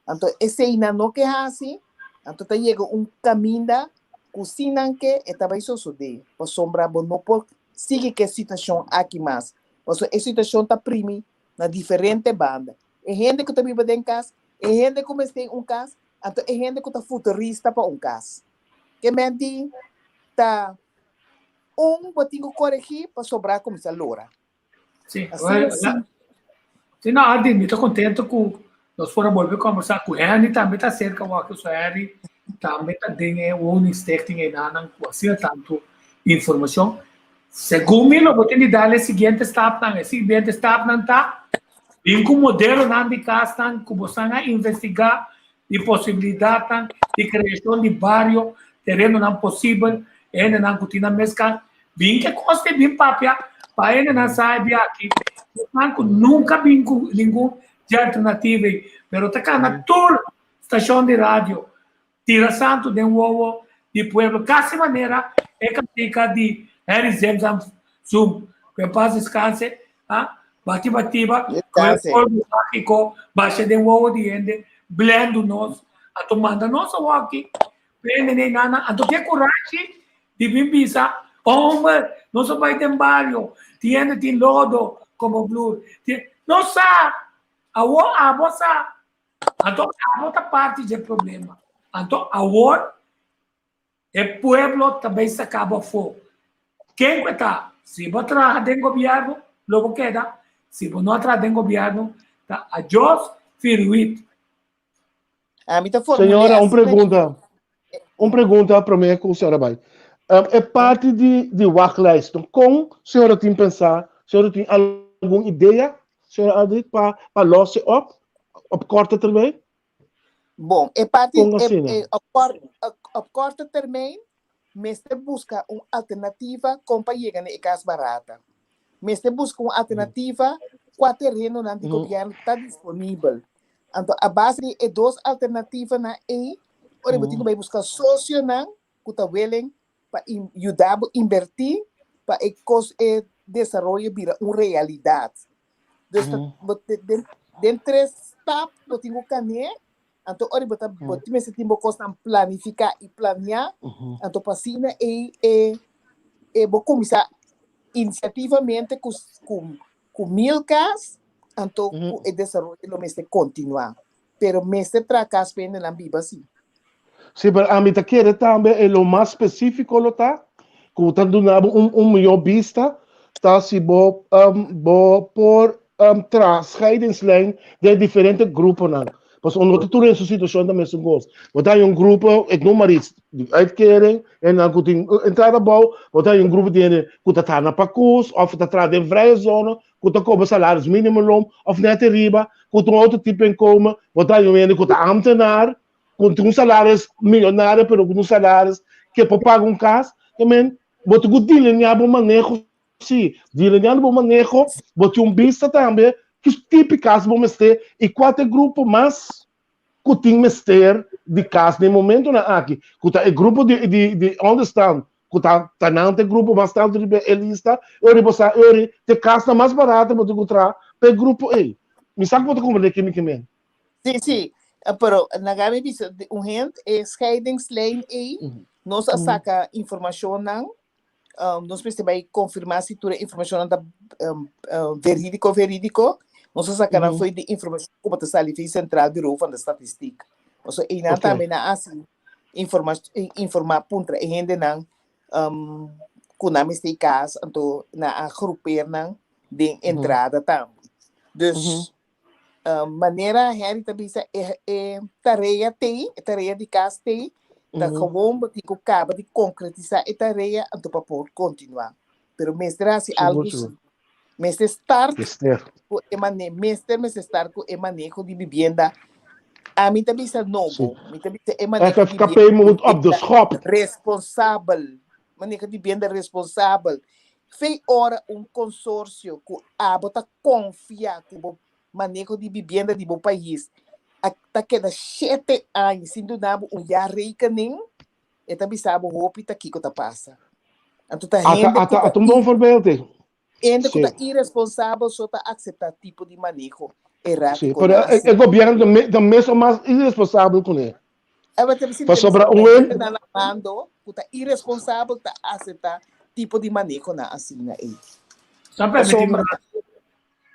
S4: Anto esei nan no ke hasi, anto ta yega un kaminda ku si nan ke e ta bai sosodé, pasobra bo no por sigui ku e situashon aki mas, pasobra e situashon ta primi na diferente banda. E hende ku ta biba den kas, e hende ku mester un kas, anto e hende ku ta futurista pa un kas. Ke men di ta un bo tin ku koregí pasobra a kuminsá lora.
S2: Sí,
S4: Asina sí.
S2: Sí, no, Adi, mi ta contento cu nos por a bolbe conversa cu Henry tambe ta cerca wak, so Henry tambe ta den e woningstichting enanan cu asina tanto informacion. Segun mi lo bo tin di dal e siguiente stapnan, e siguiente stapnan ta bin cu modelonan di casnan cu bosan a investiga di posibilidadnan di creacion di bario, terenonan posibel, e hendenan cu tin nan mes cas, bin ke cos te bin papia pa hendenan sabi aki, esnan cu nunca bin cu ningun di alternativa ei, pero ta cana tur stacion di radio, tira santo den wowo di pueblo, casi manera e cantica di Harry Zemzam Zoom, cu en paz descanse, ah, bati batiba, cu e polvo magico basha den wowo di hende, blendo nos, anto manda nos awoki, prende ne nana, anto ke curashi di bin bisa, homber, nos a bai den bario, tin hende tin lodo como vloer, tin, nos sa, awo abo sa, anto abo ta parti dje problema, anto awor E pueblo ta bay saca bo afo. Ken cu e ta? Si bo traha den gobierno, lo bo keda. Si bo no a traha den gobierno, ta adios firwit.
S4: Ami ta formul'é
S3: Señora, un
S4: asina ki.
S3: pregunta. Un pregunta promé ku señora bai. Um, e parti di, di wachtlijst, kon señora tin pensá? Señora tin algun idea, señora Aldrit, pa, pa los e op, op korte termijn?
S4: Bon, e parti
S3: Kon
S4: e,
S3: asina?
S4: e, op, kor, op korte termijn mester buska un alternativa kon pa yega na e kas barata. Mester buska un alternativa kua terenonan di gobièrnu ta disponibel. Anto a base di e dos alternativanan ei, ora bo tin ku bai buska sosionan ku ta willing pa yuda bo inbertí pa e kos e desaroyo bira un realidat. Dus ta, bo te, den, den tres stap bo tin ku kané, anto ora bo ta bo tin mester tin bo kosnan planifiká i planeá, anto pa asina e e e bo kuminsá inisiativamente ku ku ku mil kas, anto ku e desaroyo lo mester kontinuá. Pero mester traha kas pa hendenan biba si.
S3: Sí, pero ami ta kere tambe e lo mas spesífiko lo ta ku ta duna bo un un mihó bista ta si bo um, bo por um, traha scheidingslijn den diferente gruponan. Pasobra no ta tur den su situashon ta mesun kos. Bo ta haña un grupo, ik noem maar iets, di uitkering, en dan ku tin entrada abou, bo ta haña un grupo di hende ku ta traha na pakus òf ta traha den vrije zone, ku ta kobra salaris minimumloon òf nèt ariba, ku ta un otro tipo inkomen, bo ta haña un hende ku ta ámtenar, ku tin un salaris millonario pero ku un salaris ke por paga un kas, ke men bo tin ku delineá bo maneho si, delineando bo maneho bo tin un bista tambe ki tipo di kas bo mester i kua ta e grupo mas ku tin mester di kas na e momentonan aki, ku ta e grupo di di di onderstand ku ta ta nan ta e grupo mas tantu riba e lista, e ora bo sa e ora ta e kasnan mas barato bo tin ku traha pa e grupo ei. Mi sa ku bo ta komprende ke mi ke men.
S4: Sí, sí. Pero na mi bisa un hent e scheidingslijn ei, nos a saka informacionnan, nos mester bai confirma si tur e informacionnan ta verídico verídico. Nos a saka nan foi di informacion ku bo ta sali fi Centraal Bureau van de Statistiek. Pasobra einan tambe nan a hasi informa informa puntra e hendenan ku nan mester e kas, anto nan a groepeer nan den entrada tambe. Dus manera Henry ta bisa e e tarea t'ei, e tarea di kas t'ei, ta gewoon bo tin ku kaba di konkretisá e tarea anto pa por kontinuá. Pero mester hasi
S3: Sigur,
S4: algu
S3: sigur.
S4: si. Mester start
S3: Mester.
S4: ku e mane, mester mester start ku e maneho di bibienda. Ami ta bisa nobo, mi ta bisa e maneho di
S3: FFKP moet op de
S4: bibienda
S3: schop.
S4: responsabel. Maneho di bibienda responsabel. Fei ora un konsorsio ku abo ta konfia ku bo maneho di bibienda di bo pais a ta keda shete aña sin duna bo un jaarrekening, e ta bisa bo hopi ta kiko ta pasa. Anto ta
S3: Ata,
S4: hende ku
S3: ata,
S4: ta
S3: ata un bon voorbeeld, eh.
S4: hende ku
S3: Sí.
S4: ta iresponsabel so ta akseptá tipo di maneho
S3: Sí,
S4: erátiko
S3: pero
S4: nan
S3: e,
S4: asina.
S3: e gobierno ta me, ta mes o mas iresponsabel kuné.
S4: E bo ta bisa
S3: Pasobra
S4: ta
S3: un
S4: hende
S3: hende,
S4: nan na mando ku ta iresponsabel ta akseptá tipo di maneho nan asina ei.
S2: Sa permití mi
S4: Pasobra
S2: un rato.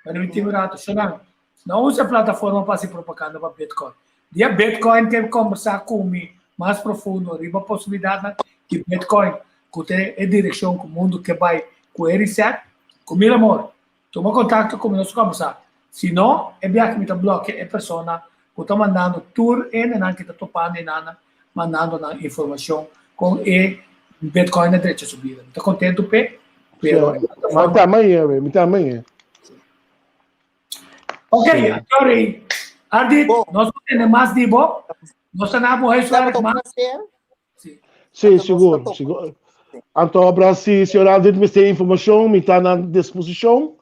S2: Permití mi un rato. Shonan, no usa plataforma pa hasi propaganda pa Bitcoin. Dia Bitcoin ke kombersá ku mi mas profundo riba posibilidatnan di Bitcoin ku ta e direkshon ku mundu ke bai ku e reset, ku mil amor, tuma kontakto ku mi nos kombersá. Si no, e biaha mi ta blòkia e persona ku ta mandando tur hendenan ki ta topando enanan mandando nan informashon kon e Bitcoin a drecha su bida. Mi ta kontentu p'e, pero e
S3: Sí,
S2: plataforma.
S3: ma ta mañe, we, mi ta mañe.
S2: Ok,
S3: Sí.
S2: sorry. Ardit,
S4: Bo.
S2: nos no tende mas di bo. Nos ta na bo huiswerk,
S4: Tabata un
S2: mas.
S4: placer.
S2: Sí.
S3: Sí,
S4: Anto nos ta
S3: sigur,
S4: topa.
S3: sigur. Anto obra si señor Aldrit mester informacion, mi ta na disposicion.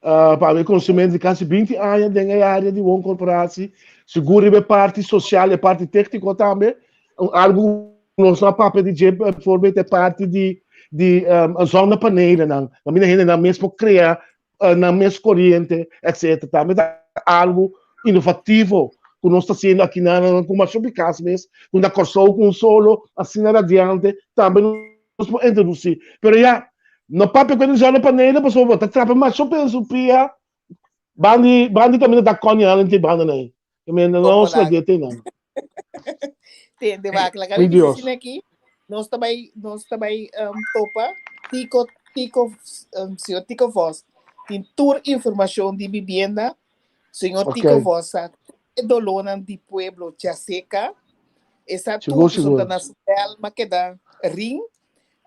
S3: Pa mi conocimiento di casi 20 aña den e area di wooncorporatie. Sigur riba e parti social, e parti tecnico tambe. Un algo ku nos no a papia di dje, bijvoorbeeld e parti di di um, zonnepanelennan. Kaminda hendenan mes por crea nan mes koriente, etc. Tambe ta algu inovativo ku nos ta hasiendo aki na nan ku masha hopi kas mes, ku na Kòrsou ku un solo asina radiante tambe nos por introdusí. Pero ya, no papia ku e zonnepanelen pasobra bo ta trapa masha hopi den su pia, bandi bandi kaminda ta Coney Island te banda nan. I men nos lag'é te nan.
S4: Tende wak, laga
S3: Mi
S4: mi bisa
S3: Dios.
S4: asina aki, nos ta bai, nos ta bai um, topa Tico, Tico, um, señor Tico Vos. Tin tur informacion di vivienda. Señor
S3: Ok.
S4: Tico Vos sa e dolornan di pueblo Chaseca. Esa tur
S3: Sigur,
S4: ku son ta
S3: sigur.
S4: na su bel, ma keda ring.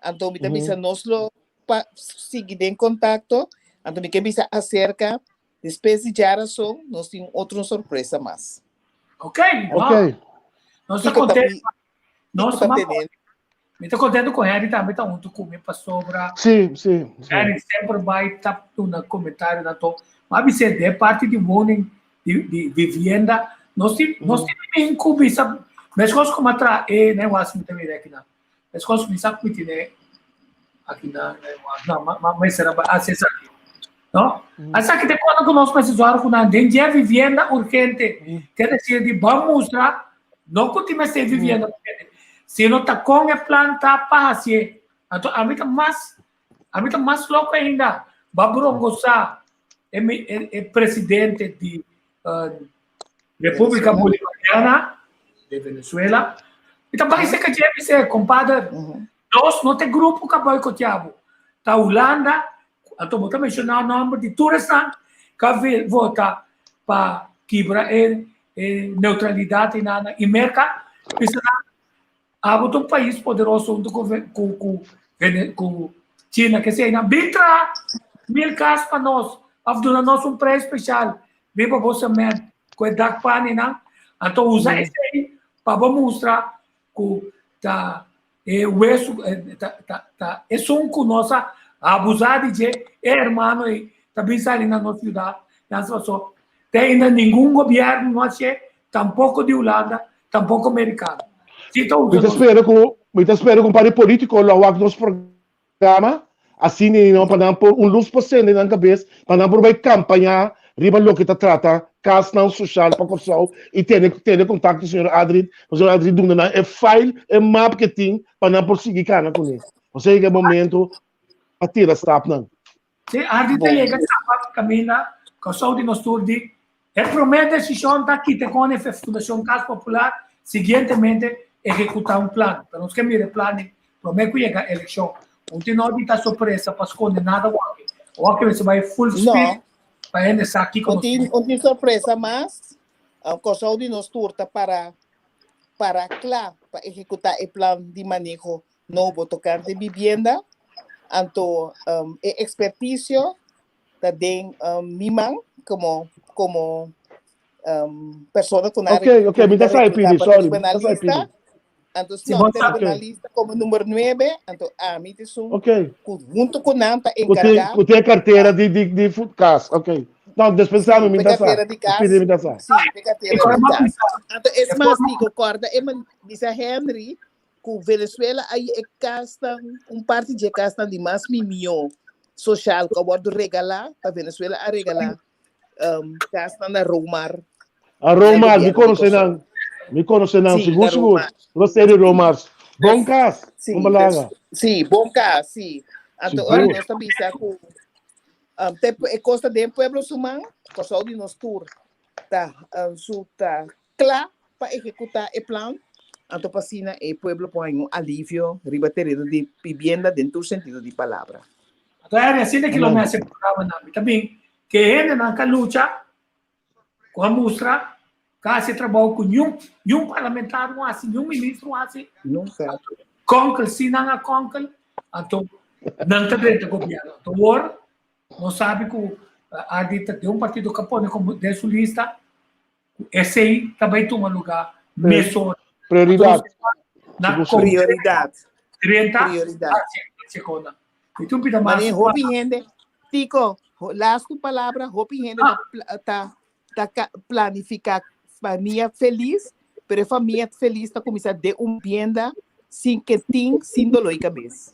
S4: Anto mi ta bisa nos lo pa sigui den contacto. Anto mi ke bisa acerca Despues di djarason nos tin un otro sorpresa mas.
S2: Ok,
S3: Ok.
S2: Nos ta
S4: Kiko ta
S2: contento.
S4: bi-
S2: Nos
S4: kiko ta
S2: ta
S4: tene?
S2: Mi ta contento con Harry tambe ta hunto cu mi pasobra.
S3: Sí, sí, sí.
S2: Harry semper bai ta duna comentario na to. Ma bisa de parte di woning di, di vivienda, nos tin, nos tin min cu bisa, meskos como atra e ne was mi ta mira aki na. Meskos mi sa ku mi tine aki na, na, ma, ma, ma esera ba, ah, esaki. No? Esaki te kona ku nos mester zòrg ku nan den dje vivienda urgente. Ke desir di ban mustra, no ku tin mester vivienda urgente, sino ta kon e plan ta pa hasié. Anto ami ta mas, ami ta mas loko ainda. Ba brongosá e, e, e presidente di uh, República Bolivariana de Venezuela. E ta bai seca dje bisé, compadre, nos no te grupo ka boicoteabo. Ta Hulanda, anto bo ta menciona nomber di tur esnan ka vota pa kibra e, e neutralidad y nana. Y Merca, bisa nan, abo ta un pais poderoso hunto cu, cu, cu, cu China, que sea, nan bin traha mil cas pa nos, of duna nos un prijs special, riba bo cement, cu e dakpaninan, anto usa esey pa bo mustra cu ta e wesu, ta, ta, ta esun cu nos a abusa di dje, e hermano ey ta bin sali na nos ciudad, nan sa paso, te ainda ningun gobierno no hacié, tampoco di Hulanda, tampoco mericano. Si ta usa
S3: Mi ta
S2: nos.
S3: spera cu, mi ta spera cu un par di politico lo wak nos programa, asina y no pa nan por un luz por sende nan cabes, pa nan por bay campaña riba loke ta trata casnan social pa Corsou y tene tene contacto cu señor Adri, pa señor Adri duna nan e file, e map ke tin pa nan por sigui cana cune. Osea yega e momento pa tira stapnan.
S2: Sí, Adri ta yega caba caminda Corsou di nos tur di e prome decision ta kita con e Fundacion Cas Popular siguientemente ehecuta un plan. Pero nos ke mira e plan di prome cu yega eleccion. Un tin no di ta sorpresa pa sconde nada waki. Waki mester bay full speed
S4: No.
S2: pa hende sa kico
S4: Un
S2: nos
S4: tin,
S2: tin.
S4: un tin sorpresa mas. Corsou di nos tur ta para para cla pa ehecuta e plan di maneho nobo tocante bibienda. Anto e experticio. ta den mi man komo komo persona ku nan
S3: Ok, ok, mi ta sa e pidi, sorry, mi ta sa e pidi.
S4: Anto si nan ta riba nan lista komo number nuebe, anto ami ta esun ku huntu ku nan ta enkargá.
S3: Ku tin e kartera di di di kas, ok. No, dispensá mi, mi ta sa.
S4: Kartera di kas.
S3: Pidi mi ta sa.
S4: Si, e kartera di kas. Anto es mas, Tico, kòrda e bisa Henry ku Venezuela a e kasnan, un parti di e kasnan di mas mimió sosial ku a wòrdu regalá, ta Venezuela a regalá kasnan na Romar.
S3: A Romar, mi konosé nan. Mi konosé nan, sigur sigur. Roserio Romar. Bon kas, un balaga.
S4: Sí, bon kas, sí. Anto ora nos ta bisa ku te e kos ta den pueblo su man, Kòrsou di nos tur ta su ta kla pa ehekutá e plan, anto pa asina e pueblo por haña un alivio riba tereno di bibienda den tur sentido di palabra.
S2: Anto Ernie, asina ki lo mi hasi e programanan. Mi ta bin ke hendenan ka lucha ku a mustra ka hasi e trabou ku niun niun parlamentario no hasi, niun ministro no hasi.
S4: Nunka.
S2: Konkel si nan a konkel, anto nan ta drenta gobièrnu. Anto awor nos sabi ku Ardi ta den un partido ka pone komo den su lista Esei ta bai tuma lugá mesora.
S3: Prioridat.
S2: Na
S4: Prioridat.
S2: 30
S4: Prioridat.
S2: sekonda. Mi tin un pida mas.
S4: Mane hopi hende, Tico, laatste palabra, hopi hende ta ta ta ka planifica famia felis, pero e famia felis ta cuminsa den un bienda sin ke tin, sin dolor di cabes.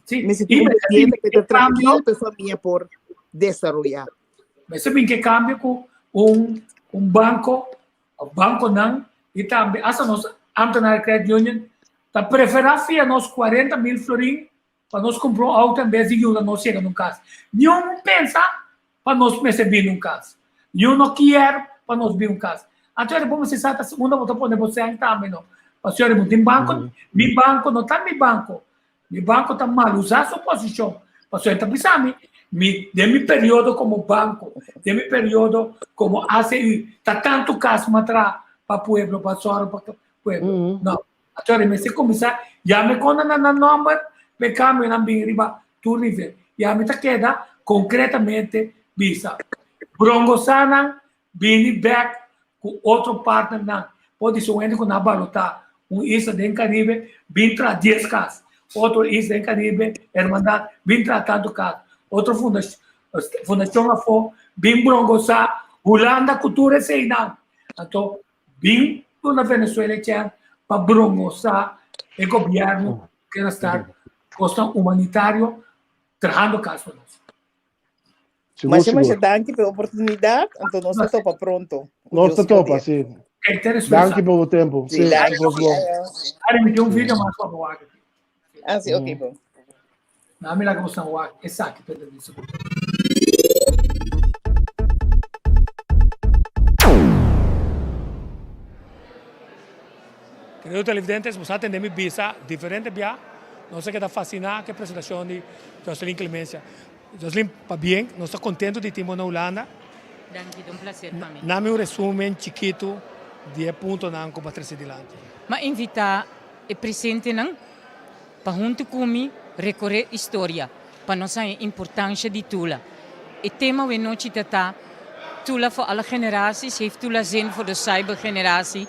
S2: Sí.
S4: Mester
S2: I
S4: tin un
S2: mester
S4: bienda
S2: bin
S4: pe ta
S2: ke cambio.
S4: trankil, pe famia por desaroya.
S2: Mester bin ke kambio ku un un banko of bankonan i tambe asta nos Ambtenaar Credit Union ta preferá fia nos 40,000 florin pa nos kumpra un outo en bes di yuda nos yega na un kas. Niun no pensa pa nos mester bini un kas. Niun no kier pa nos bini un kas. Anto bo mester sa ta unda bo ta pone bo sèn tambe no. Pasobra bo tin banko, mi banko no ta mi banko. Mi banco ta mal usa su posicion. Pasobra e ta bisa mi, mi den mi periodo como banco, den mi periodo como ACU, ta tanto cas mi a traha pa pueblo, pa sòru pa pueblo. No. Anto e mester cuminsa yama e conta na nan nomber pa e cambionan bin riba tur nivel. Y ami ta keda concretamente bisa, brongosanan bini bek ku otro partnernan. Por di un hende ku na balotá un isla den Karibe bin traha dies kas, otro isla den Karibe, Hermandad, bin traha tantu kas, otro fundashon afó bin brongosá Hulanda ku tur eseinan. Anto bin duna Venezuela e chèns pa brongosá e gobièrnu ku a start kosnan humanitario trahando kas pa nos.
S3: Sigur,
S4: Masha, masha
S3: sigur.
S4: danki pa e oportunidat. Anto nos ta topa pronto. Ku
S3: Nos ta
S4: Dios
S3: topa,
S4: poder.
S3: sí.
S2: Kijk, ten is
S3: Danki pa bo tempo.
S4: Sí,
S3: Sí,
S4: danki.
S3: vos bon.
S4: Ayo.
S2: Ari, mi tin un video mas pa bo wak.
S4: Ah, sí, ok, bon.
S2: Na mi laga bosan wak esaki pa entrevista. Querido televidentes, boso a tende mi bisa diferente bia. Nos a keda fasciná ku e presentashon di Jocelyn Clemencia. Jocelyn, pabien, nos ta contento di tin bo na Hulanda.
S5: Danki, ta un placer pa mi.
S2: Nami un resumen chikitu di e puntonan ku bo a trese dilanti.
S5: M'a invitá e presentenan pa huntu ku mi rekoré historia pa nos haña importansha di Tula. E tema awe nochi ta ta, Tula voor alle generaties, heeft Tula zin voor de cybergeneratie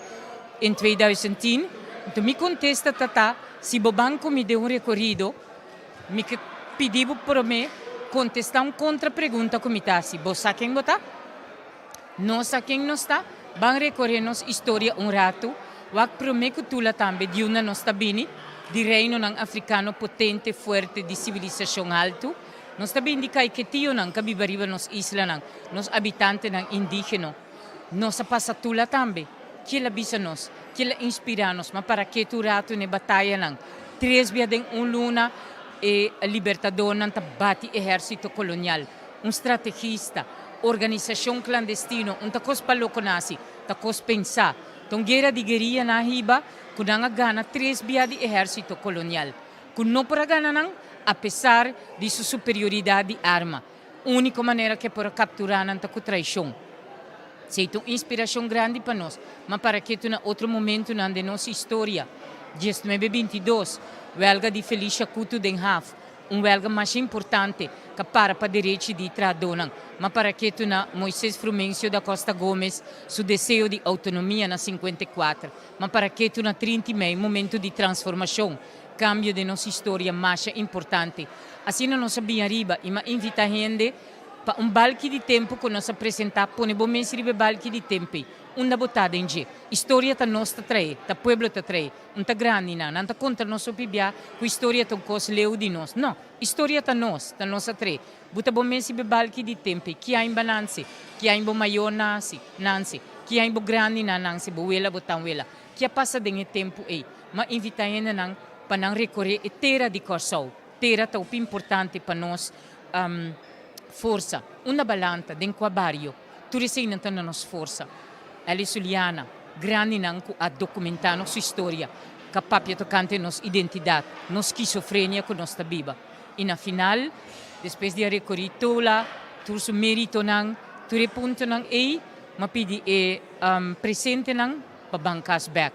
S5: in 2010? Enton mi kontesta ta ta, si bo ban ku mi den un rekorido, Mi ke pidi bo promé kontestá un kontrapregunta ku mi ta hasi. Bo sa ken bo ta? Nos sa ken nos ta? Ban rekoré nos istoria un ratu. Wak promé ku Tula tambe di unda nos ta bini, di reinonan afrikano potente, fuerte, di sivilisashon haltu. Nos ta bini di kaiketionan ka biba riba nos islanan, nos abitantenan indígeno. Nos a pasa Tula tambe. Kila bisa nos, kila inspirá nos, ma para ke tur ratu n'e batayanan? Tres bia den un luna e libertadornan ta bati ehérsito kolonial. Un strategista, organisashon klandestino, un ta kos pa loko nasi, ta kos pensá. Ta un guera di gueria nan a hiba ku nan a gana tres bia di ehérsito kolonial, ku no por a gana nan apesar di su superioridat di arma. Úniko manera ku e por a kapturá nan ta ku traishon. Esei ta un inspirashon grandi pa nos, ma para ke tu na otro momentunan den nos historia. Diesnuebe bintidos, Wèlga di Felicia Kutu den haf. Un wèlga masha importante ka para pa derechi di trahadónan, ma para ketu na Moises Frumencio da Costa Gomez su deseo di outonomia na 54, ma para ketu na 30 mei, momento di transformashon, kambio den nos historia masha importante. Asina nos a bin ariba i m'a invitá hende pa un balki di tempu ku nos a presentá, pone bo mes riba e balki di tempu ei, unda bo ta den dje. Historia ta nos ta trae, ta pueblo ta trae. Un ta grandi nan. Nan ta konta nos hopi bia ku historia ta un kos leu di nos. No! Historia ta nos, ta nos a trae. Bo ta bo mes riba e balki di tempu ei. Ki ain bo nanse? Ki ain bo mayor nase, nanse? Ki ain bo grandinan nanse, bo wela, bo tanwela? Ki a pasa den e tempu ei? M'a invitá hendenan pa nan rekoré e tera di Kòrsou. Tera ta hopi importante pa nos forsa. Unda bo lanta? Den kua bario? Tur eseinan ta na nos forsa. Elis Juliana, grandinan ku a dokumentá nos historia, ka papia tokante nos identidat, nos skizofrenia ku nos ta biba. I na final, despues di a rekorí Tola, tur su meritonan, tur e puntonan ei, m'a pidi e presentenan pa ban kas bèk.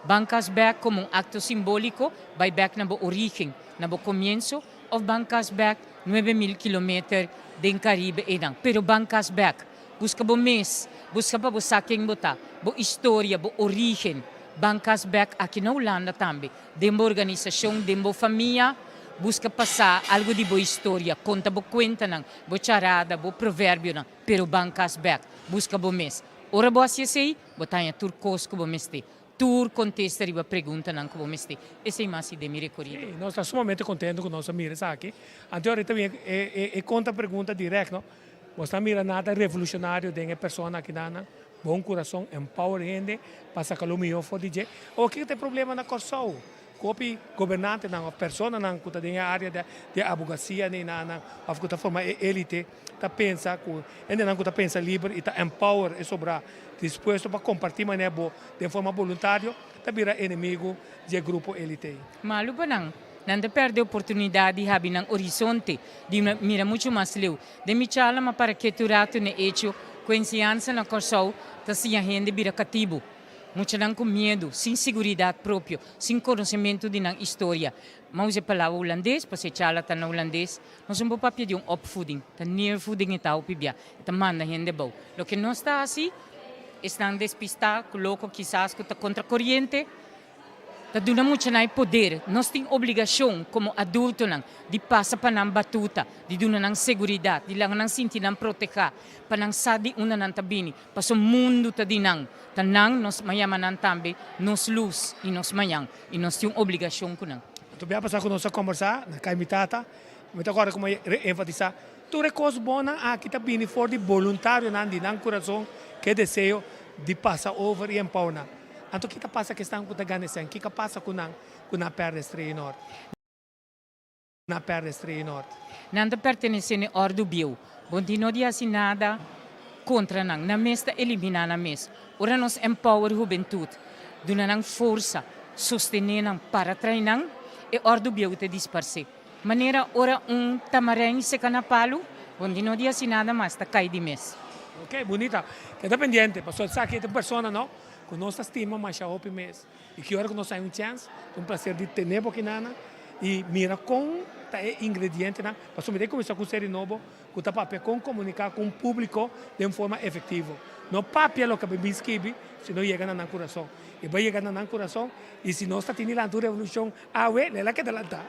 S5: Ban kas bèk komo un akto simbóliko, bai bèk na bo orígen, na bo komienso, òf ban kas bèk 9000 kilometer den Karibe einan. Pero ban kas bèk. Buska bo mes, buska pa bo sa ken bo ta, bo historia, bo orígen. Ban kas bèk aki na Hulanda tambe, den bo organisashon, den bo famia, buska pa sa algu di bo historia, konta bo kuentanan, bo charada, bo proverbionan, pero ban kas bèk, buska bo mes. Ora bo hasi esei, bo ta haña tur kos ku bo mester. Tur kontesta riba preguntanan ku bo mester. Esei mas si den mi rekorido.
S2: Sí, nos ta sumamente kontento ku nos a mira esaki. Anto ahorita bin e konta pregunta dirèkt, no? Bo ta mira nada revolushonario den e persona akinan? Bon kurason, empower hende pa saka lo mihó for di dje. Awor kiko ta e problema na Kòrsou? Ku hopi gobernantenan òf personanan ku ta den e área di abogasia neinanan òf ku ta forma e élite ta pensa ku hendenan ku ta pensa liber i ta empower e sobrá dispuesto pa kompartí manera bo den forma boluntario ta bira enemigu di e grupo élite ei.
S5: Malu pa nan. Nan ta pèrdè oportunidat di habi nan orizonte, di mira muchu mas leu. Den mi charla m'a para ketu ratu n'e echo ku enseñansa na Kòrsou ta siña hende bira katibu. Muchanan ku miedu, sin siguridat propio, sin konosementu di nan istoria. M'a usa e palabra hulandes, pasobra e charla ta na hulandes. Nos no por papia di un opvoeding, ta neervoeding e ta hopi bia, e ta manda hende bou. Loke nos ta hasi, esnan despistá, ku loko kisas ku ta kontra koriente, ta duna muchanan e poder. Nos tin obligashon komo adultonan di pasa pa nan batuta, di duna nan seguridat, di laga nan sinti nan protehá, pa nan sa di unda nan ta bini, pasobra mundu ta di nan. Ta nan nos yama nan tambe nos lus i nos mañan, i nos tin un obligashon ku nan.
S2: Anto bia pasá ku nos a kombersá na kai mi tata, mi ta kòrda kuma e re-enfatisá, tur e kos bonnan aki ta bini for di boluntarionan di nan kurason ku e deseo di pasa over i empower nan. Anto ki ta pasa ku esnan ku ta gana esei? Kiko a pasa ku nan ku nan a pèrdè Estrella Norte? Nan a pèrdè Estrella Norte.
S5: Nan ta pertenesé n'e òrdu bieu. Bo tin no di hasi nada kontra nan. Nan mes ta eliminá nan mes. Ora nos empower hubentut, duna nan forsa, sostené nan, para trai nan, e òrdu bieu ta disparsé. Manera ora un tamarijn seka na palu, bo tin no di hasi nada mas, ta kai di mes.
S2: Ok, bunita. Keda pendiente, pasobra esaki ta un persona no ku nos ta stima masha hopi mes. I ki ora ku nos haña un chèns, ta un plaser di tene bo aki nana i mira kon ta e ingredientenan, pasobra mi ta kuminsá ku un seri nobo ku ta papia kon komuniká ku un públiko den forma efektivo. No papia loke bo bin skibi, sino yega na nan kurason. I bo a yega na nan kurason i si nos ta tini lanta un revolushon awe, lei la keda lantá.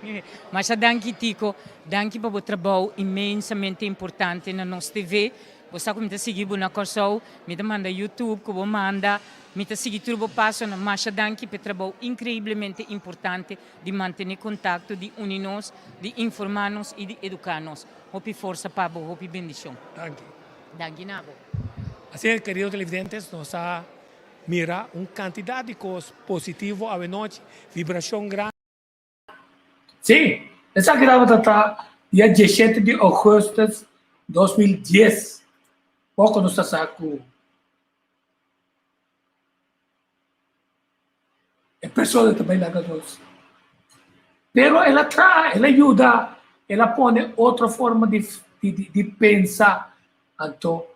S5: Masha danki Tico, danki pa bo trabou inmensamente importante na nos TV. Bo sa ku mi ta sigui bo na Kòrsou, mi ta manda YouTube ku bo manda, mi ta sigui tur bo pasonan. Masha danki pa e trabou inkreiblemente importante di mantené kontakto, di uni nos, di informá nos i di eduká nos. Hopi forsa pa bo, hopi bendishon.
S2: Danki.
S5: Danki na bo.
S2: Así kerido televidentes, nos a mira un kantidat di kos positivo awenochi, vibrashon grandi.
S6: Sí, esaki tabata ta dia diesshete di ougùstùs 2010. Poko nos ta sa ku e persona ta bai laga nos. Pero el a traha, el a yuda, el a pone otro forma di di pensa. Anto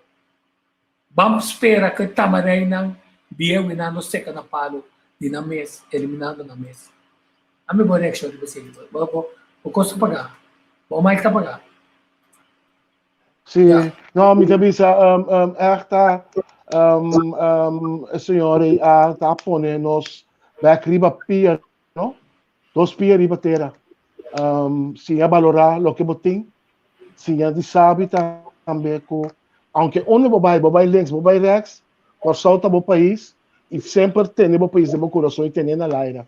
S6: ban spera ku e tamareinan bieu i nan lo seka na palu di nan mes, eliminando nan mes. Ami bo reakshon riba esei? Bo bo kos ta paga?
S2: Bo mic ta pagá.
S3: Sí, no, mi ta bisa um, um, echt ta um, um, e señor ei a ta pone nos bek riba pia, no? Dos pia riba tera. Um, siña valorá loke bo tin, siña di sabi tambe ku aunke unda bo bai, bo bai links, bo bai rechts, Kòrsou ta bo pais i semper tene bo pais den bo kurason i tene na laira.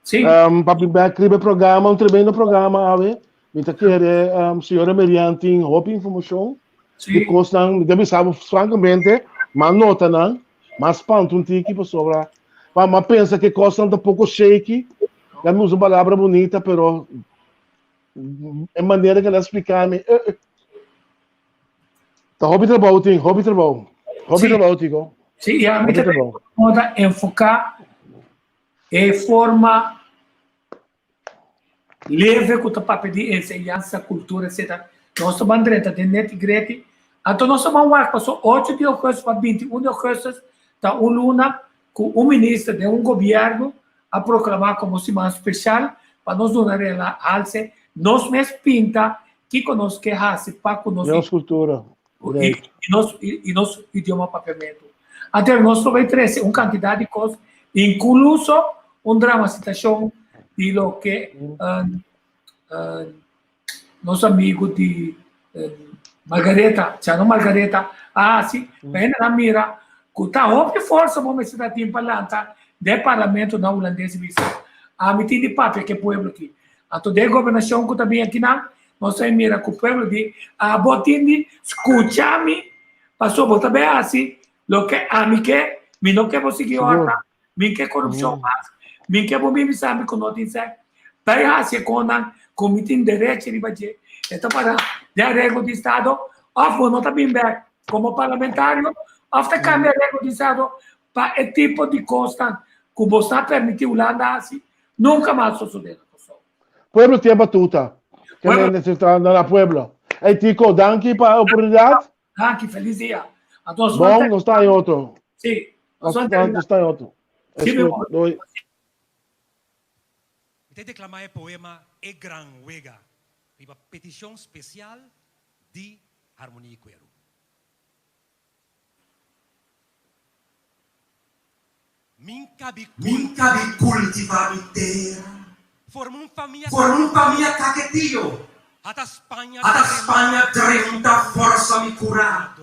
S2: Sí.
S3: Um, papi bek riba e programa, un tremendo programa awe. Mi ta kere um, señora Merian tin hopi informashon
S2: Sí.
S3: di kosnan, mi ta bisa bo frankamente, ma nota nan, ma spanta un tiki pasobra pa ma pensa ke kosnan ta poko shaky, ya mi usa un palabra bunita, pero e manera ke el a splika mi, eh, eh. Ta hopi trabou tin, hopi trabou. Hopi
S2: Sí.
S3: trabou, Tico.
S2: Sí, i ami
S3: Hopi
S2: ta
S3: trabou.
S2: ta enfoká e forma leve ku ta papia di enseñansa, kultura, etcetera. Nos ta ban drenta den neti greti. Anto nos ta ban wak paso ocho di augustus pa 21 di augustus ta un luna ku un minister den un gobièrnu a proklamá komo siman speshal pa nos duna realse nos mes pinta kiko nos ke hasi pa ku nos
S3: Nos kultura.
S2: i, i nos, i, i nos idioma papiamentu. Anto nos lo bai trese un kantidat di kos, inkluso un dramasitashon di loke uh, uh, nos amigu di uh, Margareta, Chano Margareta, a hasi, pa hendenan mira ku ta hopi forsa bo mester ta tin pa lanta den parlamento na hulandes i bisa, ami tin di papia ku e pueblo aki. Anto den gobernashon ku ta bin akinan, Nos ta mira ku pueblo di, Abo tin di skucha mi, pasobra bo ta bai hasi loke ami ke, mi no ke bo sigui òrta, mi ke korupshon mas, mi ke bo bin bisa mi ku no tin sèn. Bai hasi e konan ku mi tin derecho riba dje. E ta para den areglo di estado, òf bo no ta bin bèk komo parlamentario, òf ta kambia areglo di estado pa e tipo di kosnan ku bo sa permití Hulanda hasi, nunka mas sosodé na Kòrsou.
S3: Pueblo tiene batuta. Que me necesita andar a pueblo. Hey Tico, danki pa oportunidad.
S2: Danki, feliz dia. Entonces,
S3: Bom, nos está en otro.
S2: Sí.
S3: Nos está en otro.
S2: Sí,
S3: Doei.
S7: Mi ta deklamá e poema E Gran Wega riba petishon spesial di Harmonia i Kueru. Min kabi
S8: Min kabi kultivá mi tera.
S7: Forma un famia
S8: Forma un famia kaketio.
S7: Ata Spaña
S8: Ata Spaña drenta forsa mi kurá.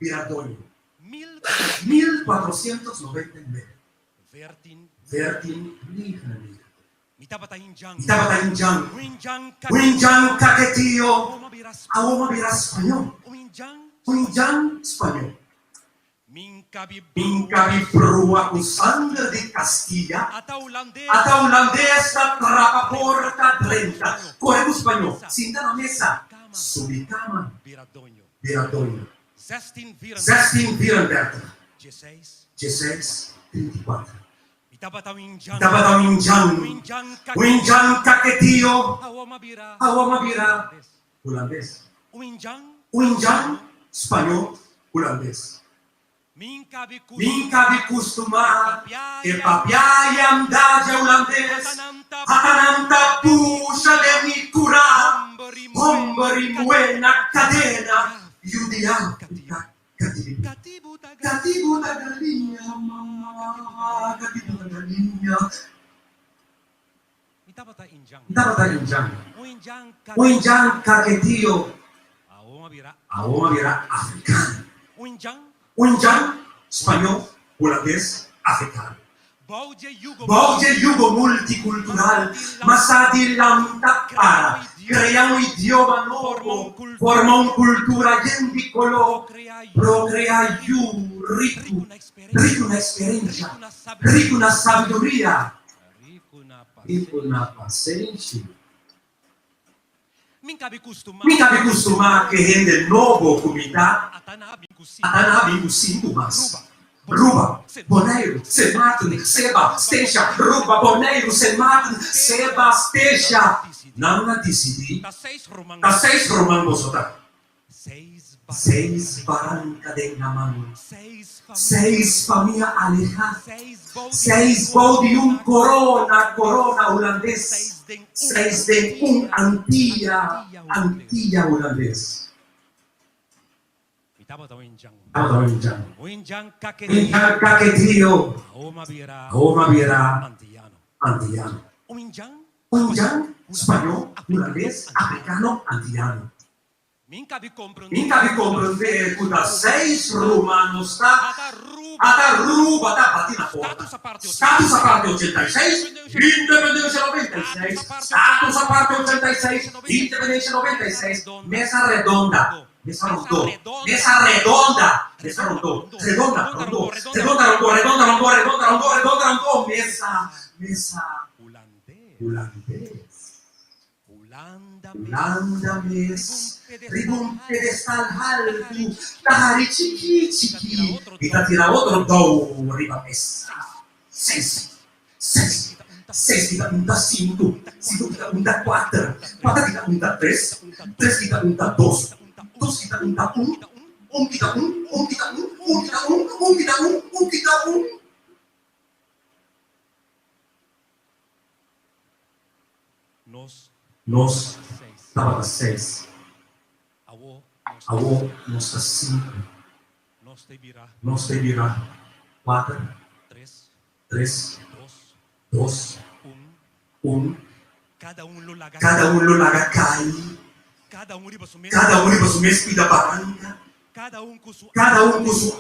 S8: Bira doño. 1499.
S7: Vertin
S8: 99.
S7: Mi tabata injan.
S8: Mi tabata injan.
S7: Un injan
S8: Un injan kaketio.
S7: Awor mi bira
S8: Awor mi bira spañó.
S7: Un injan
S8: Un injan spañó.
S7: Min kabi
S8: Min kabi brua ku sanger di Castilla.
S7: Ata hulandes.
S8: Ata hulandes ta trapa porta drenta. Kore ku spañó. Sinta na mesa. Subi kama.
S7: Bira doño.
S8: Bira doño.
S7: Zestin
S8: Zestin vierendertig.
S7: Dieseis.
S8: Dieseis, 34.
S7: Mi tabata un injan.
S8: Tabata un injan.
S7: Un injan
S8: Un injan kaketio.
S7: Awor m'a bira.
S8: Awor m'a bira hulandes.
S7: Un injan.
S8: Un injan spañó hulandes.
S7: Min kabi
S8: Min kabi kustumá e papia i andá dje hulandes. Ata nan ta pusha den mi kurá. Homber i muhé na kadena. Yu di Afrika Katibu. Katibu ta galiña, mama, katibu ta galiña.
S7: Mi tabata injan.
S8: Mi tabata injan.
S7: Un injan
S8: Un injan kaketio.
S7: Awor a bira.
S8: Awor a bira afrikano.
S7: Un injan.
S8: Un injan spañó, hulandes, afrikano.
S7: Bou dje yugo.
S8: Bou dje yugo multikultural, mas a di lanta para krea un idioma nobo, forma un kultura yen di koló, prokrea yu riku, riku na eksperensha, riku na sabiduria, riku na pasenshi.
S7: Mi kabi kustumá.
S8: Mi kabi kustumá ke hende nobo ku mi ta.
S7: Ata nan a bin ku sinku.
S8: Ata nan a bin ku sinku mas. Ruba, Boneiru, Sint Maarten, Seba, Statia, Ruba, Boneiru, Sint Maarten, Seba, Statia. Nan a disidí.
S7: Ta seis ruman.
S8: Ta seis ruman boso ta. Seis baranka den laman, seis famia alehá, seis bou di un korona, korona hulandes, seis den un Antia, Antia hulandes. Tabata un indjan, un indjan kaketio, awor m'a bira antiano. Un indjan, spañó, hulandes, afrikano, antiano. Mi kabi komprendé ku ta seis rumanos ta ata Aruba ta bati na porta. Status aparte 86, independencia 96, Status aparte 86, independencia 96, Mesa redonda, mesa rondó, mesa redonda, mesa rondó, redonda, rondó, redonda, rondó, redonda, rondó, redonda, rondó, redonda, rondó, mesa, mesa, hulandes. Hulanda mes riba un pedestal haltu ta hari chikí chikí i ta tira otro dou riba mesa. Seis, seis, seis kita un ta sinku, sinku kita un ta kuater, kuater kita un ta tres, tres kita un ta dos, dos kita un ta un, un kita un, un kita un, un kita un, un kita un, un kita un. Nos tabata seis, awor nos ta sinku. Nos ta bira kuater, tres, dos, un. Kada un lo laga kai, kada un riba su mes pida baranka. Kada un ku su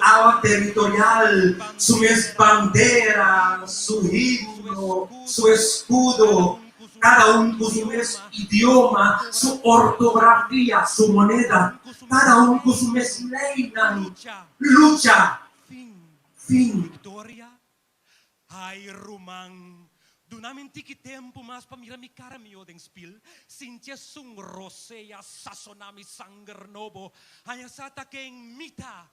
S8: awa teritorial, su mes bandera, su himno, su eskudo, kada un ku su mes idioma, su ortografia, su moneda, kada un ku su mes leinan. Lucha! Fin!
S7: Ai ruman, duna mi un tiki tempu mas pa mira mi kara mihó den spil, sinti esun rosea sasoná mi sanger nobo, haña sa ta ken mi ta,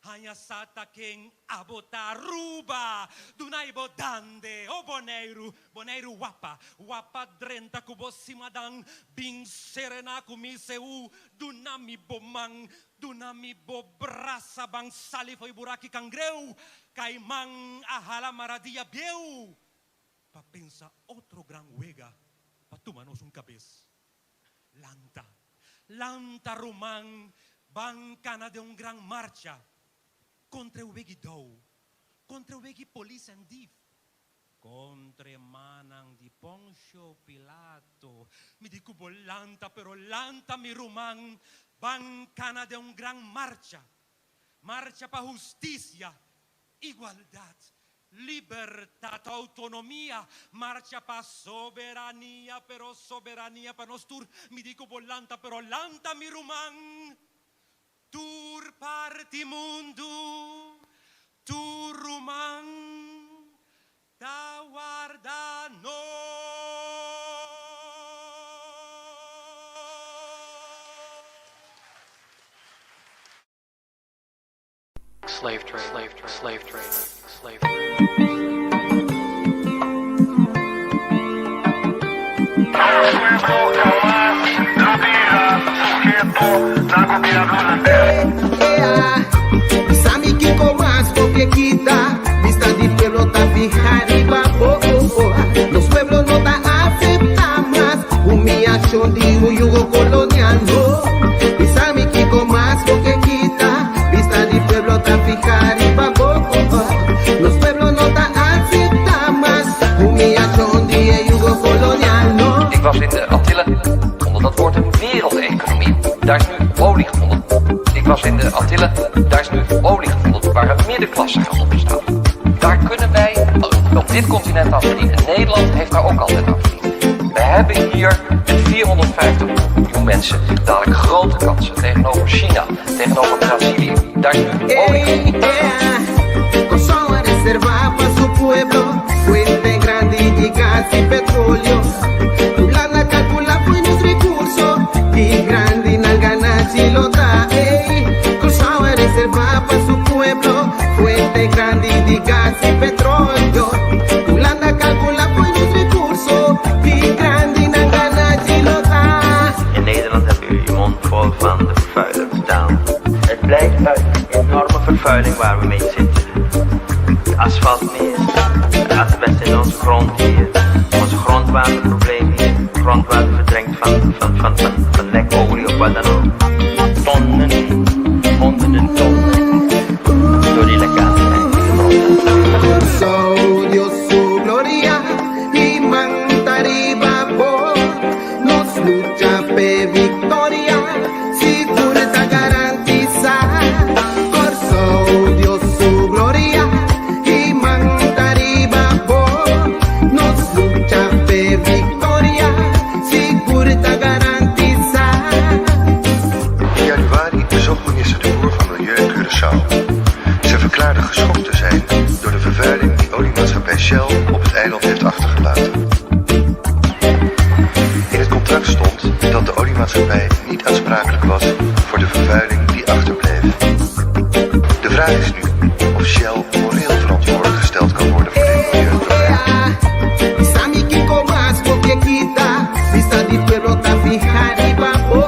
S7: haña sa ta ken abo ta. Aruba, duna i bo dande, o Boneiru, Boneiru wapa, wapa drenta ku bo simadan, bin serená ku mi seú, duna mi bo man, Duna mi bo brasa ban sali fo'i buraki kangreu, kaiman a hala maradia bieu pa pensa otro gran wega pa tuma nos un kabes. Lanta, lanta ruman, ban kana den un gran marcha kontra e wegi dou, kontra e wegi polis en dief, kontra e mannan di Poncio Pilato. Mi di ku bo lanta, pero lanta mi ruman, ban kana den un gran marcha, marcha pa hustisia, igualdat, libertat, outonomia, marcha pa soberania, pero soberania pa nos tur. Mi di ku bo lanta, pero lanta mi ruman, Tur parti mundu, tur ruman ta warda nos.
S9: Slave trade, slave trade, slave trade, slave trade.
S10: Ik was in de Antillen, onder dat woord een wereldeconomie. Daar is nu olie gevonden. Ik was in de Antillen, daar is nu olie gevonden waar een middenklasse gaat ontstaan. Daar kunnen wij op dit continent aan verdienen. Nederland heeft daar ook altijd aan verdiend. We hebben hier met 450 miljoen mensen dadelijk grote kansen tegenover China, tegenover Brazilië. Daar is nu olie gevonden.
S11: In Nederland hebben jullie je mond vol van de vervuilers. Het blijkt uit de enorme vervuiling waar we mee zitten. Het asfaltmeer, het asbest in onze grond hier, onze grondwaterprobleem hier, grondwater verdrinkt van, van, van, van, van lekolie of wat dan ook. Tonnen, honderden tonnen, door die lekkage in de grond.
S12: Kòrsou, Dios su gloria i man ta riba bo. Nos lucha p'e viktoria, sigur ta garantisá. Kòrsou, Dios su gloria i man ta riba bo. Nos lucha p'e viktoria, sigur ta garantisá.
S13: In januari bezocht minister De Boer van Milieu Curaçao. Ze verklaarde geschokt te zijn door de vervuiling die oliemaatschappij Shell op het eiland heeft achtergelaten. In het contract stond dat de oliemaatschappij niet aansprakelijk was voor de vervuiling die achterbleef. De vraag is nu of Shell moreel verantwoordelijk gesteld kan worden voor dit milieuprobleem.
S12: Bisa mi kiko mas bo ke kita Bista di pueblo ta fiha riba bo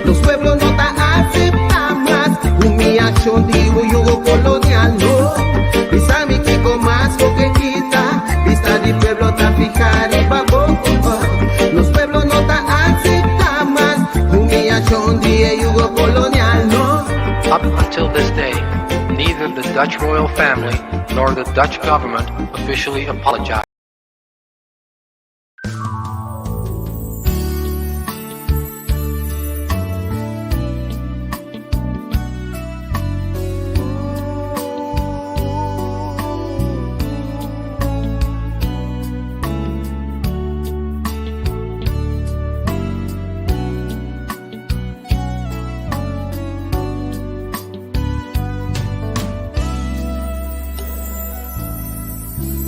S12: Nos pueblo no ta aseptá mas Humiashon di un yugo kolonial no Bisa mi kiko mas bo ke kita Bista di pueblo ta fiha riba bo Nos pueblo no ta aseptá mas Humiashon di e yugo kolonial no
S9: Up until this day, neither the Dutch royal family nor the Dutch government officially apologized.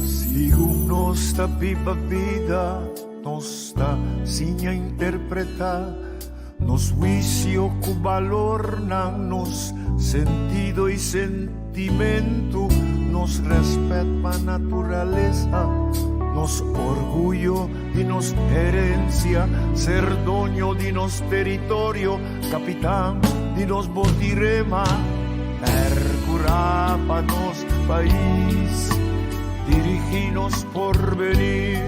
S1: Segun nos ta biba bida, nos ta siña interpretá nos huisio ku balornan, nos sentido i sentimentu, nos rèspèt pa naturalesa, nos orguyo i nos herensia, ser doño di nos teritorio, kapitan di nos botirema, pèrkurá pa nos pais, dirigí nos porvenir,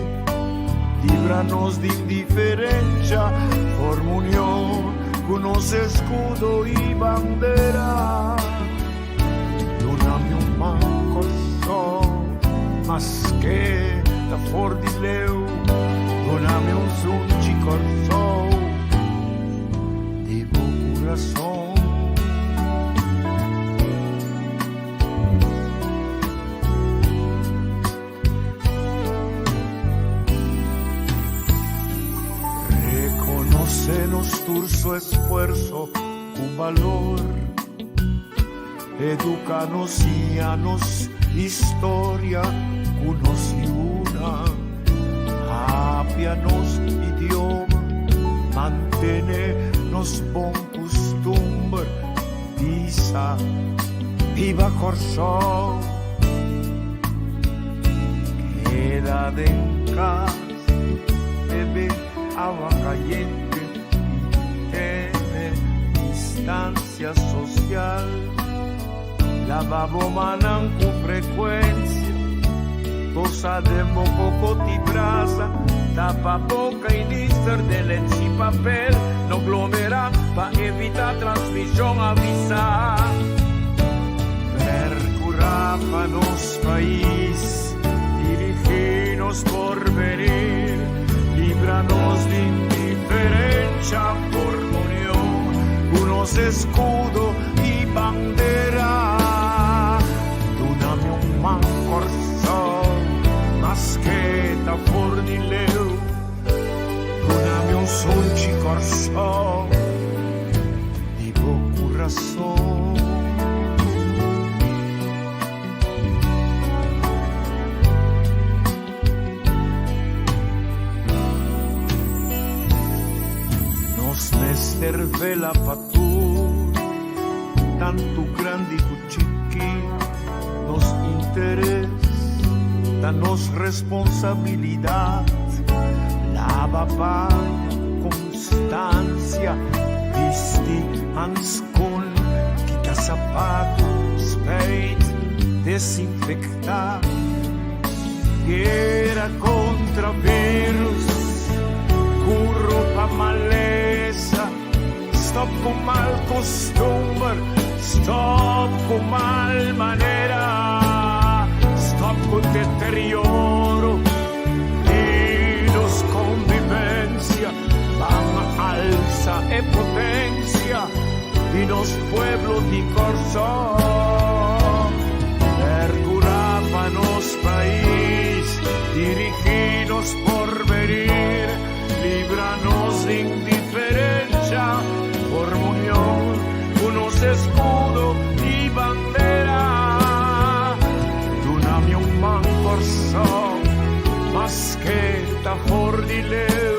S1: libra nos di indiferensha, forma union ku nos eskudo i bandera. Duna mi un man Kòrsou, maske ta for di leu, duna mi un sunchi Kòrsou di bo kurason. Rekonosé nos tur su esfuerso ku balor. Educa nos, siña nos historia ku nos yunan. Papia nos idioma, mantene nos bon kustumber. Bisa, Biba Kòrsou! Keda den kas, bebe awa kayente i tene distansia sosial. Laba bo mannan ku frekuensia, tosa den bo kokoti brasa, tapa boka i nister den lenchi papel. No glomerá pa evitá transmishon, avisá. Perkurá pa nos pais, dirigí nos porvenir, libra nos di indiferensha, forma union ku nos eskudo i bandera. Duna mi un man Kòrsou, maske ta for di leu. Duna mi un sunchi Kòrsou di bo kurason. Nos mester vela pa tur, tantu grandi ku chiki. Nos interes ta nos responsabilidat. Laba paña ku konstansia, bisti hanskon. sapatu, spijt, desinfektá. Guera kontra virus, kuro pa malesa. Stop ku mal kustumber, stop ku mal manera. Stop ku deterioro di nos konvivensia. Ban alsa e potensia di nos pueblo di Kòrsou. Perkurá pa nos pais, dirigí nos porvenir, libra nos di indiferensha, forma union ku nos eskudo i bandera. Duna mi un man Kòrsou, maske ta for di leu.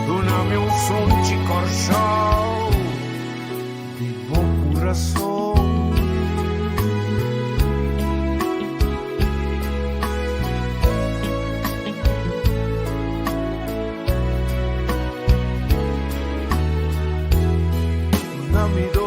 S1: Duna mi un sunchi Kòrsou, di bo kurason. Duna mi.